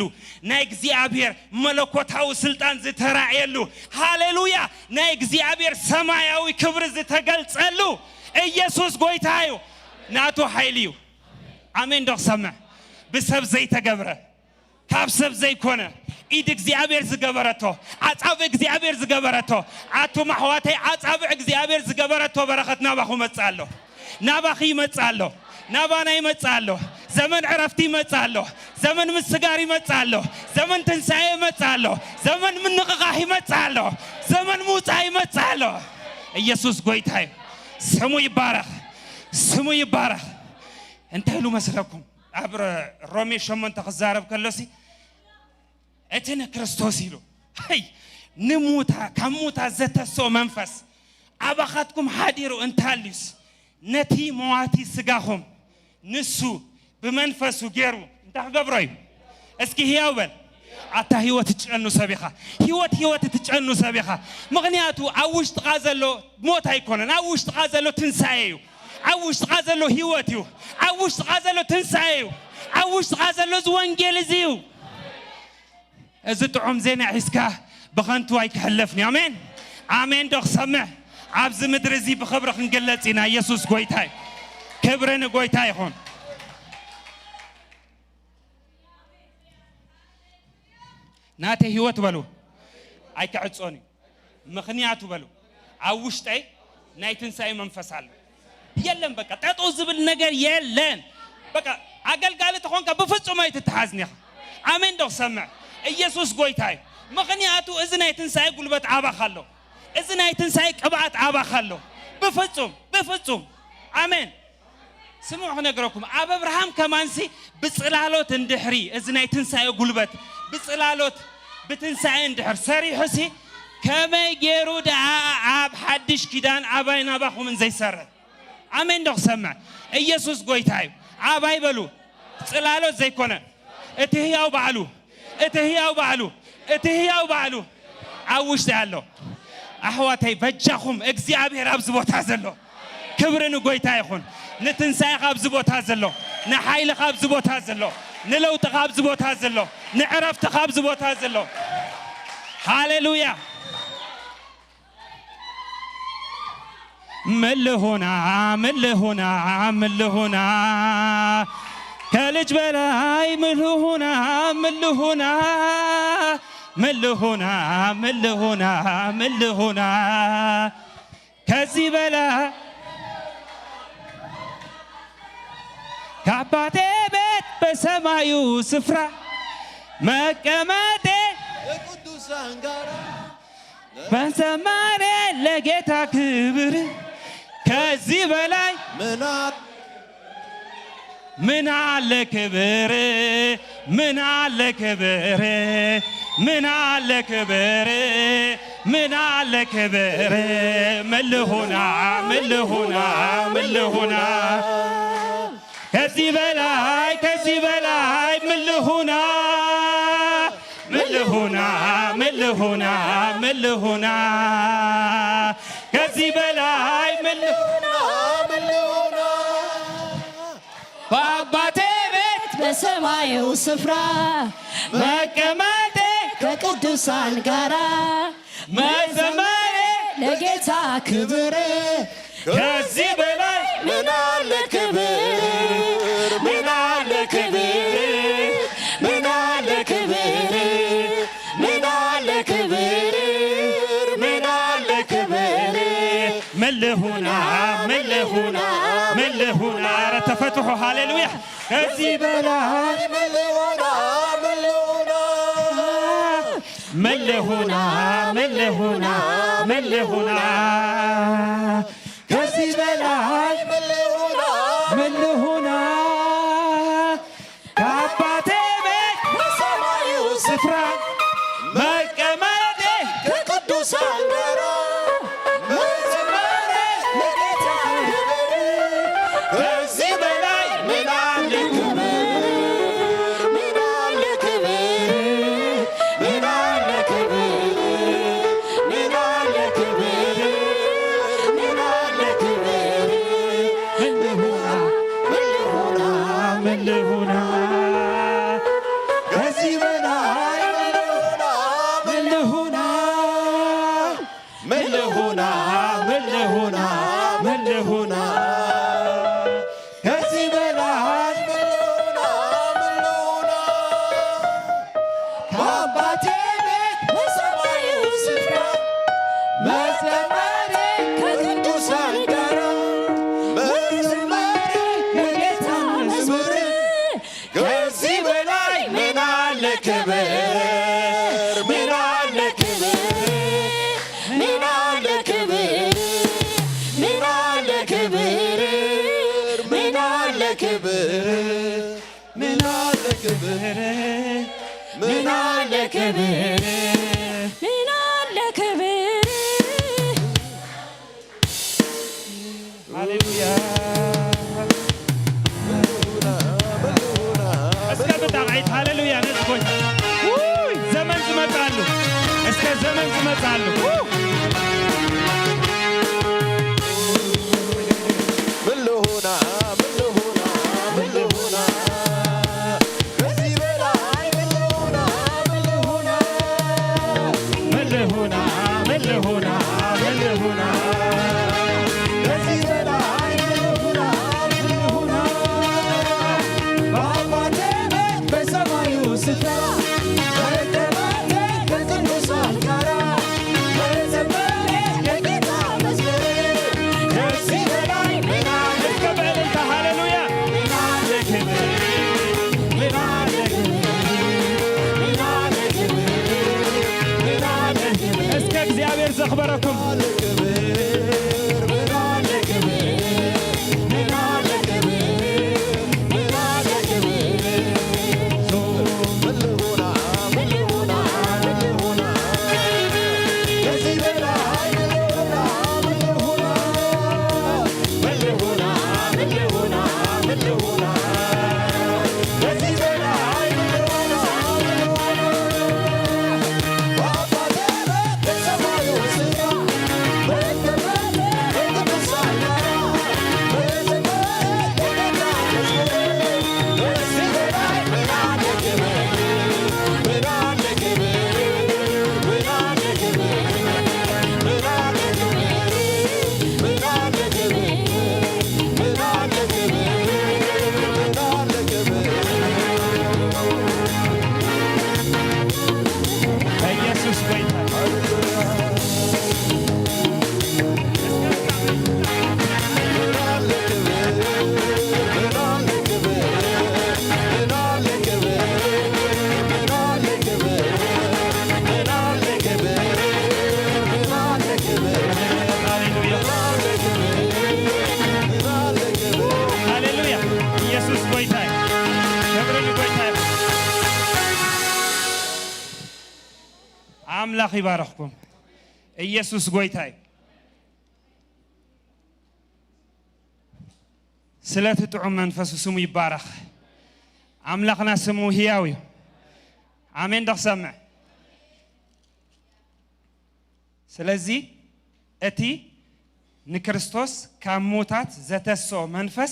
ናይ እግዚኣብሔር መለኮታዊ ስልጣን ዝተራእየሉ፣ ሃሌሉያ፣ ናይ እግዚኣብሔር ሰማያዊ ክብሪ ዝተገልጸሉ፣ ኢየሱስ ጎይታ እዩ። ናቱ ሓይሊ እዩ። ኣሜን ዶ ክሰምዕ? ብሰብ ዘይተገብረ፣ ካብ ሰብ ዘይኮነ፣ ኢድ እግዚኣብሔር ዝገበረቶ፣ ኣጻብዕ እግዚኣብሔር ዝገበረቶ፣ ኣቱም ኣሕዋተይ፣ ኣጻብዕ እግዚኣብሔር ዝገበረቶ በረኸት ናባኹ መጽእ ኣሎ። ናባኺ ይመጽእ ኣሎ። ናባና ይመጽእ ኣሎ። ዘመን ዕረፍቲ ይመጽእ ኣሎ። ዘመን ምስጋር ይመጽእ ኣሎ። ዘመን ትንሳኤ ይመጽእ ኣሎ። ዘመን ምንቕቓሕ ይመጽእ ኣሎ። ዘመን ምውጻእ ይመጽእ ኣሎ። ኢየሱስ ጎይታ እዩ። ስሙ ይባረኽ። ስሙ ይባረኽ። እንታይ ኢሉ መስለኩም? ኣብ ሮሜ ሸሞንተ ክዛረብ ከሎሲ፣ እቲ ንክርስቶስ ኢሉ፣ ሀይ፣ ንሙታ፣ ካብ ሙታ ዘተስኦ መንፈስ ኣባኻትኩም ሓዲሩ እንተሃልዩስ፣ ነቲ መዋቲ ስጋኹም ንሱ ብመንፈሱ ገይሩ እንታይ ክገብሮ እዩ? እስኪ ህያው በል። ኣታ ህይወት ትጨኑ ሰብ ኢኻ። ህይወት፣ ህይወት ትጨኑ ሰብ ኢኻ። ምኽንያቱ ኣብ ውሽጥኻ ዘሎ ሞት ኣይኮነን፣ ኣብ ውሽጥኻ ዘሎ ትንሳኤ እዩ። ኣብ ውሽጥኻ ዘሎ ህይወት እዩ። ኣብ ውሽጥኻ ዘሎ ትንሳኤ እዩ። ኣብ ውሽጥኻ ዘሎ እዚ ወንጌል እዚ እዩ። እዚ ጥዑም ዜና ሒዝካ ብኸንቱ ኣይክሕለፍን እዩ። ኣሜን፣ ኣሜን ዶ ክሰምዕ? ኣብዚ ምድሪ እዚ ብኽብሪ ክንግለጽ ኢና። ኢየሱስ ጎይታ እዩ። ክብሪ ንጎይታ ይኹን። ናተይ ህይወት በሉ ኣይክዕጾን እዩ። ምኽንያቱ በሉ ኣብ ውሽጠይ ናይ ትንሳኤ መንፈስ ኣሎ። የለን በቃ ጠጠው ዝብል ነገር የለን። በቃ ኣገልጋሊ ተኾንካ ብፍጹም ኣይትተሓዝን ኢኻ። ኣሜን ዶ ክሰምዕ? ኢየሱስ ጎይታ እዩ። ምኽንያቱ እዚ ናይ ትንሳኤ ጉልበት ኣባኻ ኣሎ። እዚ ናይ ትንሳኤ ቅብኣት ኣባኻ ኣሎ። ብፍጹም፣ ብፍጹም። ኣሜን። ስምዑ ክነግረኩም፣ ኣብ ኣብርሃም ከማንሲ ብጽላሎት እንድሕሪ፣ እዚ ናይ ትንሳኤ ጉልበት ብጽላሎት፣ ብትንሳኤ እንድሕር ሰሪሑሲ፣ ከመይ ገይሩ ደኣ ኣብ ሓድሽ ኪዳን ኣባይ ናባኹምን ዘይሰርሕ? ኣሜን ዶ ክሰምዕ? ኢየሱስ ጎይታ እዩ። ኣባይ በሉ፣ ጽላሎት ዘይኮነ፣ እቲ ህያው ባዕሉ፣ እቲ ህያው ባዕሉ፣ እቲ ህያው ባዕሉ ኣብ ውሽጢ ኣሎ። ኣሕዋተይ፣ በጃኹም፣ እግዚኣብሔር ኣብዚ ቦታ ዘሎ። ክብሪ ንጎይታ ይኹን። ንትንሳኤኻ ኣብዚ ቦታ ዘሎ፣ ንሓይልኻ ኣብዚ ቦታ ዘሎ፣ ንለውጥኻ ኣብዚ ቦታ ዘሎ፣ ንዕረፍትኻ ኣብዚ ቦታ ዘሎ። ሃሌሉያ። ምን ልሁና፣ ምን ልሁና፣ ምን ልሁና፣ ከልጅ በላይ ምን ልሁና፣ ምን ልሁና፣ ምን ልሁና፣ ምን ልሁና፣ ምን ልሁና፣ ከዚህ በላይ ከአባቴ ቤት በሰማዩ ስፍራ መቀመጤ ከቅዱሳን ጋራ መዘመሬ ለጌታ ክብር ከዚህ በላይ ምን አለ? ምን አለ ክብር? ምን አለ ክብር? ምን አለ ክብር? ምን አለ ክብር፣ ምን ልሁና፣ ምን ልሁና፣ ምን ልሁና? ከዚህ በላይ፣ ከዚህ በላይ ምን ልሁና? ምን ልሁና፣ ምን ልሁና፣ ምን ልሁና? ከዚህ በላይ ምን ልሁና፣ ምን ልሁና? በአባቴ ቤት በሰማዩ ስፍራ መቀመጤ ከቅዱሳን ጋራ መዘመሬ ለጌታ ክብር። ከዚህ በላይ ምን አለ ክብር፣ ምን አለ ክብር፣ ምን አለ ክብር፣ ምን አለ ክብር፣ ምን አለ ክብር? ምን ልሁና፣ ምን ልሁና፣ ምን ልሁና? ኧረ ተፈትሑ፣ ሃሌሉያ። ከዚህ በላይ ምን ልሁና፣ ምን ልሁና? ምን ልሁና፣ ምን ልሁና፣ ምን ልሁና? ከዚህ በላይ ምን ልሁና፣ ምን ልሁና? ከአባቴ ቤት በሰማዩ ስፍራ መቀመጤ ከቅዱሳን ጋራ መዘመሬ ለጌታ ክብር። ከዚህ በላይ ምን አለ ክብር፣ ምን አለ ክብር፣ ምን አለ ክብር፣ ምን አለ ክብር፣ ምን አለ ክብር? ምን ልሁና፣ ምን ልሁና፣ ምን ልሁና? ከዚህ በላይ ምን ልሁና፣ ምን ልሁና? ምን ልሁና፣ ምን ልሁና፣ ምን ልሁና? ከዚህ በላይ ምን ልሁና፣ ምን ልሁና? ከአባቴ ቤት በሰማዩ ስፍራ መዘመሬ ከቅዱሳን ጋራ መዘመሬ ለጌታ መዝሙር። ከዚህ በላይ ምን አለ ክብር፣ ምን አለ ክብር፣ ምን አለ ክብር፣ ምን አለ ክብር፣ ምን አለ ክብር? ምን አለ ክብር፣ ምን አለ ክብር፣ ምን አለ ክብር? ሃሌሉያ። እስከ ብጣዕዓይት ሃሌሉያ ነዚ ጎይታ። ውይ፣ ዘመን ዝመጻሉ። እስከ ዘመን ዝመጻሉ። ምን ልሁና፣ ምን ልሁና፣ ምን ልሁና? ከዚህ በላይ ምን ልሁና፣ ምን ልሁና? ምን ልሁና፣ ምን ልሁና፣ ምን ልሁና? ከዚህ በላይ ምን ልሁና፣ ምን ልሁና? በአባቴ ቤት በሰማዩ ስፍራ መቀመጤ ከቅዱሳን ጋራ መዘመሬ ለጌታ መዝሙር። ከዚህ በላይ ምን አለ? እስከ በእልልታ ሃሌሉያ። ምን አለ ክብር፣ ምን አለ ክብር፣ ምን አለ ክብር፣ ምን አለ ክብር? እስከ እግዚኣብሔር ዘኽበረኩም። ምን አለ ክብር፣ ምን አለ ክብር፣ ምን አለ ክብር? ኢየሱስ ጎይታ። ሃሌሉያ። ኢየሱስ ጎይታ እዩ። ክብሪ ንጎይታ እዩ። ኣምላኽ ይባርኽኩም። ኢየሱስ ጎይታ እዩ። ስለቲ ጥዑም መንፈሱ ስሙ ይባረኽ። ኣምላኽና ስሙ ህያው እዩ። ኣሜን ዶ ክሰምዕ? ስለዚ እቲ ንክርስቶስ ካብ ሙታት ዘተስኦ መንፈስ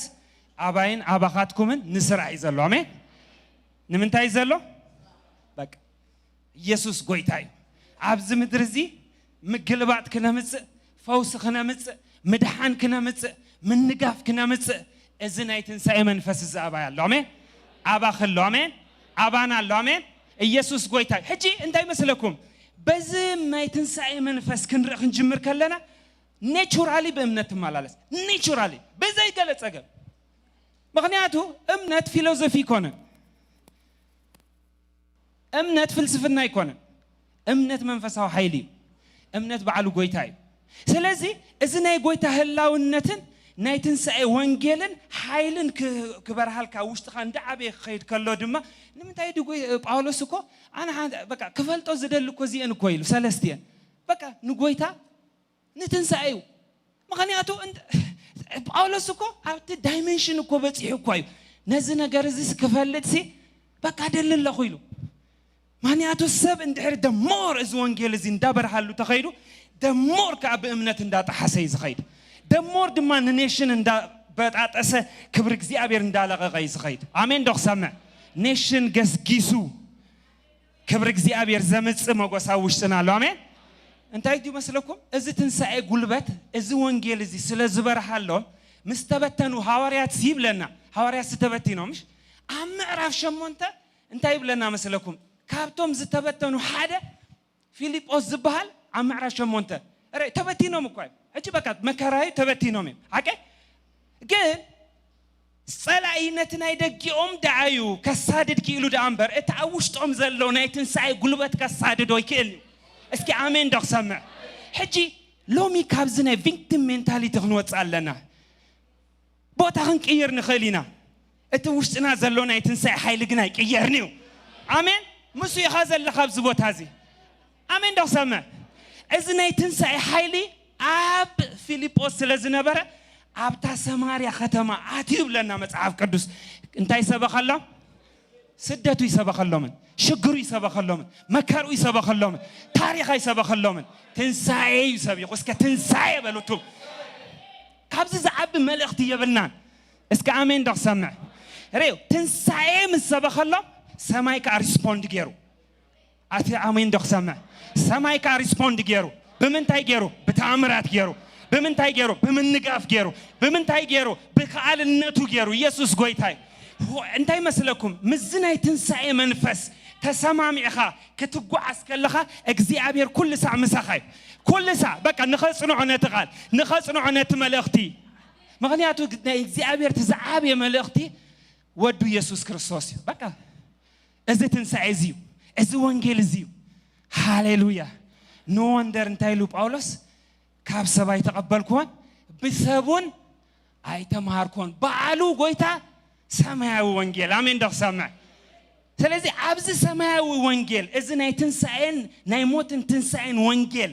ኣባይን ኣባኻትኩምን ንስራሕ እዩ ዘሎ። ኣሜን። ንምንታይ እዩ ዘሎ? በቃ ኢየሱስ ጎይታ እዩ። ኣብዚ ምድሪ እዚ ምግልባጥ ክነምጽእ፣ ፈውሲ ክነምጽእ፣ ምድሓን ክነምጽእ፣ ምንጋፍ ክነምጽእ፣ እዚ ናይ ትንሳኤ መንፈስ እዚ ኣባይ ኣሎ። ኣሜን። ኣባኺ ኣሎ። ኣሜን። ኣባና ኣሎ። ኣሜን። ኢየሱስ ጎይታ እዩ። ሕጂ እንታይ መስለኩም? በዚ ናይ ትንሳኤ መንፈስ ክንርኢ ክንጅምር ከለና ኔቹራሊ ብእምነት ትመላለስ። ኔቹራሊ ብዘይገለ ጸገም። ምኽንያቱ እምነት ፊሎዞፊ ኣይኮነን። እምነት ፍልስፍና ኣይኮነን። እምነት መንፈሳዊ ሓይሊ እዩ። እምነት ባዕሉ ጎይታ እዩ። ስለዚ እዚ ናይ ጎይታ ህላውነትን ናይ ትንሳኤ ወንጌልን ሓይልን ክ-፣ ክበርሃልካ ውሽጥኻ እንዳዓበየ ክኸይድ ከሎ ድማ ንምንታይ ድዩ ጎይ-፣ ጳውሎስ እኮ ኣነ ሓን-፣ በቃ ክፈልጦ ዝደሊ እኮ እዚአን እኮ ኢሉ ሰለስቲአን በቃ ንጎይታ ንትንሳኤ እዩ። ምኽንያቱ እንት-፣ ጳውሎስ እኮ ኣብቲ ዳይሜንሽን እኮ በፂሑ እኮ እዩ። ነዚ ነገር እዚ ክፈልጥ ሲ በቃ ደሊ ኣለኹ ኢሉ። ምኽንያቱ ሰብ እንድሕር ደሞር እዚ ወንጌል እዚ እንዳበርሃሉ ተኸይዱ ደሞር ከዓ ብእምነት እንዳጠሓሰ እዩ ዝኸይድ። ደሞር ድማ ንኔሽን እንዳበጣጠሰ ክብሪ እግዚኣብሔር እንዳለቐቐ እዩ ዝኸይድ። ኣሜን ዶ ክሰምዕ? ኔሽን ገስጊሱ ክብሪ እግዚኣብሔር ዘምጽእ መጎስ ኣብ ውሽጥና ኣሎ። ኣሜን። እንታይ ድዩ መስለኩም? እዚ ትንሳኤ ጉልበት፣ እዚ ወንጌል እዚ ስለ ዝበርሃሎም ምስ ተበተኑ ሃዋርያት ይብለና። ሃዋርያት ዝተበቲኖም ምሽ ኣብ ምዕራፍ ሸሞንተ እንታይ ይብለና መስለኩም? ካብቶም ዝተበተኑ ሓደ ፊልጶስ ዝበሃል ኣብ ምዕራፍ ሸሞንተ ረ-፣ ተበቲኖም እኳ እዮም። ሕጂ በቃ መከራዩ ተበቲኖም እዮም። ሓቀ ግን ጸላኢ ነቲ ናይ ደጊኦም ደኣ እዩ ከሳድድ ክኢሉ ደኣ እምበር፣ እቲ ኣብ ውሽጦም ዘሎ ናይ ትንሳኤ ጉልበት ከሳድዶ ይክእል እዩ። እስኪ ኣሜን ዶ ክሰምዕ? ሕጂ ሎሚ ካብዚ ናይ ቪክቲም ሜንታሊቲ ክንወጽእ ኣለና። ቦታ ክንቅይር ንኽእል ኢና። እቲ ውሽጥና ዘሎ ናይ ትንሳኤ ሓይሊ ግን ኣይቅየርን እዩ። ኣሜን። ምስ ኢኻ ዘለኻ ኣብዚ ቦታ እዚ። ኣሜን ዶ ክሰምዕ? እዚ ናይ ትንሳኤ ሓይሊ ኣብ ፊልጶስ ስለ ዝነበረ ኣብታ ሰማርያ ከተማ ኣትዩ ይብለና መጽሓፍ ቅዱስ። እንታይ ይሰበኸሎም? ስደቱ ይሰበኸሎምን፣ ሽግሩ ይሰበኸሎምን፣ መከርኡ ይሰበኸሎምን፣ ታሪኽ ኣይሰበኸሎምን። ትንሳኤ እዩ ሰቢኹ። እስከ ትንሳኤ በሉቱ። ካብዚ ዝዓቢ መልእኽቲ የብልናን። እስከ ኣሜን ዶ ክሰምዕ? ሬው ትንሳኤ ምስ ሰበኸሎም ሰማይ ከዓ ሪስፖንድ ገይሩ። ኣቲ ኣሜን ዶ ክሰምዕ? ሰማይ ከዓ ሪስፖንድ ገይሩ። ብምንታይ ገይሩ? ብተኣምራት ገይሩ። ብምንታይ ገይሩ? ብምንጋፍ ገይሩ። ብምንታይ ገይሩ? ብከኣልነቱ ገይሩ። ኢየሱስ ጎይታይ። ሆ-፣ እንታይ መስለኩም? ምስዚ ናይ ትንሳኤ መንፈስ ተሰማሚዕኻ ክትጓዓዝ ከለኻ እግዚኣብሔር ኩሉ ሳዕ ምሳኻ እዩ። ኩሉ ሳዕ በቃ ንኸጽንዖ ነቲ ቃል፣ ንኸጽንዖ ነቲ መልእኽቲ። ምኽንያቱ ናይ እግዚኣብሔር እቲ ዝዓበየ መልእኽቲ ወዱ ኢየሱስ ክርስቶስ እዩ። በቃ እዚ ትንሳኤ እዚ እዩ። እዚ ወንጌል እዚ እዩ። ሃሌሉያ። ኖ ወንደር እንታይ ኢሉ ጳውሎስ? ካብ ሰብ ኣይተቐበልኩዎን ብሰብ እውን ኣይተምሃርኩዎን። በዓሉ ጎይታ ሰማያዊ ወንጌል። ኣሜን ዶ ክሰምዕ? ስለዚ ኣብዚ ሰማያዊ ወንጌል፣ እዚ ናይ ትንሳኤን ናይ ሞትን ትንሳኤን ወንጌል፣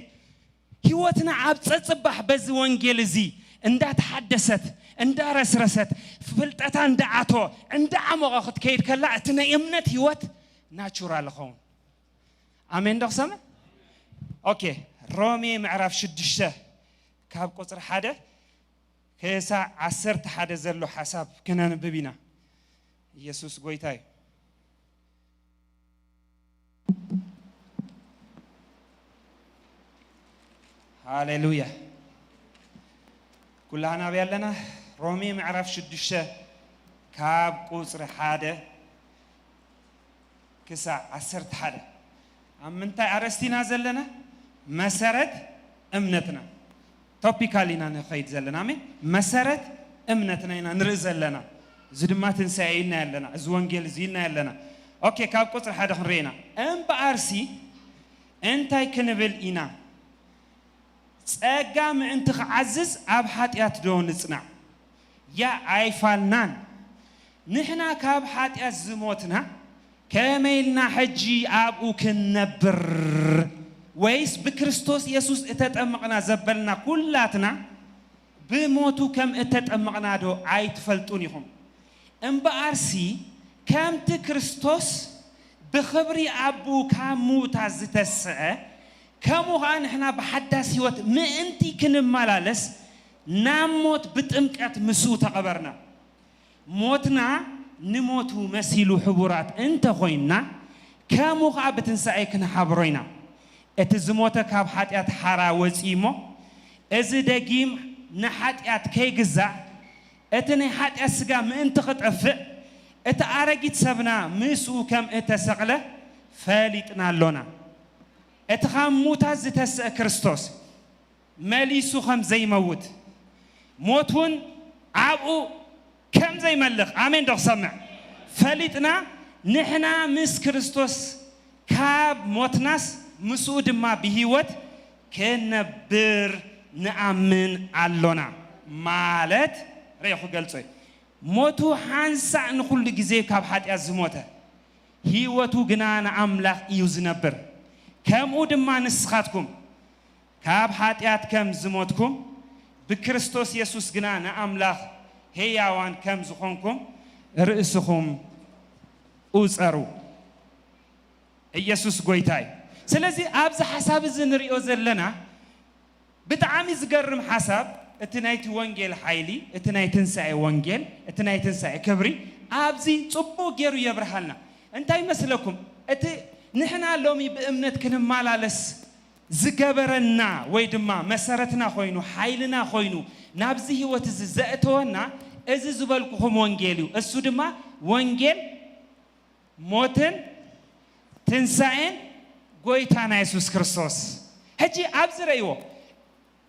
ህይወትና ኣብ ጸጽባሕ በዚ ወንጌል እዚ እንዳተሓደሰት፣ እንዳረስረሰት፣ ፍልጠታ እንዳኣቶ፣ እንዳዓሞቐ ክትከይድ ከላ፣ እቲ ናይ እምነት ህይወት ናቹራል ይኸውን። ኣሜን ዶ ክሰምዕ? ኦኬ፣ ሮሜ ምዕራፍ ሽዱሽተ ካብ ቁጽሪ ሓደ ክሳዕ ዓሰርተ ሓደ ዘሎ ሓሳብ ክነንብብ ኢና። ኢየሱስ ጎይታ እዩ። ሃሌሉያ። ኩላህና ኣበይ ኣለና? ሮሜ ምዕራፍ ሽዱሽተ ካብ ቁጽሪ ሓደ ክሳዕ ዓሰርተ ሓደ። ኣብ ምንታይ ኣርእስቲ ኢና ዘለና? መሰረት እምነትና። ቶፒካል ኢና ንኸይድ ዘለና። ኣሜን። መሰረት እምነትና ኢና ንርኢ ዘለና። እዚ ድማ ትንሳኤ ኢልና ኣለና። እዚ ወንጌል እዚ ኢልና ኣለና። ኦኬ፣ ካብ ቁጽሪ ሓደ ክንርኢ ኢና። እምበኣርሲ እንታይ ክንብል ኢና? ጸጋ ምእንቲ ክዓዝዝ ኣብ ሓጢኣት ዶ ንጽናዕ? ያ ኣይፋልናን። ንሕና ካብ ሓጢኣት ዝሞትና ከመይ ኢልና ሕጂ ኣብኡ ክንነብር? ወይስ ብክርስቶስ የሱስ እተጠመቕና ዘበልና ኩላትና ብሞቱ ከም እተጠመቕና ዶ ኣይትፈልጡን ኢኹም? እምበኣርሲ ከምቲ ክርስቶስ ብኽብሪ ኣቦኡ ካብ ምዉታት ዝተስዐ፣ ከምኡ ኸኣ ንሕና ብሓዳስ ህይወት ምእንቲ ክንመላለስ ናብ ሞት ብጥምቀት ምስኡ ተቐበርና። ሞትና ንሞቱ መሲሉ ሕቡራት እንተ ኾይንና፣ ከምኡ ኸኣ ብትንሳኤ ክንሓብሮ ኢና። እቲ ዝሞተ ካብ ሓጢኣት ሓራ ወጺኡ እሞ፣ እዚ ደጊም ንሓጢኣት ከይግዛእ፣ እቲ ናይ ሓጢኣት ስጋ ምእንቲ ክጠፍእ፣ እቲ ኣረጊት ሰብና ምስኡ ከም እተሰቕለ ፈሊጥና ኣሎና። እቲ ካብ ሙታት ዝተስአ ክርስቶስ መሊሱ ከም ዘይመውት፣ ሞት እውን ኣብኡ ከም ዘይመልኽ፣ ኣሜን ዶ ክሰምዕ? ፈሊጥና፣ ንሕና ምስ ክርስቶስ ካብ ሞትናስ ምስኡ ድማ ብህይወት ክንነብር ንኣምን ኣሎና። ማለት፣ ርእየ ክገልጾ እዩ። ሞቱ ሓንሳእ ንኹሉ ግዜ ካብ ሓጢኣት ዝሞተ፣ ህይወቱ ግና ንኣምላኽ እዩ ዝነብር። ከምኡ ድማ ንስኻትኩም ካብ ሓጢኣት ከም ዝሞትኩም፣ ብክርስቶስ የሱስ ግና ንኣምላኽ ህያዋን ከም ዝኾንኩም ርእስኹም ቁጸሩ። ኢየሱስ ጎይታ እዩ። ስለዚ ኣብዚ ሓሳብ እዚ ንሪኦ ዘለና ብጣዕሚ ዝገርም ሓሳብ፣ እቲ ናይቲ ወንጌል ሓይሊ፣ እቲ ናይ ትንሳኤ ወንጌል፣ እቲ ናይ ትንሳኤ ክብሪ ኣብዚ ጽቡቕ ገይሩ የብርሃልና። እንታይ ይመስለኩም? እቲ ንሕና ሎሚ ብእምነት ክንመላለስ ዝገበረና ወይ ድማ መሰረትና ኮይኑ፣ ሓይልና ኮይኑ፣ ናብዚ ህይወት እዚ ዘእተወና፣ እዚ ዝበልኩኹም ወንጌል እዩ። እሱ ድማ ወንጌል ሞትን ትንሳኤን ጎይታና የሱስ ክርስቶስ። ሕጂ ኣብዚ ረእይዎ።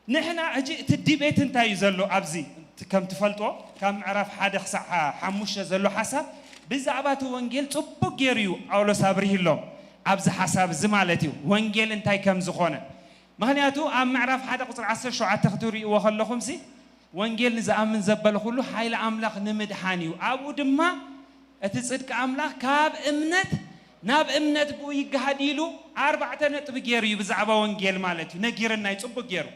ንሕና ሕጂ እቲ ዲቤት እንታይ እዩ ዘሎ ኣብዚ? እቲ ከም ትፈልጦ ካብ ምዕራፍ ሓደ ክሳዕ ሓ-፣ ሓሙሽተ ዘሎ ሓሳብ ብዛዕባ እቲ ወንጌል ጽቡቕ ገይሩ እዩ ጳውሎስ ኣብሪህሎም። ኣብዚ ሓሳብ እዚ ማለት እዩ። ወንጌል እንታይ ከም ዝኾነ። ምኽንያቱ ኣብ ምዕራፍ ሓደ ቁጽሪ ዓሰርተ ሸውዓተ ክትርእይዎ ከለኹም ሲ ወንጌል ንዝኣምን ዘበለ ኩሉ ሓይሊ ኣምላኽ ንምድሓን እዩ። ኣብኡ ድማ እቲ ጽድቂ ኣምላኽ ካብ እምነት ናብ እምነት ብኡ ይገሃድ ኢሉ ኣርባዕተ ነጥቢ ገይሩ እዩ ብዛዕባ ወንጌል ማለት እዩ ነጊርና እዩ ጽቡቅ ገይሩ።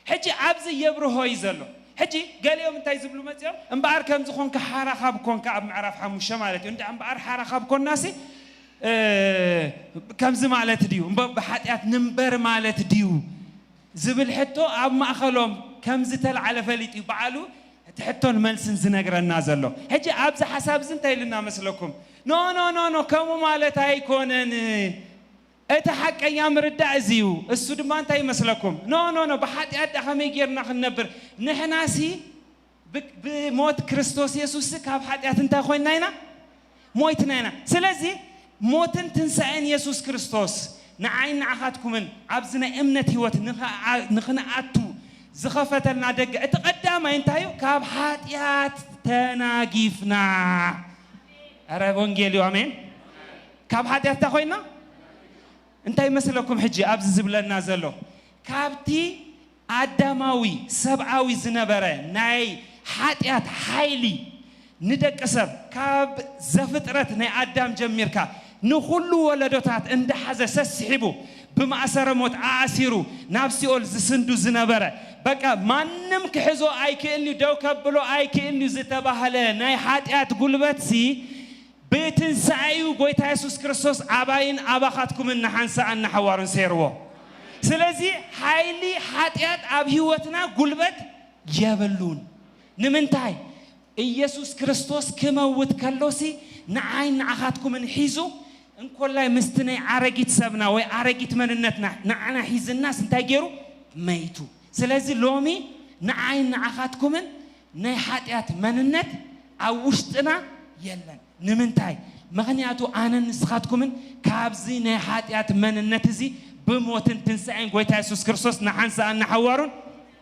ሕጂ ኣብዚ የብርሆ እዩ ዘሎ። ሕጂ ገሊኦም እንታይ ዝብሉ መጺኦም እምበኣር ከምዚ ኮንካ ሓራ ካብ ኮንካ ኣብ ምዕራፍ ሓሙሽተ ማለት እዩ እንዳ እምበኣር ሓራ ካብ ኮናሲ እ፣ ከምዚ ማለት ድዩ እምበ ብሓጢኣት ንንበር ማለት ድዩ ዝብል ሕቶ ኣብ ማእኸሎም ከም ዝተልዓለ ፈሊጡ እዩ በዓሉ እቲ ሕቶን መልስን ዝነግረና ዘሎ። ሕጂ ኣብዚ ሓሳብ እዚ እንታይ ኢልና መስለኩም? ኖ ኖ ኖ ኖ ከምኡ ማለት ኣይኮነን። እቲ ሓቀኛ ምርዳእ እዚ እዩ። እሱ ድማ እንታይ ይመስለኩም? ኖ ኖ ኖ ብሓጢኣት ዳ ከመይ ጌርና ክንነብር? ንሕናሲ ብ-፣ ብሞት ክርስቶስ የሱስ ካብ ሓጢኣት እንታይ ኮይንና ኢና? ሞይትና ኢና። ስለዚ ሞትን ትንሳኤን የሱስ ክርስቶስ ንዓይን ንዓኻትኩምን ኣብዚ ናይ እምነት ህይወት ንኸኣ-፣ ንኽንኣቱ ዝኸፈተልና ደገ እቲ ቀዳማይ እንታይ እዩ? ካብ ሓጢኣት ተናጊፍና። ኧረ ወንጌል እዩ፣ ኣሜን። ካብ ሓጢኣት እንታይ ኮይንና? እንታይ ይመስለኩም ሕጂ ኣብዚ ዝብለና ዘሎ? ካብቲ ኣዳማዊ ሰብኣዊ ዝነበረ ናይ ሓጢኣት ሓይሊ ንደቂ ሰብ ካብ ዘፍጥረት ናይ ኣዳም ጀሚርካ ንኹሉ ወለዶታት እንዳሓዘ ሰስሒቡ ብማእሰረ ሞት ኣእሲሩ ናብ ሲኦል ዝስንዱ ዝነበረ በቃ ማንም ክሕዞ ኣይክእልን'ዩ ደው ከብሎ ኣይክእልን'ዩ ዝተባህለ ናይ ሓጢኣት ጉልበትሲ ብትንሳኤኡ ጎይታ የሱስ ክርስቶስ ኣባይን ኣባኻትኩምን ንሓንሳእን ንሓዋሩን ሰይርዎ። ስለዚ ሓይሊ ሓጢኣት ኣብ ህይወትና ጉልበት የብሉን። ንምንታይ? ኢየሱስ ክርስቶስ ክመውት ከሎሲ ንዓይን ንዓኻትኩምን ሒዙ እንኮላይ ምስቲ ናይ ኣረጊት ሰብና ወይ ኣረጊት መንነትና ንዓና ሒዝናስ እንታይ ገይሩ? መይቱ። ስለዚ ሎሚ ንዓይን ንዓኻትኩምን ናይ ሓጢኣት መንነት ኣብ ውሽጥና የለን። ንምንታይ? ምኽንያቱ ኣነን ንስኻትኩምን ካብዚ ናይ ሓጢኣት መንነት እዚ ብሞትን ትንሳኤን ጎይታ የሱስ ክርስቶስ ንሓንሳእን ንሓዋሩን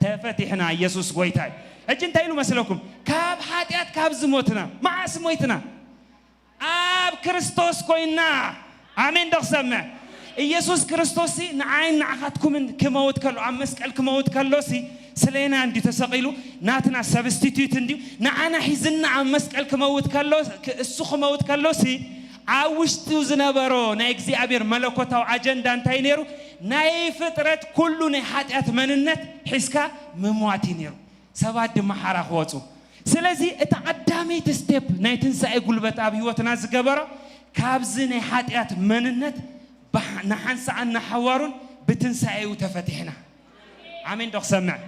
ተፈቲሕና። ኢየሱስ ጎይታ እዩ። ሕጂ እንታይ ኢሉ መስለኩም? ካብ ሓጢኣት ካብ ዝሞትና። መዓስ ሞይትና? ኣብ ክርስቶስ ኮይና። ኣሜን ዶ ክሰምዕ? ኢየሱስ ክርስቶስሲ ንዓይን ንዓኻትኩምን ክመውት ከሎ፣ ኣብ መስቀል ክመውት ከሎሲ ስለና እንዲ ተሰቒሉ፣ ናትና ሰብስቲቱት እንዲዩ፣ ንዓና ሒዝና ኣብ መስቀል ክመውት ከሎ፣ ክ-፣ እሱ ክመውት ከሎሲ ኣብ ውሽጡ ዝነበሮ ናይ እግዚኣብሔር መለኮታዊ ኣጀንዳ እንታይ ነይሩ? ናይ ፍጥረት ኩሉ ናይ ሓጢኣት መንነት ሒዝካ ምሟት እዩ ነይሩ። ሰባት ድማ ሓራ ክወፁ። ስለዚ እታ ቀዳመይቲ ስቴፕ ናይ ትንሳኤ ጉልበት ኣብ ህይወትና ዝገበሮ ካብዚ ናይ ሓጢኣት መንነት ብሓ- ንሓንሳኣን ንሓዋሩን ብትንሳኤኡ ተፈቲሕና። ኣሜን ዶ ክሰምዕ?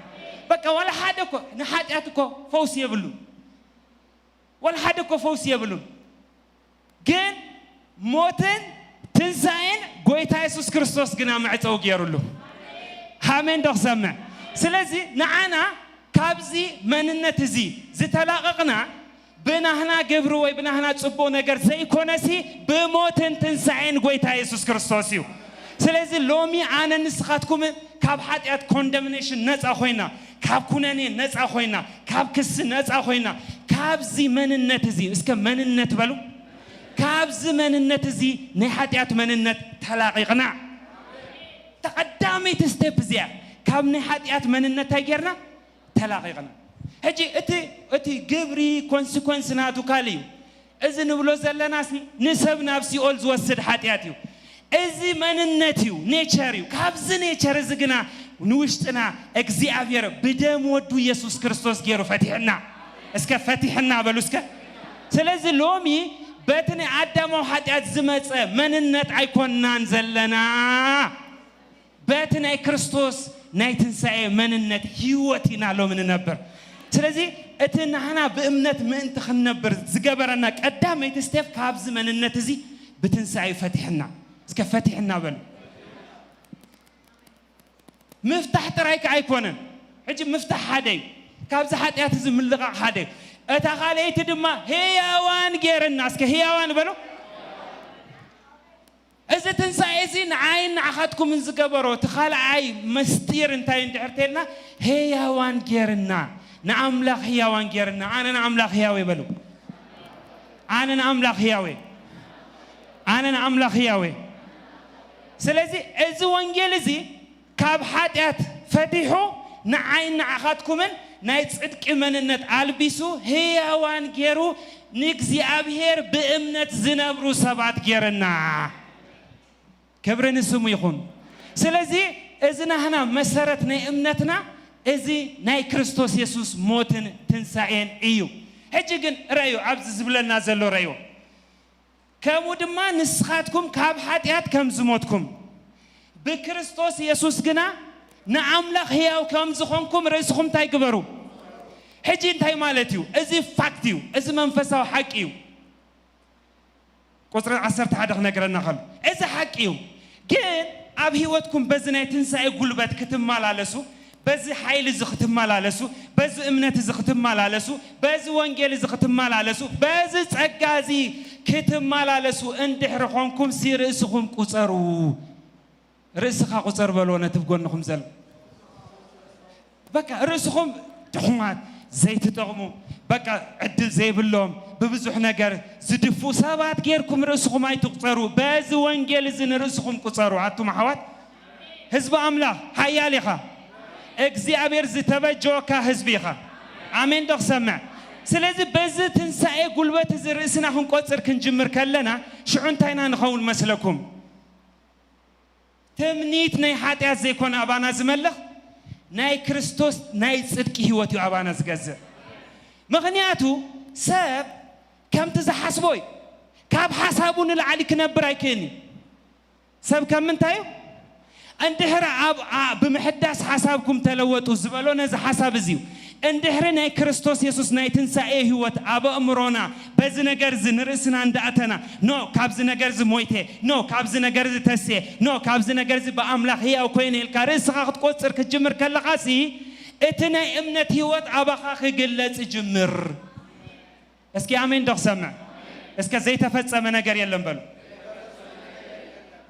በቃ ዋላ ሓደ እኮ ንሓጢኣት እኮ ፈውስ የብሉ። ዋላ ሓደ እኮ ፈውስ የብሉን። ግን ሞትን ትንሳኤን ጎይታ የሱስ ክርስቶስ ግና መዕጸዊ ገይሩሉ። ኣሜን ዶ ክሰምዕ? ስለዚ ንዓና ካብዚ መንነት እዚ ዝተላቐቕና ብናህና ግብሪ ወይ ብናህና ጽቡቕ ነገር ዘይኮነሲ ብሞትን ትንሳኤን ጎይታ የሱስ ክርስቶስ እዩ። ስለዚ ሎሚ ኣነ ንስኻትኩምን ካብ ሓጢኣት ኮንደምኔሽን ነጻ ኮይና፣ ካብ ኩነኔ ነጻ ኮይና፣ ካብ ክሲ ነጻ ኮይና፣ ካብዚ መንነት እዚ፣ እስከ መንነት በሉ፣ ካብዚ መንነት እዚ ናይ ሓጢኣት መንነት ተላቒቕና። ተቐዳመይቲ ስቴፕ እዚኣ፣ ካብ ናይ ሓጢኣት መንነት እንታይ ጌርና? ተላቒቕና። ሕጂ እቲ፣ እቲ ግብሪ ኮንሲኮንስ ናቱ ካልእ እዩ። እዚ ንብሎ ዘለናሲ ንሰብ ናብ ሲኦል ዝወስድ ሓጢኣት እዩ። እዚ መንነት እዩ፣ ኔቸር እዩ። ካብዚ ኔቸር እዚ ግና ንውሽጥና እግዚኣብሔር ብደም ወዱ ኢየሱስ ክርስቶስ ገይሩ ፈቲሕና። እስከ ፈቲሕና በሉ እስከ። ስለዚ ሎሚ በቲ ናይ ኣዳማዊ ሓጢኣት ዝመጸ መንነት ኣይኮንናን ዘለና። በቲ ናይ ክርስቶስ ናይ ትንሳኤ መንነት ህይወት ኢና ሎሚ ንነብር። ስለዚ እቲ ናህና ብእምነት ምእንቲ ክንነብር ዝገበረና ቀዳመይቲ ስቴፕ ካብዚ መንነት እዚ ብትንሳኤ ፈቲሕና። እስከ ፈቲሕና በሉ። ምፍታሕ ጥራይ ከ ኣይኮነን። ሕጂ ምፍታሕ ሓደ እዩ። ካብዚ ሓጢኣት እዚ ምልቓቕ ሓደ እዩ። እታ ካልኣይቲ ድማ ህያዋን ጌርና። እስከ ህያዋን በሉ። እዚ ትንሳኤ እዚ ንዓይን ንዓኻትኩምን ዝገበሮ እቲ ካልኣይ መስጢር እንታይ እንድሕር ተልና ህያዋን ጌርና። ንኣምላኽ ህያዋን ጌርና። ኣነ ንኣምላኽ ህያው እየ በሉ። ኣነ ንኣምላኽ ህያው እየ። ኣነ ንኣምላኽ ህያው እየ። ስለዚ እዚ ወንጌል እዚ ካብ ሓጢኣት ፈቲሑ ንዓይን ንዓኻትኩምን ናይ ጽድቂ መንነት ኣልቢሱ ህያዋን ጌሩ ንእግዚኣብሔር ብእምነት ዝነብሩ ሰባት ጌርና። ክብሪ ንስሙ ይኹን። ስለዚ እዚ ናህና መሰረት ናይ እምነትና እዚ ናይ ክርስቶስ የሱስ ሞትን ትንሳኤን እዩ። ሕጂ ግን ረእዩ፣ ኣብዚ ዝብለና ዘሎ ረእዩ። ከምኡ ድማ ንስኻትኩም ካብ ሓጢኣት ከም ዝሞትኩም ብክርስቶስ የሱስ ግና ንኣምላኽ ህያው ከም ዝኾንኩም ርእስኹም እንታይ ግበሩ። ሕጂ እንታይ ማለት እዩ? እዚ ፋክት እዩ። እዚ መንፈሳዊ ሓቂ እዩ። ቁጽሪ ዓሰርተ ሓደ ክነግረና ከሎ እዚ ሓቂ እዩ። ግን ኣብ ህይወትኩም በዚ ናይ ትንሳኤ ጉልበት ክትመላለሱ፣ በዚ ሓይሊ እዚ ክትመላለሱ፣ በዚ እምነት እዚ ክትመላለሱ፣ በዚ ወንጌል እዚ ክትመላለሱ፣ በዚ ጸጋ እዚ ክትመላለሱ እንድሕሪ ኾንኩም ሲ ርእስኹም ቁጸሩ። ርእስኻ ቁጸር በልዎ ነቲ ብጎንኹም ዘሎ። በቃ ርእስኹም ድኹማት፣ ዘይትጠቕሙ፣ በቃ ዕድል ዘይብሎም፣ ብብዙሕ ነገር ዝድፉ ሰባት ጌርኩም ርእስኹም ኣይትቁጸሩ። በዚ ወንጌል እዚ ንርእስኹም ቁጸሩ። ኣቱም ኣሕዋት፣ ህዝቢ ኣምላኽ ሓያል ኢኻ። እግዚኣብሔር ዝተበጀወካ ህዝቢ ኢኻ። ኣሜን ዶ ክሰምዕ? ስለዚ በዚ ትንሳኤ ጉልበት እዚ ርእስና ክንቆጽር ክንጅምር ከለና ሽዑ እንታይ ኢና ንኸውን መስለኩም? ትምኒት ናይ ሓጢኣት ዘይኮነ ኣባና ዝመልኽ ናይ ክርስቶስ ናይ ጽድቂ ህይወት እዩ ኣባና ዝገዝእ። ምኽንያቱ ሰብ ከምቲ ዝሓስቦ እዩ። ካብ ሓሳቡ ንላዕሊ ክነብር ኣይክእልን እዩ። ሰብ ከም ምንታይ እዩ? እንድሕር ኣብ፣ ኣ-፣ ብምሕዳስ ሓሳብኩም ተለወጡ ዝበሎ ነዚ ሓሳብ እዚ እዩ። እንድሕሪ ናይ ክርስቶስ የሱስ ናይ ትንሳኤ ህይወት ኣብ ኣእምሮና በዚ ነገር እዚ ንርእስና እንዳእተና፣ ኖ፣ ካብዚ ነገር እዚ ሞይተ፣ ኖ፣ ካብዚ ነገር እዚ ተስየ፣ ኖ፣ ካብዚ ነገር እዚ ብኣምላኽ ህያው ኮይነ ኢልካ ርእስኻ ክትቆጽር ክትጅምር ከለኻሲ፣ እቲ ናይ እምነት ህይወት ኣባኻ ክግለጽ ይጅምር። እስኪ ኣሜን ዶ ክሰምዕ? እስከ ዘይተፈጸመ ነገር የለን በሉ።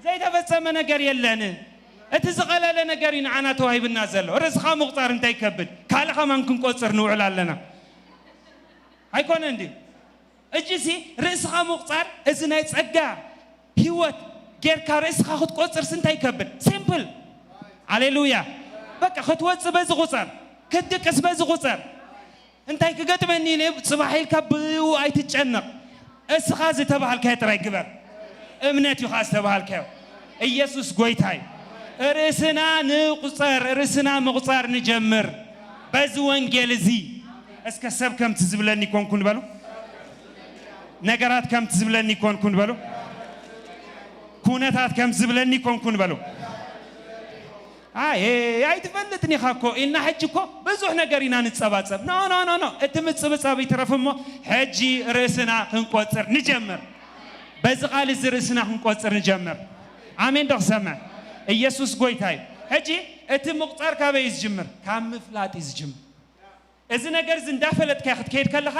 ዘይተፈጸመ ነገር የለን። እቲ ዝቐለለ ነገር እዩ ንዓና ተዋሂብና ዘሎ። ርእስኻ ምቑጻር እንታይ ይከብድ? ካልእ ከማን ክንቆጽር ንውዕል ኣለና። ኣይኮነ እንዲ? እጅሲ ርእስኻ ምቑጻር እዚ ናይ ጸጋ ህይወት ጌርካ ርእስኻ ክትቆጽርስ እንታይ ይከብድ? ሲምፕል። ኣሌሉያ። በቃ ክትወጽእ በዚ ቁጸር፣ ክትድቅስ በዚ ቁጸር። እንታይ ክገጥመኒ ኢለ ጽባሕ ኢልካ ብኡ ኣይትጨነቕ። እስኻ ዝተባህልካዮ ጥራይ ግበር። እምነት እዩ ኸዓ ዝተባሃልካዮ። ኢየሱስ ጎይታ እዩ። ርእስና ንቁጸር፣ ርእስና ምቁጻር ንጀምር በዚ ወንጌል እዚ። እስከ ሰብ ከምቲ ዝብለኒ ኮንኩን በሉ። ነገራት ከምቲ ዝብለኒ ኮንኩን በሉ። ኩነታት ከምቲ ዝብለኒ ኮንኩን በሉ። ኣይ ኣይትፈልጥን ኢኻ እኮ ኢልና ሕጂ እኮ ብዙሕ ነገር ኢና ንጸባጸብ። ኖ ኖ ኖ ኖ፣ እቲ ምጽብጻብ ይትረፍ እሞ ሕጂ ርእስና ክንቆጽር ንጀምር። በዚ ቃል እዚ ርእስና ክንቆጽር ንጀምር። ኣሜን ዶ ክሰምዕ? ኢየሱስ ጎይታ እዩ። ሕጂ እቲ ምቁጻር ካበይ እዩ ዝጅምር? ካብ ምፍላጥ እዩ ዝጅምር። እዚ ነገር እዚ እንዳፈለጥካ ክትከይድ ከለኻ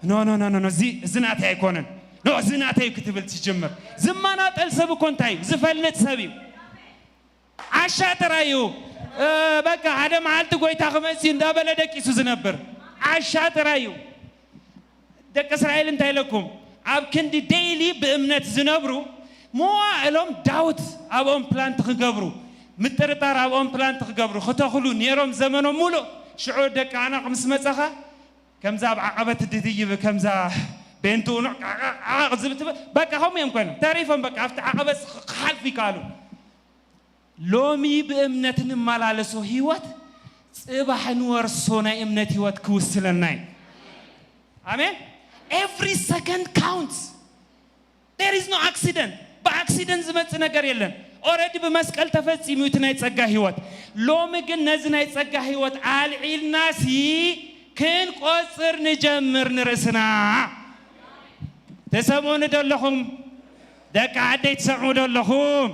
ኖ ኖ ኖ ኖ፣ እዚ እዚ ናተይ ኣይኮነን፣ ኖ እዚ ናተይ እዩ ክትብል ትጅምር። ዝመናጠል ሰብ እኮ እንታይ እዩ? ዝፈልጥ ሰብ እዩ። ዓሻ ጥራይ እዩ። እ፣ በቃ ሓደ መዓልቲ ጎይታ ክመጽእ እዩ እንዳበለ ደቂሱ ዝነብር ዓሻ ጥራይ እዩ። ደቂ እስራኤል እንታይ ኢለኩም? ኣብ ክንዲ ዴይሊ ብእምነት ዝነብሩ መዋእሎም ዳውት ኣብኦም ፕላንት ክገብሩ፣ ምጥርጣር ኣብኦም ፕላንት ክገብሩ፣ ክተኽሉ ነይሮም ዘመኖም ሙሉእ። ሽዑ ደቂ ዓናቕ ምስ መጻኻ ከምዛ ኣብ ዓቐበት ድድይብ ከምዛ ቤንትኡ ኑዕ ዓቕ ዝብትብ በቃ ከምኡ እዮም ኮይኖም ተሪፎም። በቃ ኣብቲ ዓቐበት ክሓልፉ ይከኣሉ። ሎሚ ብእምነት እንመላለሶ ህይወት ጽባሕ ንወርሶ ናይ እምነት ህይወት ክውስለና እዩ። ኣሜን። Every second counts. There is no accident. ብኣክሲደንት ዝመጽእ ነገር የለን። ኦረዲ ብመስቀል ተፈጺሙ እቲ ናይ ጸጋ ህይወት። ሎሚ ግን ነዚ ናይ ጸጋ ህይወት ኣልዒልናሲ ክንቆጽር ንጀምር ንርእስና። ትሰምዑኒ ዶ ኣለኹም? ደቂ ዓደይ ትሰምዑ ዶ ኣለኹም?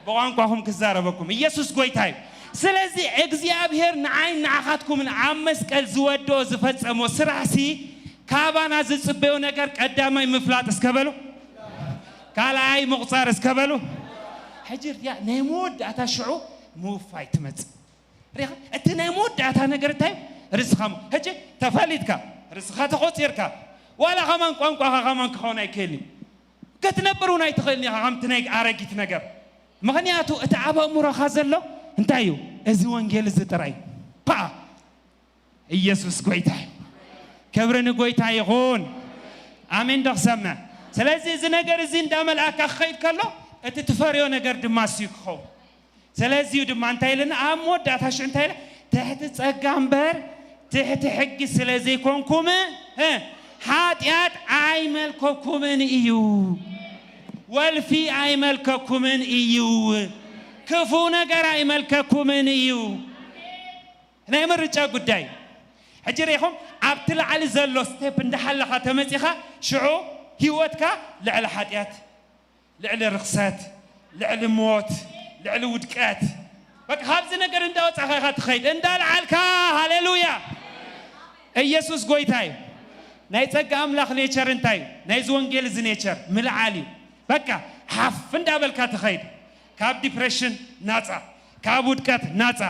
ብቋንቋኹም ክዛረበኩም። ኢየሱስ ጎይታ እዩ። ስለዚ እግዚኣብሔር ንዓይን ንዓኻትኩምን ኣብ መስቀል ዝወደኦ ዝፈጸሞ ስራሕሲ ካባና ዝጽበዮ ነገር ቀዳማይ ምፍላጥ እስከ በሉ። ካልኣይ ምቑጻር እስከ በሉ። ሕጂ ርያ ናይ መወዳእታ ሽዑ ምውፋይ ትመጽእ። ሪኻ እቲ ናይ መወዳእታ ነገር እንታይ እዩ? ርስኻ ሞ-፣ ሕጂ ተፋሊጥካ ርስኻ ተቖጺርካ ዋላ ኸማን ቋንቋኻ ኸማን ክኸውን ኣይክእልን እዩ። ክትነብር እውን ኣይትኽእልን ኢኻ ከምቲ ናይ ኣረጊት ነገር። ምኽንያቱ እቲ ኣብ ኣእምሮኻ ዘሎ እንታይ እዩ? እዚ ወንጌል እዚ ጥራይ እዩ። ፓ! ኢየሱስ ጎይታ እዩ። ክብሪ ንጎይታ ይኹን። ኣሜን ዶ ክሰምዕ? ስለዚ እዚ ነገር እዚ እንዳመልኣካ ክኸይድ ከሎ እቲ ትፈርዮ ነገር ድማ እሱ እዩ ክኸውን። ስለዚ እዩ ድማ እንታይ ኢልና ኣብ መወዳእታ ሽዑ እንታይ ኢለ? ትሕቲ ጸጋ እምበር ትሕቲ ሕጊ ስለ ዘይኮንኩም፣ እ፣ ሓጢኣት ኣይመልከኩምን እዩ። ወልፊ ኣይመልከኩምን እዩ። ክፉ ነገር ኣይመልከኩምን እዩ። ናይ ምርጫ ጉዳይ። ሕጂ ርኢኹም ኣብቲ ላዕሊ ዘሎ ስቴፕ እንዳሓለኻ ተመጺኻ ሽዑ ህይወትካ ልዕሊ ሓጢኣት፣ ልዕሊ ርኽሰት፣ ልዕሊ ሞት፣ ልዕሊ ውድቀት፣ በቃ ካብዚ ነገር እንዳወጻኻ ኢኻ ትኸይድ እንዳልዓልካ። ሃሌሉያ። ኢየሱስ ጎይታ እዩ። ናይ ጸጋ ኣምላኽ ኔቸር እንታይ እዩ? ናይዚ ወንጌል እዚ ኔቸር ምልዓል እዩ። በቃ ሓፍ እንዳበልካ ትኸይድ። ካብ ዲፕሬሽን ናጻ፣ ካብ ውድቀት ናጻ፣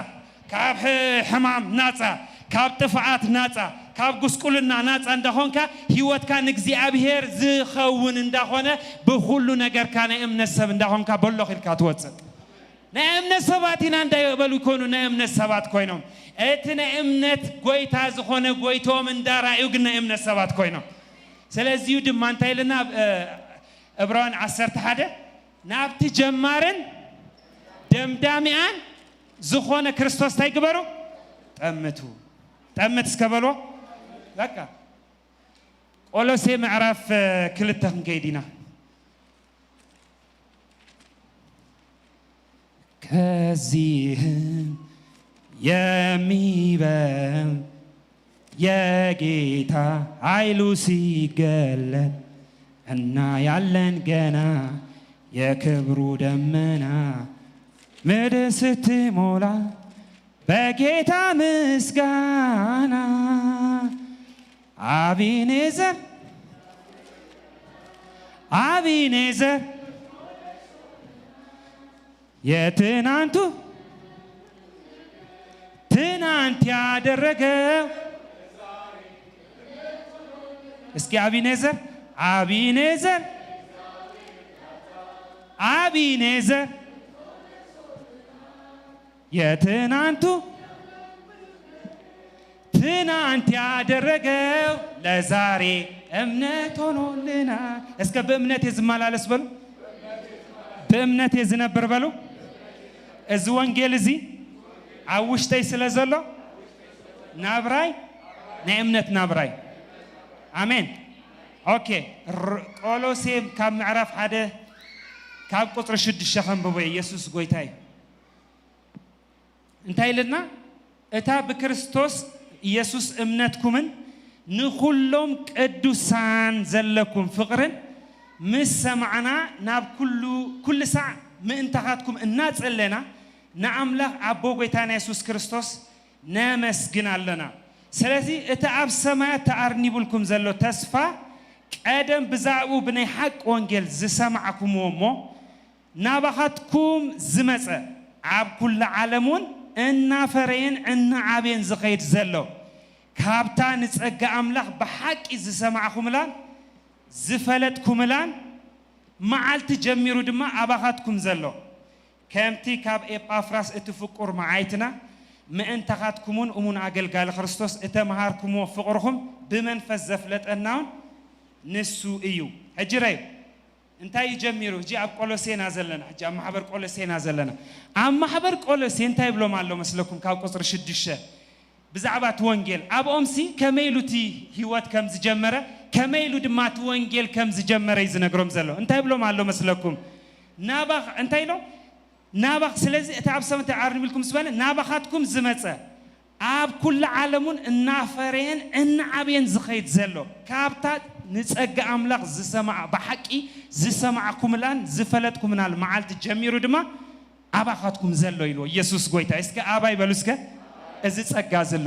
ካብ ሕ-፣ ሕማም ናጻ፣ ካብ ጥፍኣት ናጻ፣ ካብ ጉስቁልና ናጻ እንዳኾንካ ህይወትካ ንእግዚኣብሔር ዝኸውን እንዳኾነ ብኹሉ ነገርካ ናይ እምነት ሰብ እንዳኾንካ በሎኽ ኢልካ ትወጽእ። ናይ እምነት ሰባት ኢና እንዳበሉ ይኮኑ ናይ እምነት ሰባት ኮይኖም። እቲ ናይ እምነት ጎይታ ዝኾነ ጎይቶም እንዳራእዩ ግን ናይ እምነት ሰባት ኮይኖም። ስለዚዩ ድማ እንታይ ኢልና ኣብ፣ እ፣ ዕብራውያን ዓሰርተ ሓደ ናብቲ ጀማርን ደምዳሚኣን ዝኾነ ክርስቶስ እንታይ ግበሩ? ጠምቱ። ጠምት እስከ በልዎ። በቃ ቆሎሴ ምዕራፍ፣ እ፣ ክልተ ክንከይድ ኢና። ከዚህም የሚበልጥ የጌታ ኃይሉ ሲገለጥ እናያለን ገና የክብሩ ደመና ምድር ስትሞላ በጌታ ምስጋና። አቢኔዘር አቢኔዘር የትናንቱ ትናንት ያደረገው። እስኪ አቢኔዘር አቢኔዘር አቢኔዘር የትናንቱ ትናንት ያደረገው ለዛሬ እምነት ሆኖልናል። እስከ በእምነት የዝመላለስ በሉ። ብእምነት እየ ዝነብር በሉ። እዚ ወንጌል እዚ ኣብ ውሽጠይ ስለ ዘሎ ናብራይ ናይ እምነት ናብራይ። ኣሜን። ኦኬ። ር- ቆሎሴ ካብ ምዕራፍ ሓደ ካብ ቁፅሪ ሽዱሽተ ከንብቦ እየ። ኢየሱስ ጎይታ እዩ። እንታይ ኢልና? እታ ብክርስቶስ ኢየሱስ እምነትኩምን ንኹሎም ቅዱሳን ዘለኩም ፍቕርን ምስ ሰማዕና ናብ ኩሉ ኩሉ ሳዕ ምእንታኻትኩም እናጸለና ንኣምላኽ ኣቦ ጎይታና የሱስ ክርስቶስ ነመስግን ኣለና። ስለዚ እቲ ኣብ ሰማያት ተኣርኒቡልኩም ዘሎ ተስፋ ቀደም ብዛዕባኡ ብናይ ሓቂ ወንጌል ዝሰማዕኩምዎ እሞ ናባኻትኩም ዝመጸ ኣብ ኩሉ ዓለም እውን እናፈረየን እናዓብየን ዝኸይድ ዘሎ ካብታ ንጸጋ ኣምላኽ ብሓቂ ዝሰማዕኹምላን ዝፈለጥኩምላን መዓልቲ ጀሚሩ ድማ ኣባኻትኩም ዘሎ ከምቲ ካብ ኤጳፍራስ እቲ ፍቁር መዓይትና ምእንታኻትኩምን እሙን ኣገልጋሊ ክርስቶስ እተምሃርኩምዎ ፍቕርኹም ብመንፈስ ዘፍለጠናውን ንሱ እዩ። ሕጂ ረዩ እንታይ እዩ ጀሚሩ? ሕጂ ኣብ ቆሎሴና ዘለና፣ ሕጂ ኣብ ማሕበር ቆሎሴና ዘለና። ኣብ ማሕበር ቆሎሴ እንታይ ይብሎም ኣሎ መስለኩም? ካብ ቁፅሪ ሽዱሽተ ብዛዕባ እቲ ወንጌል ኣብኦምሲ ከመይ ኢሉ እቲ ህይወት ከም ዝጀመረ ከመይ ኢሉ ድማ እቲ ወንጌል ከም ዝጀመረ እዩ ዝነግሮም ዘሎ። እንታይ ይብሎም ኣሎ መስለኩም? ናባኽ እንታይ ኢሎ ናባኽ ስለዚ እቲ ኣብ ሰማይ ተዓርኒቡ ኢልኩም ዝበለ ናባኻትኩም ዝመጸ ኣብ ኩሉ ዓለሙን እናፈረየን እናዓብየን ዝኸይድ ዘሎ ካብታ ንጸጋ ኣምላኽ ዝሰማዕ ብሓቂ ዝሰማዕኩምላን ዝፈለጥኩምናል መዓልቲ ጀሚሩ ድማ ኣባኻትኩም ዘሎ ኢልዎ ኢየሱስ ጎይታ። እስከ ኣባይ በሉ እስከ። እዚ ጸጋ ዘሎ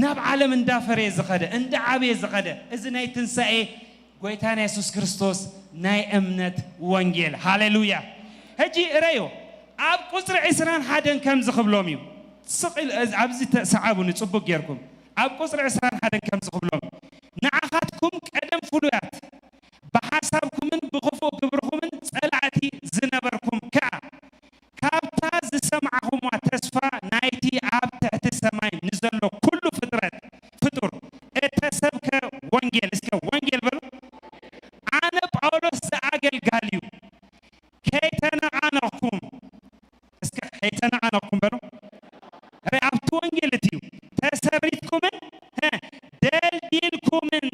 ናብ ዓለም እንዳፈረየ ዝኸደ እንዳዓብየ ዝኸደ እዚ ናይ ትንሳኤ ጎይታና የሱስ ክርስቶስ ናይ እምነት ወንጌል። ሃሌሉያ። ሕጂ እረዮ ኣብ ቁፅሪ ዕስራን ሓደን ከምዚ ክብሎም እዩ። ስቕ ኢል- ኣብዚ ተሰዓቡኒ ፅቡቅ ጌርኩም። ኣብ ቁፅሪ ዕስራን ሓደን ከምዚ ክብሎም እዩ። ንዓኻትኩም ቀደም ፍሉያት ብሓሳብኩምን ብኽፉእ ግብርኹምን ጸላእቲ ዝነበርኩም ከኣ ካብታ ዝሰማዕኹምዋ ተስፋ ናይቲ ኣብ ትሕቲ ሰማይ ንዘሎ ኩሉ ፍጥረት ፍጡር እተሰብከ ወንጌል እስከ ወንጌል በሉ ኣነ ጳውሎስ ዝኣገልጋል እዩ ከይተነቓነቕኩም እስከ ከይተነቓነቕኩም በሉ ረ ኣብቲ ወንጌል እቲ እዩ ተሰሪትኩምን ደልዲልኩምን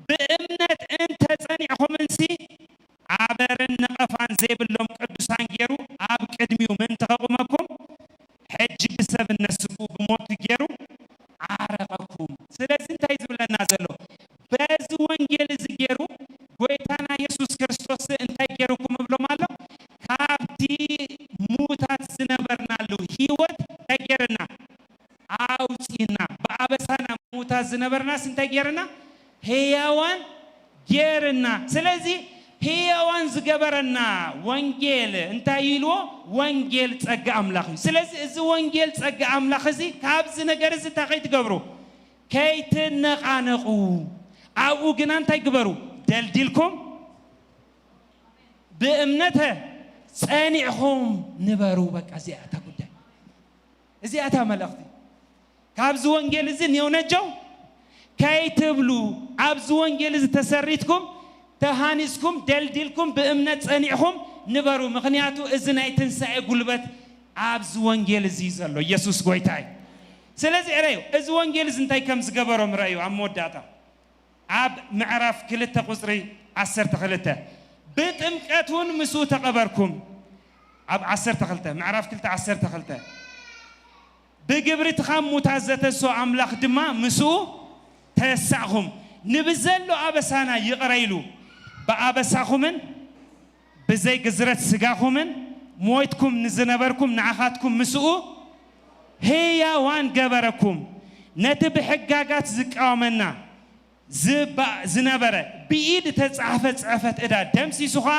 ብእምነት እንተጸኒዕኹምንሲ ኣበርን ነቐፋን ዘይብሎም ቅዱሳን ገይሩ ኣብ ቅድሚኡ ምእንቲ ከቑመኩም፣ ሕጂ ብሰብነት ስግኡ ብሞቱ ገይሩ ዓረቐኩም። ስለዚ እንታይ ዝብለና ዘሎ? በዚ ወንጌል እዚ ገይሩ ጎይታና የሱስ ክርስቶስ እንታይ ገይሩኩም እብሎም ኣሎ? ካብቲ ሙታት ዝነበርናሉ ህይወት እንታይ ገይርና? ኣውፂና ብኣበሳና ሙታት ዝነበርናስ እንታይ ገይርና? ህያዋን ገይርና። ስለዚ ህያዋን ዝገበረና ወንጌል እንታይ ኢልዎ? ወንጌል ጸጋ ኣምላኽ እዩ። ስለዚ እዚ ወንጌል ጸጋ ኣምላኽ እዚ ካብዚ ነገር እዚ እንታይ ከይትገብሩ? ከይትነቓነቑ። ኣብኡ ግና እንታይ ግበሩ? ደልዲልኩም ብእምነተ ጸኒዕኹም ንበሩ። በቃ እዚኣ እታ ጉዳይ። እዚኣ እታ መልእኽቲ። ካብዚ ወንጌል እዚ ኔው ነጀው ከይትብሉ ኣብዚ ወንጌል እዚ ተሰሪትኩም ተሃኒጽኩም ደልዲልኩም ብእምነት ጸኒዕኹም ንበሩ። ምኽንያቱ እዚ ናይ ትንሳኤ ጉልበት ኣብዚ ወንጌል እዚ እዩ ዘሎ። ኢየሱስ ጎይታ እዩ። ስለዚ እረዩ፣ እዚ ወንጌል እዚ እንታይ ከም ዝገበሮም ረዩ ኣብ መወዳእታ። ኣብ ምዕራፍ ክልተ ቁጽሪ ዓሰርተ ክልተ ብጥምቀት እውን ምስኡ ተቐበርኩም። ኣብ ዓሰርተ ክልተ ምዕራፍ ክልተ ዓሰርተ ክልተ ብግብሪ እቲ ካብ ሙታት ዘተስኦ ኣምላኽ ድማ ምስኡ ተሳእኹም። ንብዘሎ ኣበሳና ይቕረ ኢሉ ብኣበሳኹምን ብዘይ ግዝረት ስጋኹምን ሞይትኩም ንዝነበርኩም ንዓኻትኩም ምስኡ ህያዋን ገበረኩም። ነቲ ብሕጋጋት ዝቃወመና ዝባእ ዝነበረ ብኢድ እተጻሕፈ ጽሕፈት ዕዳ ደምሲሱ ኸኣ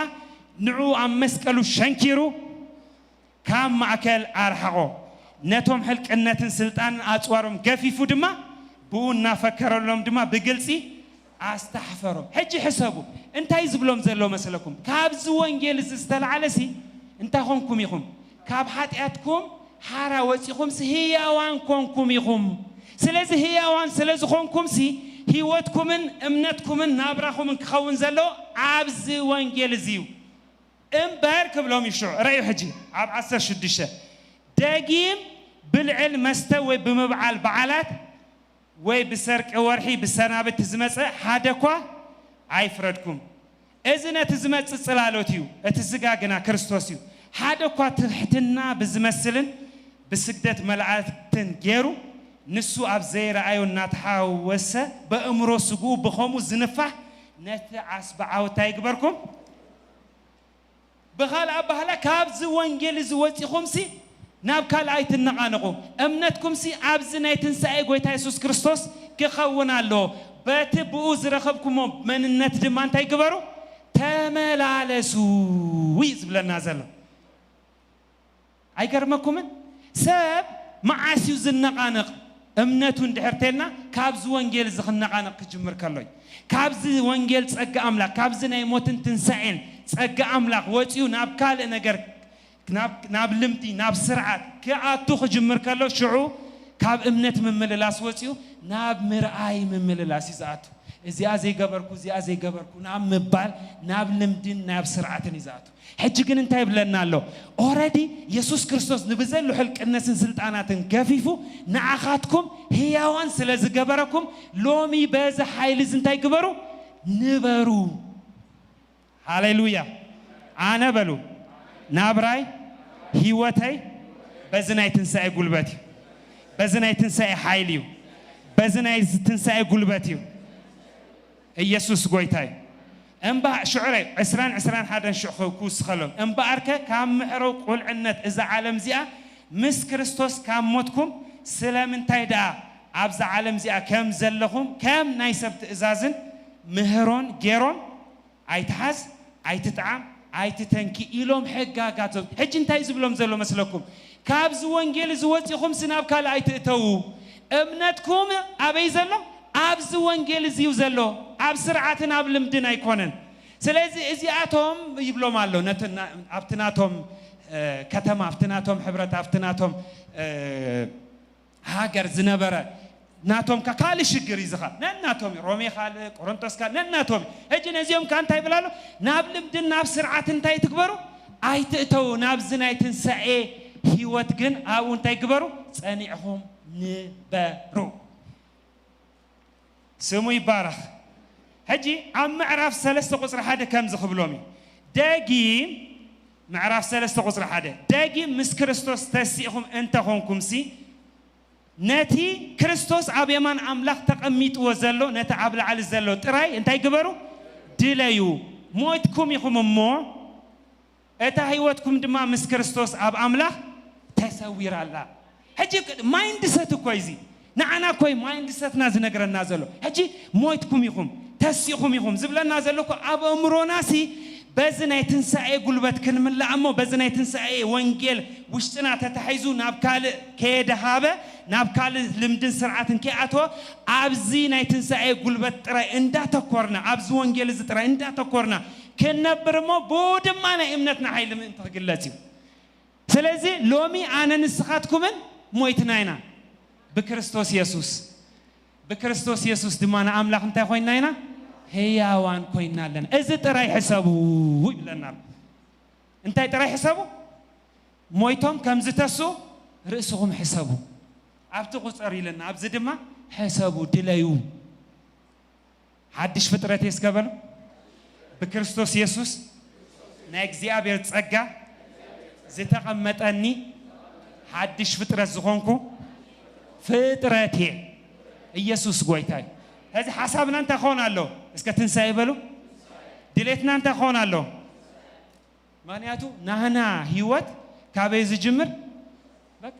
ንዕኡ ኣብ መስቀሉ ሸንኪሩ ካብ ማእከል ኣርሓቖ። ነቶም ሕልቅነትን ስልጣንን ኣጽዋሮም ገፊፉ ድማ ብኡ እናፈከረሎም ድማ ብግልጺ ኣስታሕፈሮም። ሕጂ ሕሰቡ፣ እንታይ ዝብሎም ዘሎ መስለኩም? ካብዚ ወንጌል እዚ ዝተላዕለሲ እንታይ ኾንኩም ኢኹም? ካብ ሓጢኣትኩም ሓራ ወጺኹምሲ ህያዋን ኮንኩም ኢኹም። ስለዚ ህያዋን ስለ ዝኾንኩምሲ ህይወትኩምን እምነትኩምን ናብራኹምን ክኸውን ዘለዎ ኣብዚ ወንጌል እዚ እዩ። እምበር ክብሎም እዩ ሽዑ። ረእዩ ሕጂ ኣብ ዓሰርተ ሽዱሽተ፣ ደጊም ብልዕል መስተ ወይ ብምብዓል በዓላት ወይ ብሰርቂ ወርሒ ብሰናብቲ ዝመጸ ሓደ እኳ ኣይፍረድኩም። እዚ ነቲ ዝመጽእ ጽላሎት እዩ፣ እቲ ስጋ ግና ክርስቶስ እዩ። ሓደ እኳ ትሕትና ብዝመስልን ብስግደት መላእክትን ገይሩ ንሱ ኣብ ዘይረኣዮ እናተሓወሰ በእምሮ ስግኡ ብኸምኡ ዝንፋሕ ነቲ ዓስቢ ዓወት እንታይ ይግበርኩም? ብኻልእ ኣባህላ ካብዚ ወንጌል እዚ ወጺኹምሲ ናብ ካልእ ኣይትነቓነቑ። እምነትኩምሲ ኣብዚ ናይ ትንሳኤ ጎይታ የሱስ ክርስቶስ ክኸውን ኣለዎ። በቲ ብኡ ዝረኸብኩሞ መንነት ድማ እንታይ ግበሩ? ተመላለሱ እዩ ዝብለና ዘሎ። ኣይገርመኩምን? ሰብ መዓስ እዩ ዝነቓነቕ? እምነቱ እንድሕር ተልና ካብዚ ወንጌል እዚ ክነቓነቕ ክጅምር ከሎ እዩ። ካብዚ ወንጌል ጸጋ ኣምላኽ፣ ካብዚ ናይ ሞትን ትንሳኤን ጸጋ ኣምላኽ ወጺኡ ናብ ካልእ ነገር፣ ናብ፣ ናብ ልምዲ፣ ናብ ስርዓት ክኣቱ ክጅምር ከሎ ሽዑ ካብ እምነት ምምልላስ ወጺኡ ናብ ምርኣይ ምምልላስ እዩ ዝኣቱ። እዚኣ ዘይገበርኩ፣ እዚኣ ዘይገበርኩ ናብ ምባል፣ ናብ ልምድን ናብ ስርዓትን እዩ ዝኣቱ። ሕጂ ግን እንታይ ይብለና ኣሎ? ኦረዲ የሱስ ክርስቶስ ንብዘሎ ሕልቅነትን ስልጣናትን ገፊፉ ንዓኻትኩም ህያዋን ስለ ዝገበረኩም ሎሚ በዚ ሓይሊ እዚ እንታይ ግበሩ? ንበሩ። ሃሌሉያ። ኣነ በሉ ናብራይ ህይወተይ በዚ ናይ ትንሳኤ ጉልበት እዩ። በዚ ናይ ትንሳኤ ሓይሊ እዩ። በዚ ናይ ትንሳኤ ጉልበት እዩ። ኢየሱስ ጎይታ እዩ። እምባ ሽዑረይ ዕስራን ዕስራን ሓደን ሽዑ ክውስኸሎም። እምበኣርከ ካብ ምዕረው ቁልዕነት እዛ ዓለም እዚኣ ምስ ክርስቶስ ካብ ሞትኩም ስለምንታይ ደኣ ኣብዛ ዓለም እዚኣ ከም ዘለኹም ከም ናይ ሰብ ትእዛዝን ምህሮን ገይሮም ኣይትሓዝ፣ ኣይትጥዓም፣ ኣይትተንኪ ኢሎም ሕጋጋት ዞም። ሕጂ እንታይ ዝብሎም ዘሎ መስለኩም? ካብዚ ወንጌል እዚ ወጺኹምሲ ናብ ካልእ ኣይትእተዉ። እምነትኩም ኣበይ ዘሎ? ኣብዚ ወንጌል እዚ እዩ ዘሎ። ኣብ ስርዓትን ኣብ ልምድን ኣይኮነን። ስለዚ እዚኣቶም ይብሎም ኣሎ። ነቲ ና-፣ ኣብቲ ናቶም፣ እ፣ ከተማ፣ ኣብቲ ናቶም ሕብረት፣ ኣብቲ ናቶም፣ እ፣ ሃገር ዝነበረ ናቶም ከ ካልእ ሽግር እዩ ዝኻ። ነናቶም እዩ። ሮሜ ካልእ፣ ቆሮንቶስ ካልእ፣ ነናቶም እዩ። ሕጂ ነዚኦም ከ እንታይ ይብል ኣሎ? ናብ ልምድን ናብ ስርዓት እንታይ ትግበሩ? ኣይትእተዉ። ናብዚ ናይ ትንሳኤ ህይወት ግን ኣብኡ እንታይ ግበሩ? ጸኒዕኹም ንበሩ። ስሙ ይባረኽ። ሕጂ ኣብ ምዕራፍ ሰለስተ ቁጽሪ ሓደ ከምዚ ክብሎም እዩ። ደጊም፣ ምዕራፍ ሰለስተ ቁጽሪ ሓደ፣ ደጊም ምስ ክርስቶስ ተሲእኹም እንተኾንኩምሲ፣ ነቲ ክርስቶስ ኣብ የማን ኣምላኽ ተቐሚጥዎ ዘሎ፣ ነቲ ኣብ ላዕሊ ዘሎ ጥራይ እንታይ ግበሩ? ድለዩ። ሞይትኩም ኢኹም እሞ፣ እታ ህይወትኩም ድማ ምስ ክርስቶስ ኣብ ኣምላኽ ተሰዊራ ኣላ። ሕጂ ማይንድሰት እኮ እዩ እዚ። ንዓና እኮ እዩ ማይንድሰትና ዝነግረና ዘሎ። ሕጂ ሞይትኩም ኢኹም፣ ተሲእኹም ኢኹም ዝብለና ዘሎ እኮ ኣብ ኣእምሮናሲ በዚ ናይ ትንሳኤ ጉልበት ክንምላእ እሞ፣ በዚ ናይ ትንሳኤ ወንጌል ውሽጥና ተታሒዙ ናብ ካልእ ከየደሃበ፣ ናብ ካልእ ልምድን ስርዓትን ከይኣተወ፣ ኣብዚ ናይ ትንሳኤ ጉልበት ጥራይ እንዳተኮርና፣ ኣብዚ ወንጌል እዚ ጥራይ እንዳተኮርና ክንነብር እሞ፣ ብኡ ድማ ናይ እምነትና ሓይሊ ምእንቲ ክግለጽ እዩ። ስለዚ ሎሚ ኣነ ንስኻትኩምን ሞይትና ኢና ብክርስቶስ የሱስ። ብክርስቶስ የሱስ ድማ ንኣምላኽ እንታይ ኮይንና ኢና? ህያዋን ኮይንና ኣለና። እዚ ጥራይ ሕሰቡ ይብለና ኣሎ። እንታይ ጥራይ ሕሰቡ? ሞይቶም ከም ዝተስኡ ርእስኹም ሕሰቡ። ኣብቲ ቁጸር ኢለና፣ ኣብዚ ድማ ሕሰቡ፣ ድለዩ። ሓድሽ ፍጥረት እየ እስከ በሉ። ብክርስቶስ የሱስ ናይ እግዚኣብሔር ጸጋ ዝተቐመጠኒ ሓድሽ ፍጥረት ዝኾንኩ ፍጥረት እየ። ኢየሱስ ጎይታ እዩ። ሕዚ ሓሳብና እንታይ ክኸውን ኣሎ? እስከ ትንሳኤ በሉ። ድሌትና እንታይ ክኸውን ኣሎ? ምኽንያቱ ናህና ህይወት ካበይ ዝጅምር? በቃ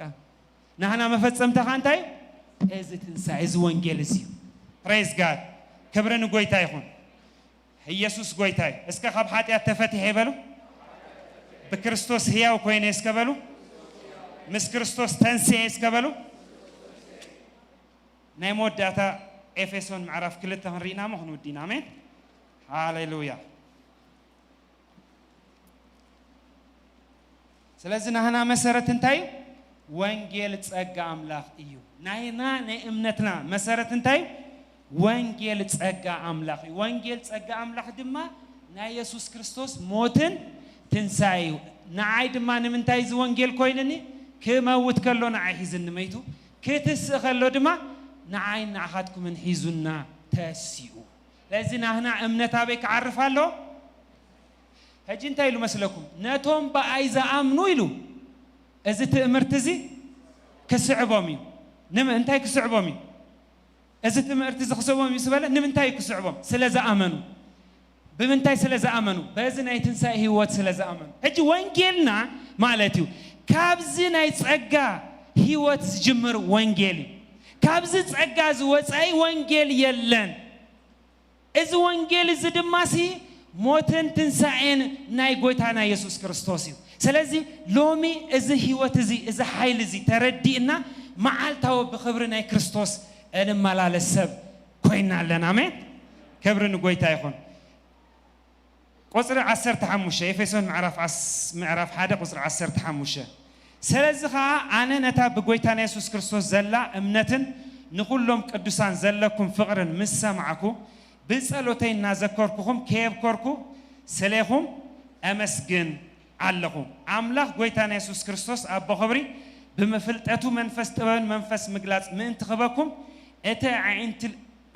ናህና መፈጸምታ ኸኣ እንታይ እዩ? እዚ ትንሳኤ፣ እዚ ወንጌል እዚ እዩ። ፕሬዝ ጋድ። ክብሪ ንጎይታ ይኹን። ኢየሱስ ጎይታ እዩ። እስከ ካብ ሓጢኣት ተፈቲሐ በሉ። ብክርስቶስ ህያው ኮይነ እስከ በሉ። ምስ ክርስቶስ ተንስኤ እስከ በሉ። ናይ መወዳእታ ኤፌሶን ምዕራፍ ክልተ ክንርኢና እሞ ክንውዲና። ኣሜን። ሃሌሉያ። ስለዚ ናህና መሰረት እንታይ እዩ? ወንጌል ጸጋ ኣምላኽ እዩ። ናይና ናይ እምነትና መሰረት እንታይ እዩ? ወንጌል ጸጋ ኣምላኽ እዩ። ወንጌል ጸጋ ኣምላኽ ድማ ናይ የሱስ ክርስቶስ ሞትን ትንሳኤ እዩ። ንዓይ ድማ ንምንታይ እዚ ወንጌል ኮይንኒ? ክመውት ከሎ ንዓይ ሒዝኒ መይቱ፣ ክትስእ ከሎ ድማ ንዓይ ንዓኻትኩምን ሒዙና ተሲኡ። ስለዚ ናህና እምነት ኣበይ ክዓርፍ ኣሎ? ሕጂ እንታይ ኢሉ መስለኩም? ነቶም ብኣይ ዝኣምኑ ኢሉ እዚ ትእምርቲ እዚ ክስዕቦም እዩ። ንም-፣ እንታይ ክስዕቦም እዩ? እዚ ትምህርቲ እዚ ክስዕቦም እዩ ዝበለ ንምንታይ እዩ ክስዕቦም? ስለ ዝኣመኑ። ብምንታይ ስለ ዝኣመኑ? በዚ ናይ ትንሳኤ ህይወት ስለ ዝኣመኑ። ሕጂ ወንጌልና ማለት እዩ፣ ካብዚ ናይ ጸጋ ህይወት ዝጅምር ወንጌል እዩ። ካብዚ ጸጋ ዝወጻኢ ወንጌል የለን። እዚ ወንጌል እዚ ድማ ሲ ሞትን ትንሳኤን ናይ ጎይታና የሱስ ክርስቶስ እዩ። ስለዚ ሎሚ እዚ ህይወት እዚ፣ እዚ ሓይሊ እዚ ተረዲእና መዓልታዊ ብኽብሪ ናይ ክርስቶስ እንመላለስ ሰብ ኮይና ኣለና። ኣሜን። ክብሪ ንጎይታ ይኹን። ቁጽሪ ዓሰርተ ሓሙሽተ፣ ኤፌሶን ምዕራፍ ዓስ-፣ ምዕራፍ ሓደ ቁጽሪ ዓሰርተ ሓሙሽተ። ስለዚ ኸኣ ኣነ ነታ ብጎይታና የሱስ ክርስቶስ ዘላ እምነትን ንኹሎም ቅዱሳን ዘለኩም ፍቕርን ምስ ሰማዕኩ፣ ብጸሎተይ እናዘከርኩኹም ከየብከርኩ ስሌኹም እመስግን ኣለኹ። ኣምላኽ ጎይታና የሱስ ክርስቶስ ኣቦ ኽብሪ ብምፍልጠቱ መንፈስ ጥበብን መንፈስ ምግላጽ ምእንቲ ክህበኩም፣ እቲ ኣዒንቲ፣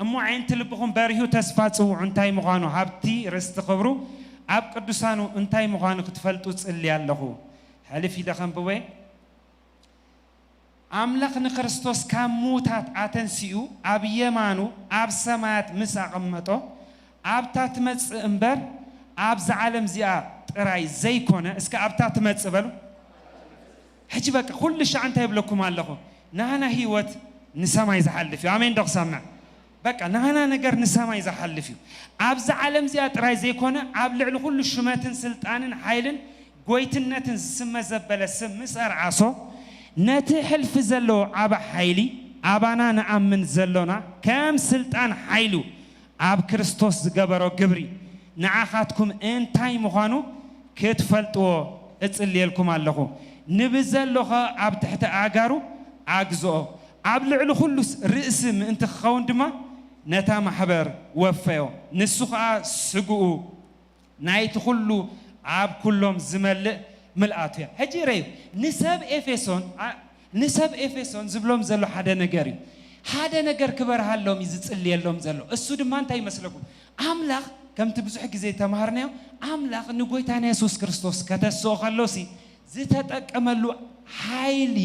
እሞ ኣዒንቲ ልብኹም በሪሁ ተስፋ ጽውዑ እንታይ ምዃኑ፣ ሃብቲ ርስቲ ክብሩ ኣብ ቅዱሳኑ እንታይ ምዃኑ ክትፈልጡ ጽሊ ኣለኹ። ሕልፍ ኢለ ከንብቦ እየ። ኣምላኽ ንክርስቶስ ካብ ምዉታት ኣተንሲኡ ኣብ የማኑ ኣብ ሰማያት ምስ ኣቐመጦ፣ ኣብታ ትመጽእ እምበር ኣብዛ ዓለም እዚኣ ጥራይ ዘይኮነ፣ እስከ ኣብታ ትመጽእ በሉ። ሕጂ በቃ ኩሉ ሻዕ እንታይ ይብለኩም ኣለኹ? ናህና ህይወት ንሰማይ ዝሓልፍ እዩ። ኣሜን ዶ ክሰምዕ? በቃ ናህና ነገር ንሰማይ ዝሓልፍ እዩ። ኣብዛ ዓለም እዚኣ ጥራይ ዘይኮነ፣ ኣብ ልዕሊ ኩሉ ሹመትን ስልጣንን ሓይልን ጎይትነትን ዝስመ ዘበለ ስም ምስ ኣርዓሶ፣ ነቲ ሕልፊ ዘለዎ ዓቢ ሓይሊ፣ ኣባና ንኣምን ዘሎና ከም ስልጣን ሓይሉ ኣብ ክርስቶስ ዝገበሮ ግብሪ ንዓኻትኩም እንታይ ምዃኑ ክትፈልጥዎ እጽልየልኩም ኣለኹ። ንብዘሎኸ ኣብ ትሕቲ ኣእጋሩ ኣግዝኦ፣ ኣብ ልዕሊ ኩሉ ርእሲ ምእንቲ ክኸውን ድማ ነታ ማሕበር ወፈዮ። ንሱ ኸኣ ስግኡ ናይቲ ኩሉ ኣብ ኩሎም ዝመልእ ምልኣቱ እያ። ሕጂ ረዩ ንሰብ ኤፌሶን፣ ኣ-፣ ንሰብ ኤፌሶን ዝብሎም ዘሎ ሓደ ነገር እዩ። ሓደ ነገር ክበርሃሎም እዩ ዝጽልየሎም ዘሎ። እሱ ድማ እንታይ ይመስለኩም? ኣምላኽ፣ ከምቲ ብዙሕ ግዜ ተማሃርናዮ፣ ኣምላኽ ንጎይታና የሱስ ክርስቶስ ከተስኦ ከሎሲ ዝተጠቀመሉ ሓይሊ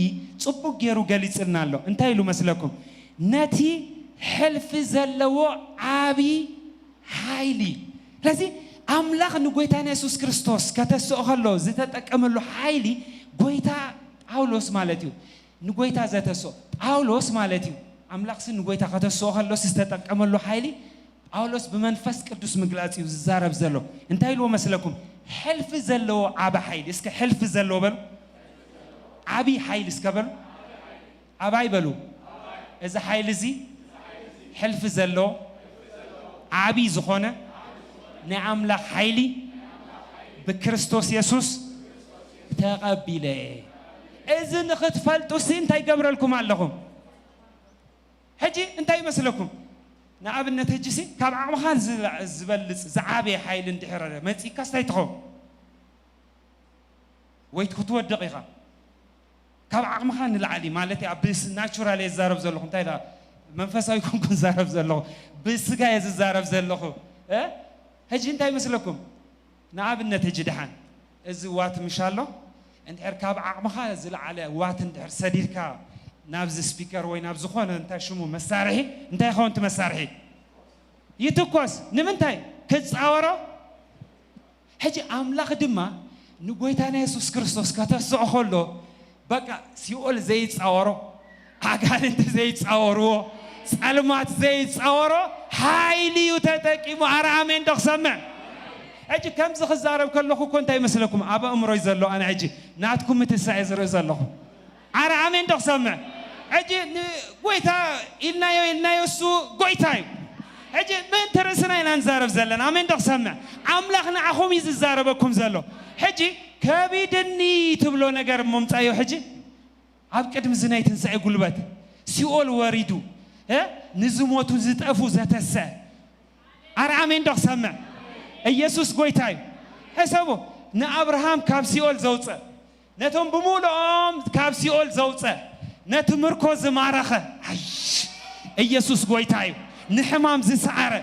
ጽቡቅ ገይሩ ገሊጽልና ኣሎ። እንታይ ኢሉ መስለኩም? ነቲ ሕልፊ ዘለዎ ዓቢ ሓይሊ። ስለዚ ኣምላኽ ንጎይታና የሱስ ክርስቶስ ከተስኦ ከሎ ዝተጠቀመሉ ሓይሊ፣ ጎይታ ጳውሎስ ማለት እዩ። ንጎይታ ዘተስኦ ጳውሎስ ማለት እዩ። ኣምላኽሲ ንጎይታ ከተስኦ ከሎስ ዝተጠቀመሉ ሓይሊ፣ ጳውሎስ ብመንፈስ ቅዱስ ምግላጽ እዩ ዝዛረብ ዘሎ። እንታይ ኢልዎ መስለኩም? ሕልፊ ዘለዎ ዓቢ ሓይሊ። እስከ ሕልፊ ዘለዎ በሉ። ዓቢ ሓይሊ እስከ በሉ። ኣባይ በሉ። እዚ ሓይሊ እዚ ሕልፊ ዘሎ ዓቢ ዝኾነ ናይ ኣምላኽ ሓይሊ ብክርስቶስ የሱስ ተቐቢለ። እዚ ንኽትፈልጡ ሲ እንታይ ገብረልኩም ኣለኹ? ሕጂ እንታይ ይመስለኩም? ንኣብነት ሕጂ ሲ ካብ ዓቕምኻ ዝላ-፣ ዝበልጽ ዝዓበየ ሓይሊ እንድሕር መጺእካስ እንታይ ትኸውን? ወይ ክትወድቕ ኢኻ። ካብ ዓቕምኻ ንላዕሊ ማለት ኣብ ብስ-፣ ናቹራል እየ ዝዛረብ ዘለኹ። እንታይ ኢላ? መንፈሳዊ ኮንኩ ዝዛረብ ዘለኹ። ብስጋ እየ ዝዛረብ ዘለኹ። እ? ሕጂ እንታይ ይመስለኩም? ንኣብነት ሕጂ ደሓን እዚ ዋት ምሽ ኣሎ። እንድሕር ካብ ዓቕምኻ ዝለዓለ ዋት እንድሕር ሰዲድካ ናብዚ ስፒከር ወይ ናብ ዝኾነ እንታይ ሽሙ መሳርሒ፣ እንታይ ይኸውን እቲ መሳርሒ? ይትኮስ። ንምንታይ? ክጻወሮ። ሕጂ ኣምላኽ ድማ ንጎይታና የሱስ ክርስቶስ ከተስዖ ከሎ፣ በቃ ሲኦል ዘይጻወሮ፣ ኣጋንንቲ ዘይጻወርዎ፣ ጸልማት ዘይጻወሮ ሓይሊ እዩ ተጠቂሙ። ኣረ ኣሜን ዶ ክሰምዕ? ሕጂ ከምዚ ክዛረብ ከለኹ እኮ እንታይ ይመስለኩም? ኣብ ኣእምሮይ ዘሎ ኣነ ሕጂ ናትኩም ምትሳእ እየ ዝርኢ ዘለኹ። ኣረ ኣሜን ዶ ክሰምዕ? ሕጂ ንጎይታ ኢልናዮ፣ ኢልናዮ፣ እሱ ጎይታ እዩ። ሕጂ ምእንቲ ርእስና ኢና ንዛረብ ዘለና። ኣሜን ዶ ክሰምዕ? ኣምላኽ ንዓኹም እዩ ዝዛረበኩም ዘሎ። ሕጂ ከቢድኒ ትብሎ ነገር እሞ ምጻዮ። ሕጂ ኣብ ቅድሚ እዚ ናይ ትንሳኤ ጉልበት ሲኦል ወሪዱ፣ እ፣ ንዝሞቱ ዝጠፉ ዘተሰ። ኣረ ኣሜን ዶ ክሰምዕ? ኢየሱስ ጎይታ እዩ። ሕሰቡ፣ ንኣብርሃም ካብ ሲኦል ዘውፀ፣ ነቶም ብምሉኦም ካብ ሲኦል ዘውፀ፣ ነቲ ምርኮ ዝማረኸ፣ ኣይ፣ ኢየሱስ ጎይታ እዩ። ንሕማም ዝሰዓረ።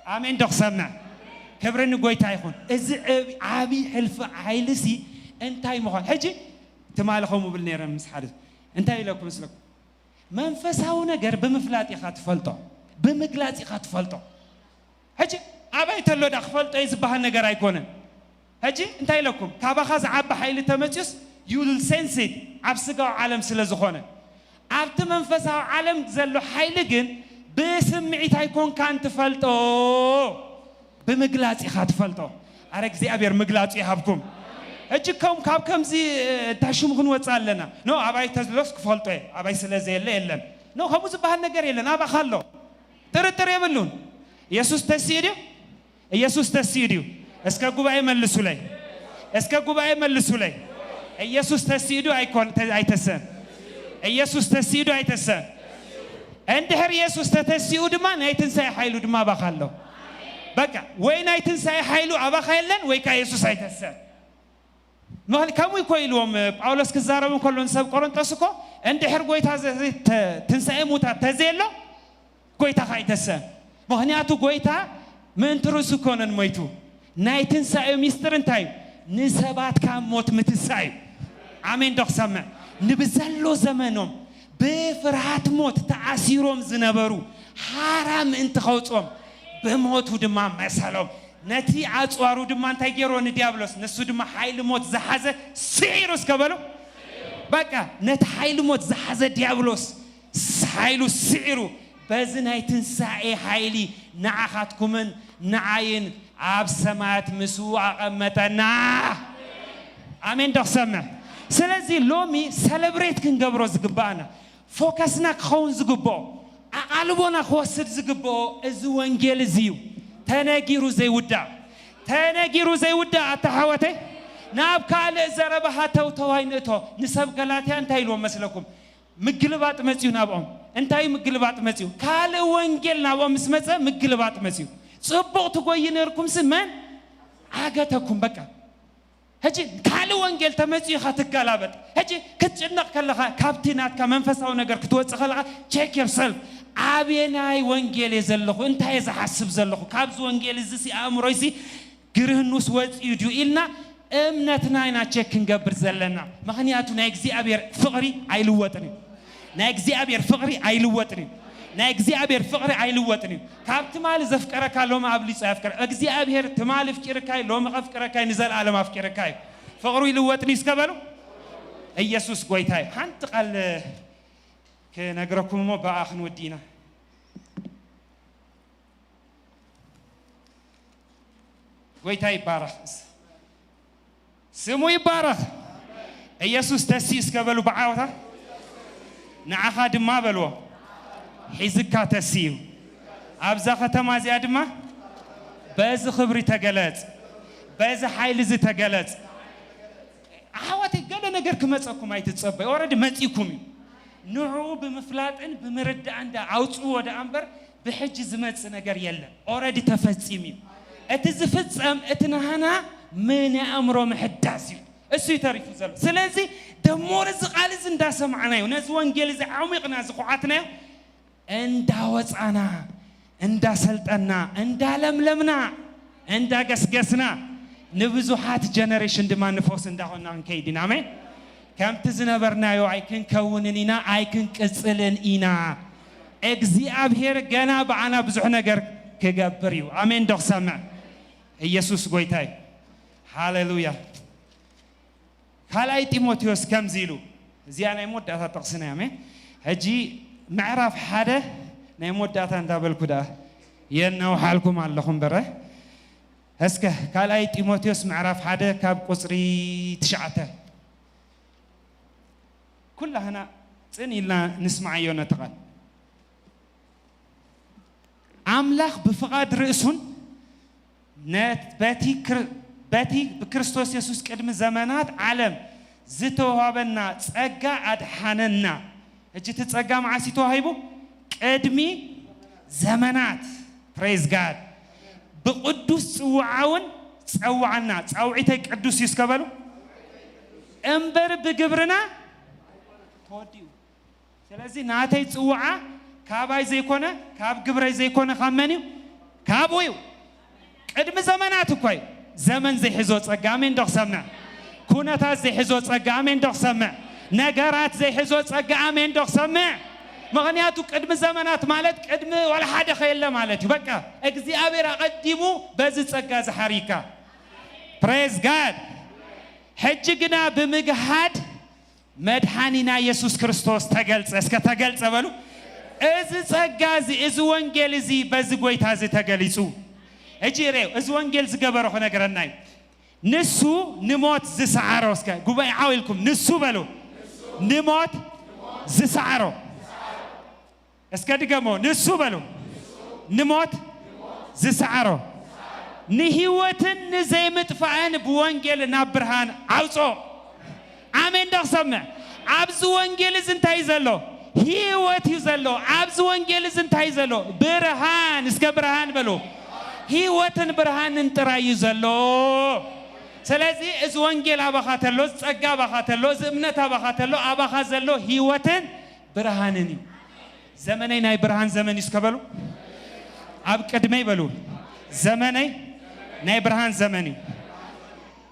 ኣሜን ዶ ክሰምዕ? ክብሪ ንጎይታ ይኹን። እዚ ዕብ-፣ ዓቢ ሕልፊ ሓይልሲ እንታይ ምዃን? ሕጂ ትማሊ ከምኡ ብል ነይረ ምስ ሓደ። እንታይ ኢለኩም መስለኩም? መንፈሳዊ ነገር ብምፍላጥ ኢኻ ትፈልጦ፣ ብምግላጽ ኢኻ ትፈልጦ። ሕጂ ኣበይ ተሎ ዳ ክፈልጦ እዩ ዝበሃል ነገር ኣይኮነን። ሕጂ እንታይ ኢለኩም? ካባኻ ዝዓቢ ሓይሊ ተመጽዩስ you will sense it፣ ኣብ ስጋዊ ዓለም ስለ ዝኾነ። ኣብቲ መንፈሳዊ ዓለም ዘሎ ሓይሊ ግን ብስምዒት ኣይኮንካን ትፈልጦ፣ ብምግላጽ ኢኻ ትፈልጦ። ኣረ እግዚኣብሔር ምግላጹ ይሃብኩም። ሕጂ ከም ካብ ከምዚ፣ እ፣ እንታይ ሽሙ ክንወጽእ ኣለና? ኖ፣ ኣባይ ተዝሎስ ክፈልጦ እየ፣ ኣባይ ስለ ዘየለ የለን። ኖ፣ ከምኡ ዝበሃል ነገር የለን፣ ኣባኻ ኣሎ። ጥርጥር የብሉን። ኢየሱስ ተስኡ ድዩ? ኢየሱስ ተስኡ ድዩ? እስከ ጉባኤ መልሱለይ። እስከ ጉባኤ መልሱለይ። ኢየሱስ ተስኡ ድዩ? ኣይኮን-፣ ተ-፣ ኣይተሰን። ኢየሱስ ተስኡ ድዩ? ኣይተሰን። እንድሕር ኢየሱስ ተተስኡ ድማ ናይ ትንሳኤ ሓይሉ ድማ ኣባኻ ኣሎ። በቃ፣ ወይ ናይ ትንሳኤ ሓይሉ ኣባኻ የለን፣ ወይ ከኣ ኢየሱስ ኣይተሰን። ምኽን-፣ ከምኡ እኮ ኢልዎም፣ እ፣ ጳውሎስ ክዛረብ እንከሎ ንሰብ ቆሮንጦስ እኮ፣ እንድሕር ጎይታ ዘ-፣ ዘ-፣ ተ-፣ ትንሳኤ ሙታት ተዘየሎ፣ ጎይታ ከኣ ኣይተሰን። ምኽንያቱ ጎይታ ምእንቲ ርእሱ ኮነን ሞይቱ። ናይ ትንሳኤ ሚስጥር እንታይ እዩ? ንሰባት ካብ ሞት ምትሳእ እዩ። ኣሜን ዶ ክሰምዕ? ንብዘሎ ዘመኖም ብፍርሃት ሞት ተኣሲሮም ዝነበሩ ሓራ ምእንቲ ከውጾም ብሞቱ ድማ መሰሎም። ነቲ ኣጽዋሩ ድማ እንታይ ገይርዎ ንዲያብሎስ? ንሱ ድማ ሓይሊ ሞት ዝሓዘ ስዒሩ እስከ በሉ። በቃ ነቲ ሓይሊ ሞት ዝሓዘ ዲያብሎስ ሓይሉ ስዒሩ በዚ ናይ ትንሳኤ ሓይሊ ንዓኻትኩምን ንዓይን ኣብ ሰማያት ምስኡ ኣቐመጠና። ኣሜን ዶ ክሰምዕ? ስለዚ ሎሚ ሰለብሬት ክንገብሮ ዝግባኣና፣ ፎከስና ክኸውን ዝግብኦ፣ ኣቓልቦና ክወስድ ዝግብኦ እዚ ወንጌል እዚ እዩ። ተነጊሩ ዘይውዳእ፣ ተነጊሩ ዘይውዳእ። ኣታ ሓወተይ፣ ናብ ካልእ ዘረባ ሃተውተው ኣይንእቶ። ንሰብ ገላትያ እንታይ ኢልዎም መስለኩም? ምግልባጥ መጽዩ ናብኦም። እንታይ እዩ ምግልባጥ መጽዩ? ካልእ ወንጌል ናብኦም ምስ መጸ ምግልባጥ መጽዩ። ጽቡቕ ትጎይ ነርኩምሲ መን ዓገተኩም? በቃ ሕጂ ካልእ ወንጌል ተመጽዩ ኢኻ ትገላበጥ። ሕጂ ክትጭነቕ ከለኻ ካብቲ ናትካ መንፈሳዊ ነገር ክትወጽእ ከለኻ ቸክ ዮርሰልፍ። ኣበየናይ ወንጌል እየ ዘለኹ? እንታይ እየ ዝሓስብ ዘለኹ? ካብዚ ወንጌል እዚሲ ኣእምሮይሲ ግርህኑስ ወጽዩ ድዩ ኢልና እምነትና ኢና ቸክ ክንገብር ዘለና። ምኽንያቱ ናይ እግዚኣብሔር ፍቕሪ ኣይልወጥን እዩ። ናይ እግዚኣብሔር ፍቕሪ ኣይልወጥን እዩ። ናይ እግዚኣብሔር ፍቕሪ ኣይልወጥን እዩ። ካብ ትማሊ ዘፍቀረካ ሎሚ ኣብሊጹ ኣፍቅረ። እግዚኣብሔር ትማሊ ኣፍቂርካ እዩ፣ ሎሚ ከፍቅረካ እዩ፣ ንዘለኣለም ኣፍቂርካ እዩ። ፍቕሩ ይልወጥን እዩ እስከ በሉ። ኢየሱስ ጎይታ እዩ። ሓንቲ ቃል ክነግረኩም እሞ ብኣ ክንወዲ ኢና። ጎይታ ይባረኽ። ስሙ ይባረኽ። ኢየሱስ ተስዩ እስከ በሉ ብዓወታ። ንዓኻ ድማ በልዎ። ሒዝካ ተስዩ። ኣብዛ ከተማ እዚኣ ድማ በዚ ክብሪ ተገለጽ። በዚ ሓይሊ እዚ ተገለጽ። ኣሕዋተይ፣ ገለ ነገር ክመጸኩም ኣይትጸበዩ። ኦረዲ መጺኩም እዩ። ንዕኡ ብምፍላጥን ብምርዳእን ዳ ኣውጽዎ ደኣ እምበር ብሕጂ ዝመጽእ ነገር የለን። ኦረዲ ተፈጺሙ እዩ። እቲ ዝፍጸም እቲ ናህና ምን ኣእምሮ ምሕዳስ እዩ። እሱ እዩ ተሪፉ ዘሎ። ስለዚ ደሞር እዚ ቃል እዚ እንዳሰማዕናዮ፣ ነዚ ወንጌል እዚ ዓሚቕና ዝኹዓትናዮ፣ እንዳወጻና፣ እንዳሰልጠና፣ እንዳለምለምና፣ እንዳገስገስና፣ ንብዙሓት ጀነሬሽን ድማ ንፈውስ እንዳኾንና ክንከይድ ኢና። ኣሜን። ከምቲ ዝነበርናዮ ኣይክንከውንን ኢና፣ ኣይክንቅጽልን ኢና። እግዚኣብሔር ገና ብኣና ብዙሕ ነገር ክገብር እዩ። ኣሜን ዶ ክሰምዕ? ኢየሱስ ጎይታ እዩ። ሃሌሉያ። ካልኣይ ጢሞቴዎስ ከምዚ ኢሉ፣ እዚኣ ናይ መወዳእታ ጥቕስና እያ። ኣሜን። ሕጂ ምዕራፍ ሓደ ናይ መወዳእታ እንዳበልኩ ደኣ የናውሓልኩም ኣለኹ እምበረ። እስከ ካልኣይ ጢሞቴዎስ ምዕራፍ ሓደ ካብ ቁጽሪ ትሽዓተ ኩላህና ጽን ኢልና ንስማዓዮ ነቲ ቃል። ኣምላኽ ብፍቓድ ርእሱን ነት-፣ በቲ ክር-፣ በቲ ብክርስቶስ የሱስ ቅድሚ ዘመናት ዓለም ዝተዋህበና ጸጋ ኣድሓነና። ሕጂ እቲ ጸጋ መዓስ እዩ ተዋሂቡ? ቅድሚ ዘመናት። ፕሬዝ ጋድ። ብቅዱስ ጽውዓ እውን ጸውዓና። ጻውዒተይ ቅዱስ እዩ እስከ በሉ። እምበር ብግብርና ተወዲኡ። ስለዚ ናተይ ጽውዓ ካባይ ዘይኮነ፣ ካብ ግብረይ ዘይኮነ ካብ መን እዩ? ካብኡ እዩ። ቅድሚ ዘመናት እኮ እዩ። ዘመን ዘይሕዞ ጸጋ፣ ኣሜን ዶ ክሰምዕ? ኩነታት ዘይሕዞ ጸጋ፣ ኣሜን ዶ ክሰምዕ? ነገራት ዘይሕዞ ጸጋ፣ ኣሜን ዶ ክሰምዕ? ምኽንያቱ ቅድሚ ዘመናት ማለት ቅድሚ ዋላ ሓደ ከየለ ማለት እዩ። በቃ እግዚኣብሔር ኣቐዲሙ በዚ ጸጋ ዝሓርይካ። Praise God። ሕጂ ግና ብምግሃድ መድሓኒና የሱስ ክርስቶስ ተገልጸ። እስከ ተገልጸ በሉ። እዚ ጸጋ እዚ፣ እዚ ወንጌል እዚ በዚ ጎይታ እዚ ተገሊጹ። ሕጂ ርኤው፣ እዚ ወንጌል ዝገበሮ ክነግረና እዩ። ንሱ ንሞት ዝሰዓሮ፣ እስከ ጉባኤ ዓው ኢልኩም ንሱ በሉ። ንሞት ዝሰዓሮ። እስከ ድገሞ፣ ንሱ በሉ። ንሞት ዝሰዓሮ፣ ንህይወትን ንዘይምጥፋእን ብወንጌል ናብ ብርሃን ኣውጾ። ኣሜን ዶ ክሰምዕ? ኣብዚ ወንጌል እዚ እንታይ እዩ ዘሎ? ህይወት እዩ ዘሎ። ኣብዚ ወንጌል እዚ እንታይ እዩ ዘሎ? ብርሃን። እስከ ብርሃን በሉ። ህይወትን ብርሃንን ጥራይ እዩ ዘሎ። ስለዚ እዚ ወንጌል ኣባኻ ተሎ፣ እዚ ጸጋ ኣባኻ ተሎ፣ እዚ እምነት ኣባኻ ተሎ፣ ኣባኻ ዘሎ ህይወትን ብርሃንን እዩ። ዘመነይ ናይ ብርሃን ዘመን እዩ እስከ በሉ። ኣብ ቅድመይ በሉ። ዘመነይ ናይ ብርሃን ዘመን እዩ።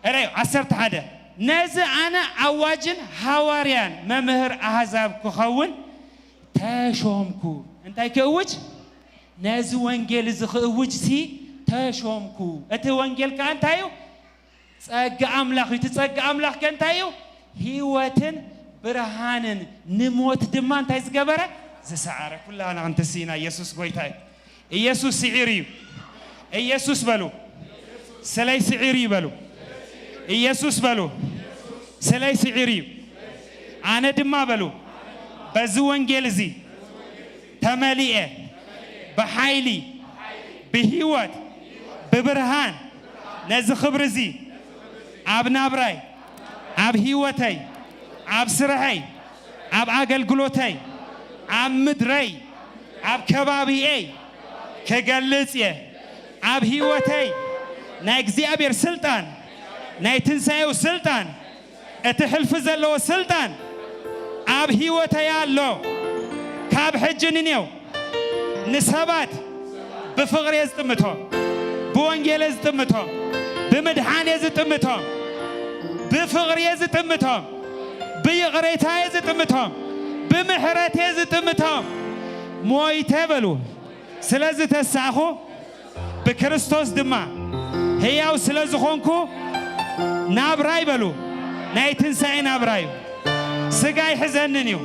እረዩ፣ ዓሰርተ ሓደ፣ ነዚ ኣነ ኣዋጅን ሃዋርያን መምህር ኣህዛብ ክኸውን ተሾምኩ። እንታይ ክእውጅ? ነዚ ወንጌል እዚ ክእውጅ ሲ ተሾምኩ። እቲ ወንጌል ከኣ እንታይ እዩ? ጸጋ ኣምላኽ እዩ። እቲ ጸጋ ኣምላኽ ከ እንታይ እዩ? ህይወትን ብርሃንን፣ ንሞት ድማ እንታይ ዝገበረ? ዝሰዓረ። ኩላና ክንትስኢና፣ ኢየሱስ ጎይታ እዩ። ኢየሱስ ስዒሩ እዩ። ኢየሱስ በሉ። ስለይ ስዒሩ እዩ በሉ። ኢየሱስ በሉ። ስለይ ስዒሩ እዩ። ኣነ ድማ በሉ፣ በዚ ወንጌል እዚ ተመሊኤ፣ ብሓይሊ፣ ብህይወት፣ ብብርሃን፣ ነዚ ክብሪ እዚ ኣብ ናብራይ፣ ኣብ ህይወተይ፣ ኣብ ስርሐይ፣ ኣብ ኣገልግሎተይ፣ ኣብ ምድረይ፣ ኣብ ከባቢኤይ ክገልጽ እየ። ኣብ ህይወተይ ናይ እግዚኣብሔር ስልጣን፣ ናይ ትንሳኤው ስልጣን፣ እቲ ሕልፊ ዘለዎ ስልጣን ኣብ ህይወተይ ኣሎ። ካብ ሕጂ ንኔው ንሰባት ብፍቕሪ እየ ዝጥምቶም፣ ብወንጌል እየ ዝጥምቶም፣ ብምድሓን እየ ዝጥምቶም፣ ብፍቕሪ እየ ዝጥምቶም፣ ብይቕሬታ እየ ዝጥምቶም፣ ብምሕረት እየ ዝጥምቶም። ሞይተ በሉ፣ ስለ ዝተሳእኹ ብክርስቶስ ድማ ህያው ስለ ዝኾንኩ፣ ናብራይ በሉ፣ ናይ ትንሳኤ ናብራ እዩ። ስጋ ኣይሕዘንን እዩ፣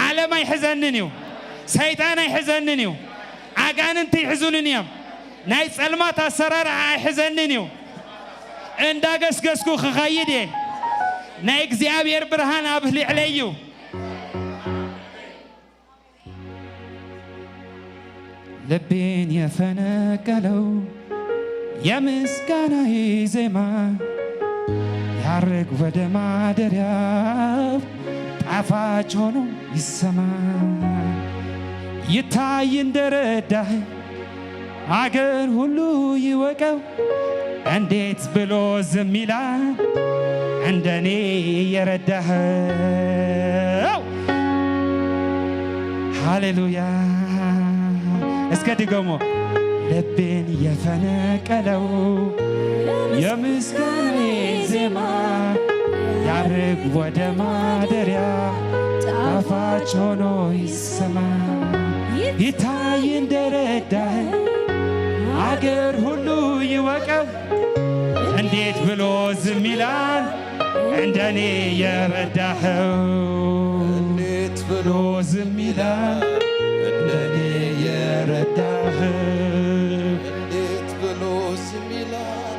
ዓለም ኣይሕዘንን እዩ፣ ሰይጣን ኣይሕዘንን እዩ፣ ኣጋንንቲ ኣይሕዙንን እዮም፣ ናይ ጸልማት ኣሰራርሓ ኣይሕዘንን እዩ። እንዳገስገስኩ ክኸይድ እየ። ናይ እግዚኣብሔር ብርሃን ኣብ ልዕለይ እዩ። ልቤን የፈነቀለው የምስጋናዬ ዜማ ያርግ ወደ ማደሪያው ጣፋጭ ሆኖ ይሰማ። ይታይ እንደረዳህ አገር ሁሉ ይወቀው። እንዴት ብሎ ዝም ይላል እንደኔ የረዳኸው? ሃሌሉያ። እስከ ድገሞ። ልቤን የፈነቀለው የምስጋናዬ ዜማ ያርግ ወደ ማደሪያ ጣፋጭ ሆኖ ይሰማ። ይታይ እንደረዳህ አገር ሁሉ ይወቀው። እንዴት ብሎ ዝም ይላል እንደኔ የረዳኸው? እንዴት ብሎ ዝም ይላል እንደኔ የረዳኸው? እንዴት ብሎ ዝም ይላል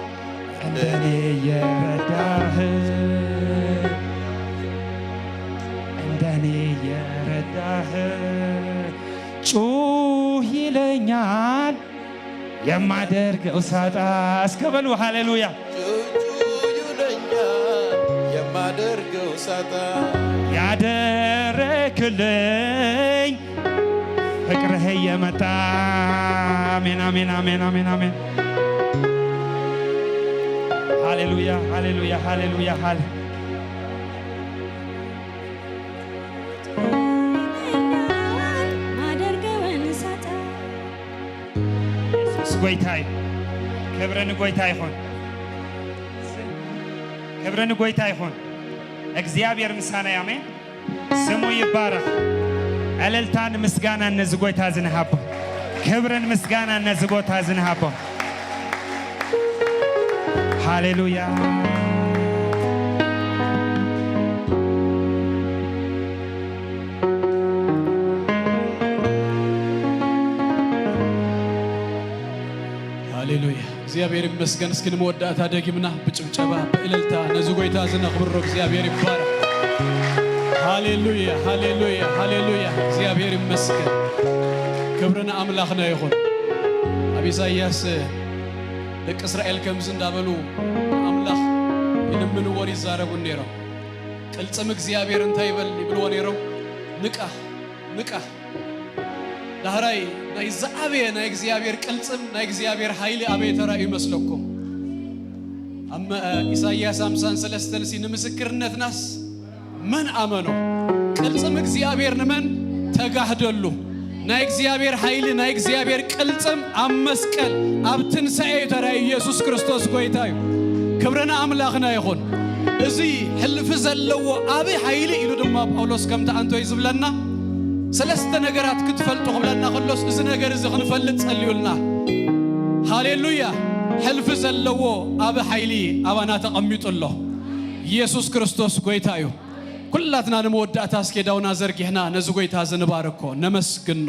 እንደኔ የረዳኸው? እንደኔ የረዳኸው? ጩህ ይለኛል የማደርገው ሳጣ። እስከ በሉ ሃሌሉያ። ጩህ ይለኛል የማደርገው ሳጣ። ያደረክልኝ ፍቅርህ እየመጣ። አሜን፣ አሜን፣ አሜን፣ አሜን፣ አሜን። ሃሌሉያ፣ ሃሌሉያ፣ ሃሌሉያ፣ ሃሌ- ኢየሱስ ጎይታ እዩ። ክብሪ ንጎይታ ይኹን። ክብሪ ንጎይታ ይኹን። እግዚኣብሔር ምሳና እዩ። ኣሜን። ስሙ ይባረኽ። ዕልልታን ምስጋናን ነዚ ጎይታ እዚ ንሃቦ። ክብርን ምስጋናን ነዚ ጎይታ እዚ ንሃቦ። ሃሌሉያ። ሃሌሉያ። እግዚኣብሔር ይመስገን። እስኪ ንመወዳእታ ደጊምና ብጭብጨባ ብእልልታ ነዚ ጎይታ እዚ ነኽብሮ። እግዚኣብሔር ይባረኽ። ሃሌሉያ፣ ሃሌሉያ፣ ሃሌሉያ። እግዚኣብሔር ይመስገን። ክብሪ ንኣምላኽና ይኹን። ኣብ ኢሳይያስ ደቂ እስራኤል ከምዚ እንዳበሉ ንኣምላኽ ይልምንዎን ይዛረቡን ነይሮም። ቅልጽም እግዚኣብሔር እንታይ ይበል ይብልዎ ነይሮም? ንቃ፣ ንቃ። ዳህራይ ናይ ዝዓበየ ናይ እግዚኣብሔር ቅልጽም፣ ናይ እግዚኣብሔር ሓይሊ ኣበይ ተራእዩ ይመስለኩም? ኣብ መ-፣ ኢሳይያስ ሓምሳን ሰለስተን ሲ ንምስክርነትናስ መን ኣመኖ? ቅልጽም እግዚኣብሔር ንመን ተጋህደሉ? ናይ እግዚኣብሔር ሓይሊ፣ ናይ እግዚኣብሔር ቅልጽም ኣብ መስቀል፣ ኣብ ትንሳኤ እዩ ተራእዩ። ኢየሱስ ክርስቶስ ጎይታ እዩ። ክብሪ ንኣምላኽና ይኹን። እዚ ሕልፊ ዘለዎ ዓቢ ሓይሊ ኢሉ ድማ ጳውሎስ ከምቲ ኣንቶይ ዝብለና፣ ሰለስተ ነገራት ክትፈልጡ ክብለና ከሎስ፣ እዚ ነገር እዚ ክንፈልጥ ጸልዩልና። ሃሌሉያ! ሕልፊ ዘለዎ ዓቢ ሓይሊ ኣባና ተቐሚጡ ኣሎ። ኢየሱስ ክርስቶስ ጎይታ እዩ። ኩላትና ንመወዳእታ እስኪ ዳውና ዘርጊሕና ነዚ ጎይታ እዚ ንባርኮ፣ ነመስግኖ።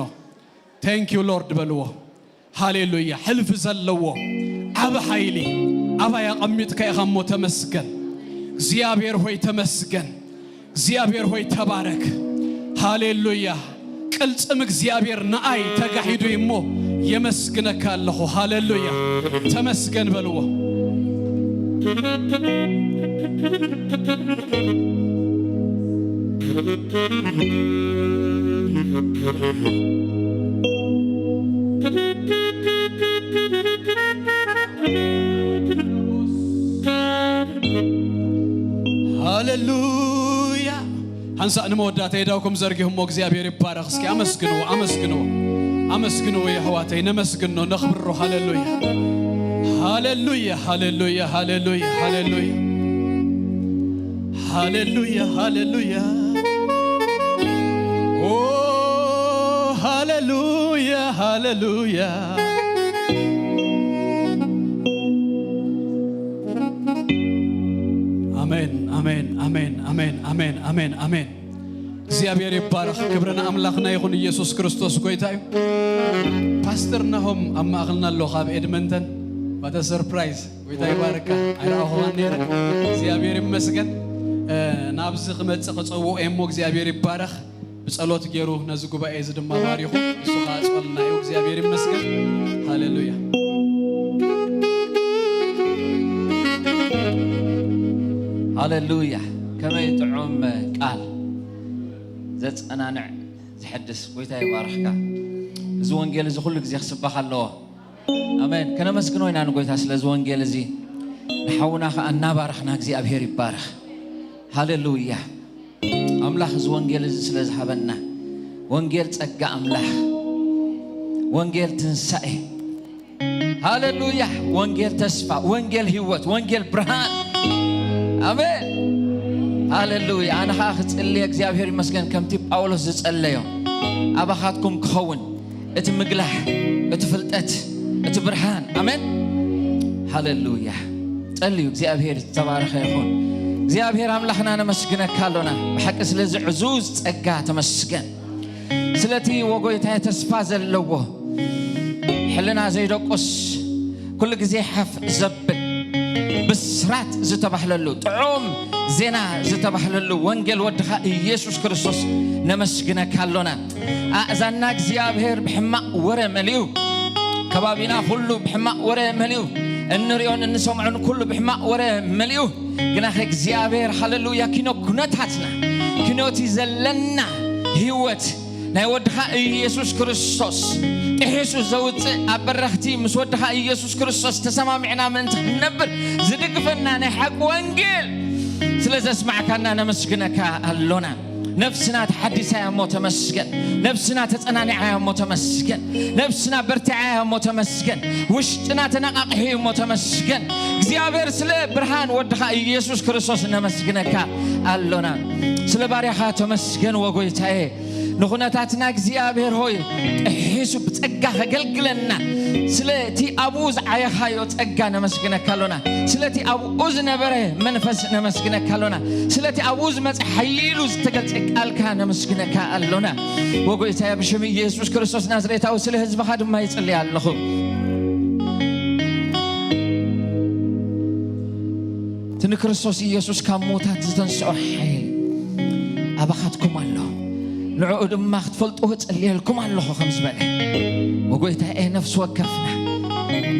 Thank you Lord በልዎ። ሃሌሉያ። ሕልፊ ዘለዎ ዓቢ ሓይሊ ኣባይ ኣቐሚጥካ ኢኻ እሞ ተመስገን። እግዚኣብሔር ሆይ ተመስገን። እግዚኣብሔር ሆይ ተባረክ። ሃሌሉያ። ቅልጽም እግዚኣብሔር ንኣይ ተጋሂዱ እዩ እሞ የመስግነካ ኣለኹ። ሃሌሉያ። ተመስገን በልዎ። ሃሌሉያ። ሓንሳእ ንመወዳእታ የዳውኩም ዘርጊሁሞ እግዚኣብሔር ይባረኽ። እስኪ ኣመስግንዎ፣ ኣመስግንዎ፣ ኣመስግንዎ የሕዋተይ፣ ነመስግኖ፣ ነኽብሮ። ሃሌሉያ፣ ሃሌሉያ፣ ሃሌሉያ፣ ሃሌሉያ፣ ሃሌሉያ፣ ሃሌሉያ፣ ሃሌሉያ። ኦ፣ ሃሌሉያ፣ ሃሌሉያ። ኣሜን፣ ኣሜን፣ ኣሜን፣ ኣሜን፣ ኣሜን፣ ኣሜን፣ ኣሜን። እግዚኣብሔር ይባረኽ። ክብሪ ንኣምላኽና ይኹን። ኢየሱስ ክርስቶስ ጎይታ እዩ። ፓስተር ናሆም ኣብ ማእኸልና ኣሎ፣ ካብ ኤድመንተን። What a surprise። ጎይታ ይባርካ። ኣይረኣኹዋን ነይረ። እግዚኣብሔር ይመስገን። እ፣ ናብዚ ክመጽእ ክጸውኦ እየ እሞ እግዚኣብሔር ይባረኽ። ብጸሎት ገይሩ ነዚ ጉባኤ እዚ ድማ ባሪኹ፣ ንሱ ኸዓ ጸልና እዩ። እግዚኣብሔር ይመስገን። ሃሌሉያ። ሃሌሉያ። ከመይ ጥዑም ቃል፣ ዘጸናንዕ፣ ዘሐድስ። ጎይታ ይባርኽካ። እዚ ወንጌል እዚ ኩሉ ግዜ ክስበኽ ኣለዎ። ኣሜን። ከነመስግኖ ኢና ንጎይታ ስለዚ ወንጌል እዚ። ንሓውና ኸዓ እናባረኽና እግዚኣብሔር ይባረኽ። ሃሌሉያ። ኣምላኽ እዚ ወንጌል እዚ ስለ ዝሃበና፣ ወንጌል ጸጋ ኣምላኽ፣ ወንጌል ትንሳኤ፣ ሃሌሉያ፣ ወንጌል ተስፋ፣ ወንጌል ህይወት፣ ወንጌል ብርሃን። ኣሜን። ሃሌሉያ። ኣነ ኸዓ ክጽልየ እግዚኣብሔር ይመስገን፣ ከምቲ ጳውሎስ ዝጸለዮ ኣባኻትኩም ክኸውን እቲ ምግላሕ፣ እቲ ፍልጠት፣ እቲ ብርሃን። ኣሜን። ሃሌሉያ። ጸልዩ። እግዚኣብሔር ዝተባረኸ ይኹን። እግዚኣብሔር ኣምላኽና ነመስግነካ ኣሎና። ብሓቂ ስለዚ ዕዙዝ ጸጋ ተመስገን። ስለቲ ወጎይታይ ተስፋ ዘለዎ፣ ሕልና ዘይደቁስ፣ ኩሉ ግዜ ሓፍ ዘብል፣ ብስራት ዝተባህለሉ፣ ጥዑም ዜና ዝተባህለሉ ወንጌል ወድኻ ኢየሱስ ክርስቶስ ነመስግነካ ኣሎና። ኣእዛንና እግዚኣብሔር ብሕማቕ ወረ መሊኡ፣ ከባቢና ኩሉ ብሕማቕ ወረ መሊኡ፣ እንሪኦን እንሰምዖን ኩሉ ብሕማቕ ወረ መሊኡ። ግናኸ እግዚኣብሔር፣ ሃሌሉያ፣ ኪኖ ኩነታትና፣ ኪኖቲ ዘለና ህይወት ናይ ወድኻ ኢየሱስ ክርስቶስ ጥሒሱ ዘውፅእ ኣብ በረኽቲ ምስ ወድኻ ኢየሱስ ክርስቶስ ተሰማሚዕና ምእንቲ ክንነብር ዝድግፈና ናይ ሓቂ ወንጌል ስለ ዘስማዕካና ነመስግነካ ኣሎና። ነፍስና ተሓዲሳ እያ እሞ ተመስገን። ነፍስና ተጸናኒዓ እያ እሞ ተመስገን። ነፍስና በርቲዓ እያ እሞ ተመስገን። ውሽጥና ተነቓቒሑ እዩ እሞ ተመስገን። እግዚኣብሔር ስለ ብርሃን ወድኻ ኢየሱስ ክርስቶስ ነመስግነካ ኣሎና። ስለ ባርያኻ ተመስገን ወጎይታዬ። ንኹነታትና እግዚኣብሔር ሆይ ጥሒሱ ብጸጋ ከገልግለና ስለቲ ኣብኡ ዝዓየኻዮ ጸጋ ነመስግነካ ኣሎና። ስለቲ ኣብኡ ዝነበረ መንፈስ ነመስግነካ ኣሎና። ስለቲ ኣብኡ ዝመጸ ሓይሉ ዝተገልጸ ቃልካ ነመስግነካ ኣሎና። ወጎይታየ ብሽም ኢየሱስ ክርስቶስ ናዝሬታዊ ስለ ህዝብኻ ድማ ይጽልይ ኣለኹ። እቲ ንክርስቶስ ኢየሱስ ካብ ምዉታት ዝተንስኦ ሓይሊ ኣባኻትኩም ኣሎ፣ ንዕኡ ድማ ክትፈልጥዎ እጽልየልኩም ኣለኹ ከም ዝበለ፣ ወጎይታኤ ነፍሲ ወከፍና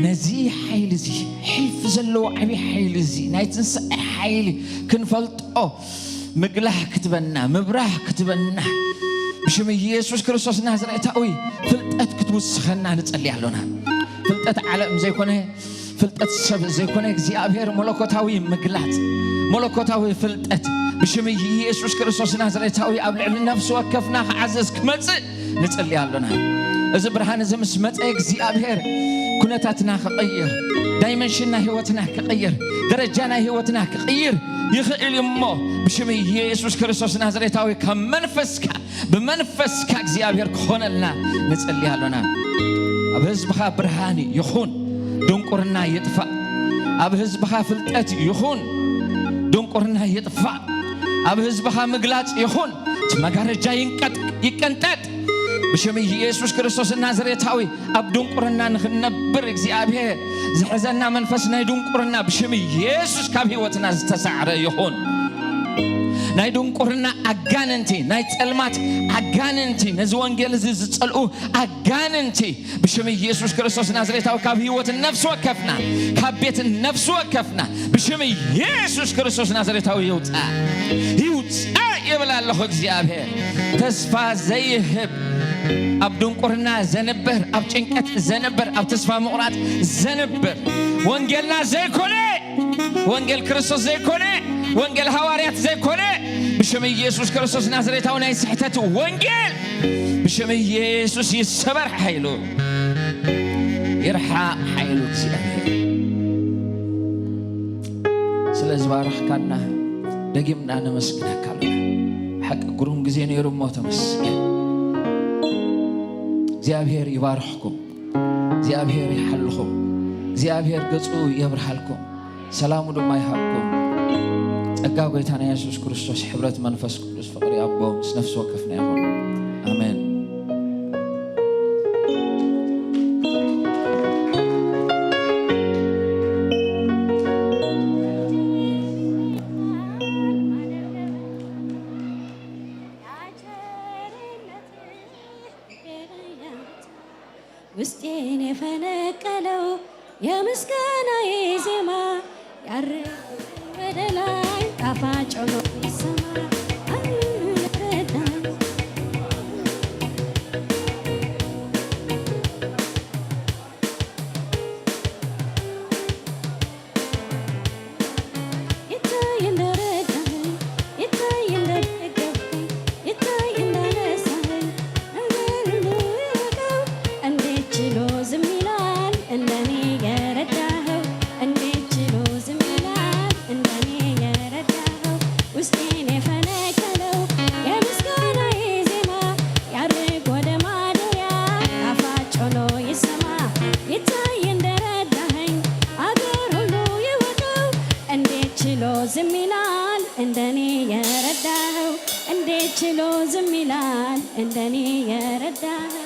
ነዚ ሓይሊ እዚ፣ ሕልፊ ዘለዎ ዓብዪ ሓይሊ እዚ፣ ናይ ትንሳኤ ሓይሊ ክንፈልጦ ምግላህ ክትበና፣ ምብራህ ክትበና፣ ብሽም ኢየሱስ ክርስቶስ ናዝሬታዊ ፍልጠት ክትውስኸና ንጸሊ ኣሎና። ፍልጠት ዓለም ዘይኮነ፣ ፍልጠት ሰብ ዘይኮነ እግዚኣብሔር መለኮታዊ ምግላጽ፣ መለኮታዊ ፍልጠት ብሽም ኢየሱስ ክርስቶስ ናዝሬታዊ ኣብ ልዕሊ ነፍሲ ወከፍና ክዓዘዝ ክመጽእ ንጽሊ ኣሎና። እዚ ብርሃን እዚ ምስ መጸ እግዚኣብሔር ኩነታትና ክቕይር፣ ዳይመንሽን ናይ ህይወትና ክቕይር፣ ደረጃ ናይ ህይወትና ክቕይር ይኽእል እዩ እሞ ብሽም ኢየሱስ ክርስቶስ ናዝሬታዊ ካብ መንፈስካ ብመንፈስካ እግዚኣብሔር ክኾነልና ንጽሊ ኣሎና። ኣብ ህዝብኻ ብርሃን ይኹን፣ ድንቁርና ይጥፋእ። ኣብ ህዝብኻ ፍልጠት ይኹን፣ ድንቁርና ይጥፋእ። ኣብ ህዝብኻ ምግላጽ ይኹን፣ እቲ መጋረጃ ይንቀጥ፣ ይቀንጠጥ። ብሽም ኢየሱስ ክርስቶስ ናዝሬታዊ ኣብ ድንቁርና ንኽንነብር እግዚኣብሔር ዝሕዘና መንፈስ ናይ ድንቁርና ብሽም ኢየሱስ ካብ ህይወትና ዝተሳዕረ ይኹን። ናይ ድንቁርና ኣጋንንቲ፣ ናይ ጸልማት ኣጋንንቲ፣ ነዚ ወንጌል እዚ ዝጸልኡ ኣጋንንቲ ብሽም ኢየሱስ ክርስቶስ ናዝሬታዊ ካብ ህይወት ነፍሲ ወከፍና፣ ካብ ቤት ነፍሲ ወከፍና ብሽም ኢየሱስ ክርስቶስ ናዝሬታዊ ይውጻእ፣ ይውጻእ ይብል ኣለኹ። እግዚኣብሔር ተስፋ ዘይህብ፣ ኣብ ድንቁርና ዘንብር፣ ኣብ ጭንቀት ዘንብር፣ ኣብ ተስፋ ምቑራጽ ዘንብር፣ ወንጌልና ዘይኮነ፣ ወንጌል ክርስቶስ ዘይኮነ፣ ወንጌል ሃዋርያት ዘይኮነ፣ ብሽም ኢየሱስ ክርስቶስ ናዝሬታዊ ናይ ስሕተት ወንጌል ብሽም ኢየሱስ ይሰበር ሓይሉ፣ ይርሓቕ ሓይሉ እግዚኣብሔር። ስለ ዝባረኽካና ደጊምና ነመስግነካ ኣለና። ሓቂ ግሩም ግዜ ነይሩ እሞ ተመስገን። እግዚኣብሔር ይባርኽኩም። እግዚኣብሔር ይሓልኹም። እግዚኣብሔር ገጹ የብርሃልኩም። ሰላሙ ድማ ይሃብኩም። ጸጋ ጐይታና የሱስ ክርስቶስ፣ ሕብረት መንፈስ ቅዱስ፣ ፍቕሪ ኣቦ ምስ ነፍሲ ወከፍና ይኹን። ኣሜን። ውስጤን የፈነቀለው የምስጋናዬ ዜማ ያርግ ወደ ላይ ጣፋጭ ሆኖ ይሰማ። አሁን ለረዳኝ ይታይ እንደረዳኸኝ፣ ይታይ እንደደገፍከኝ፣ ይታይ እንዳነሳኸኝ፣ ነገር ሁሉ ይወቀው። እንዴት ችሎ ዝም ይላል እንደኔ የረዳኸው? እንዴት ችሎ ዝም ይላል እንደኔ የረዳኸው? ውስጤን የፈነቀለው የምስጋናዬ ዜማ ያርግ ወደ ማደሪያ ጣፋጭ ሆኖ ይሰማ። ይታይ እንደረዳኸኝ አገር ሁሉ ይወቀው። እንዴት ችሎ ዝም ይላል እንደኔ የረዳኸው? እንዴት ችሎ ዝም ይላል እንደኔ የረዳኸው?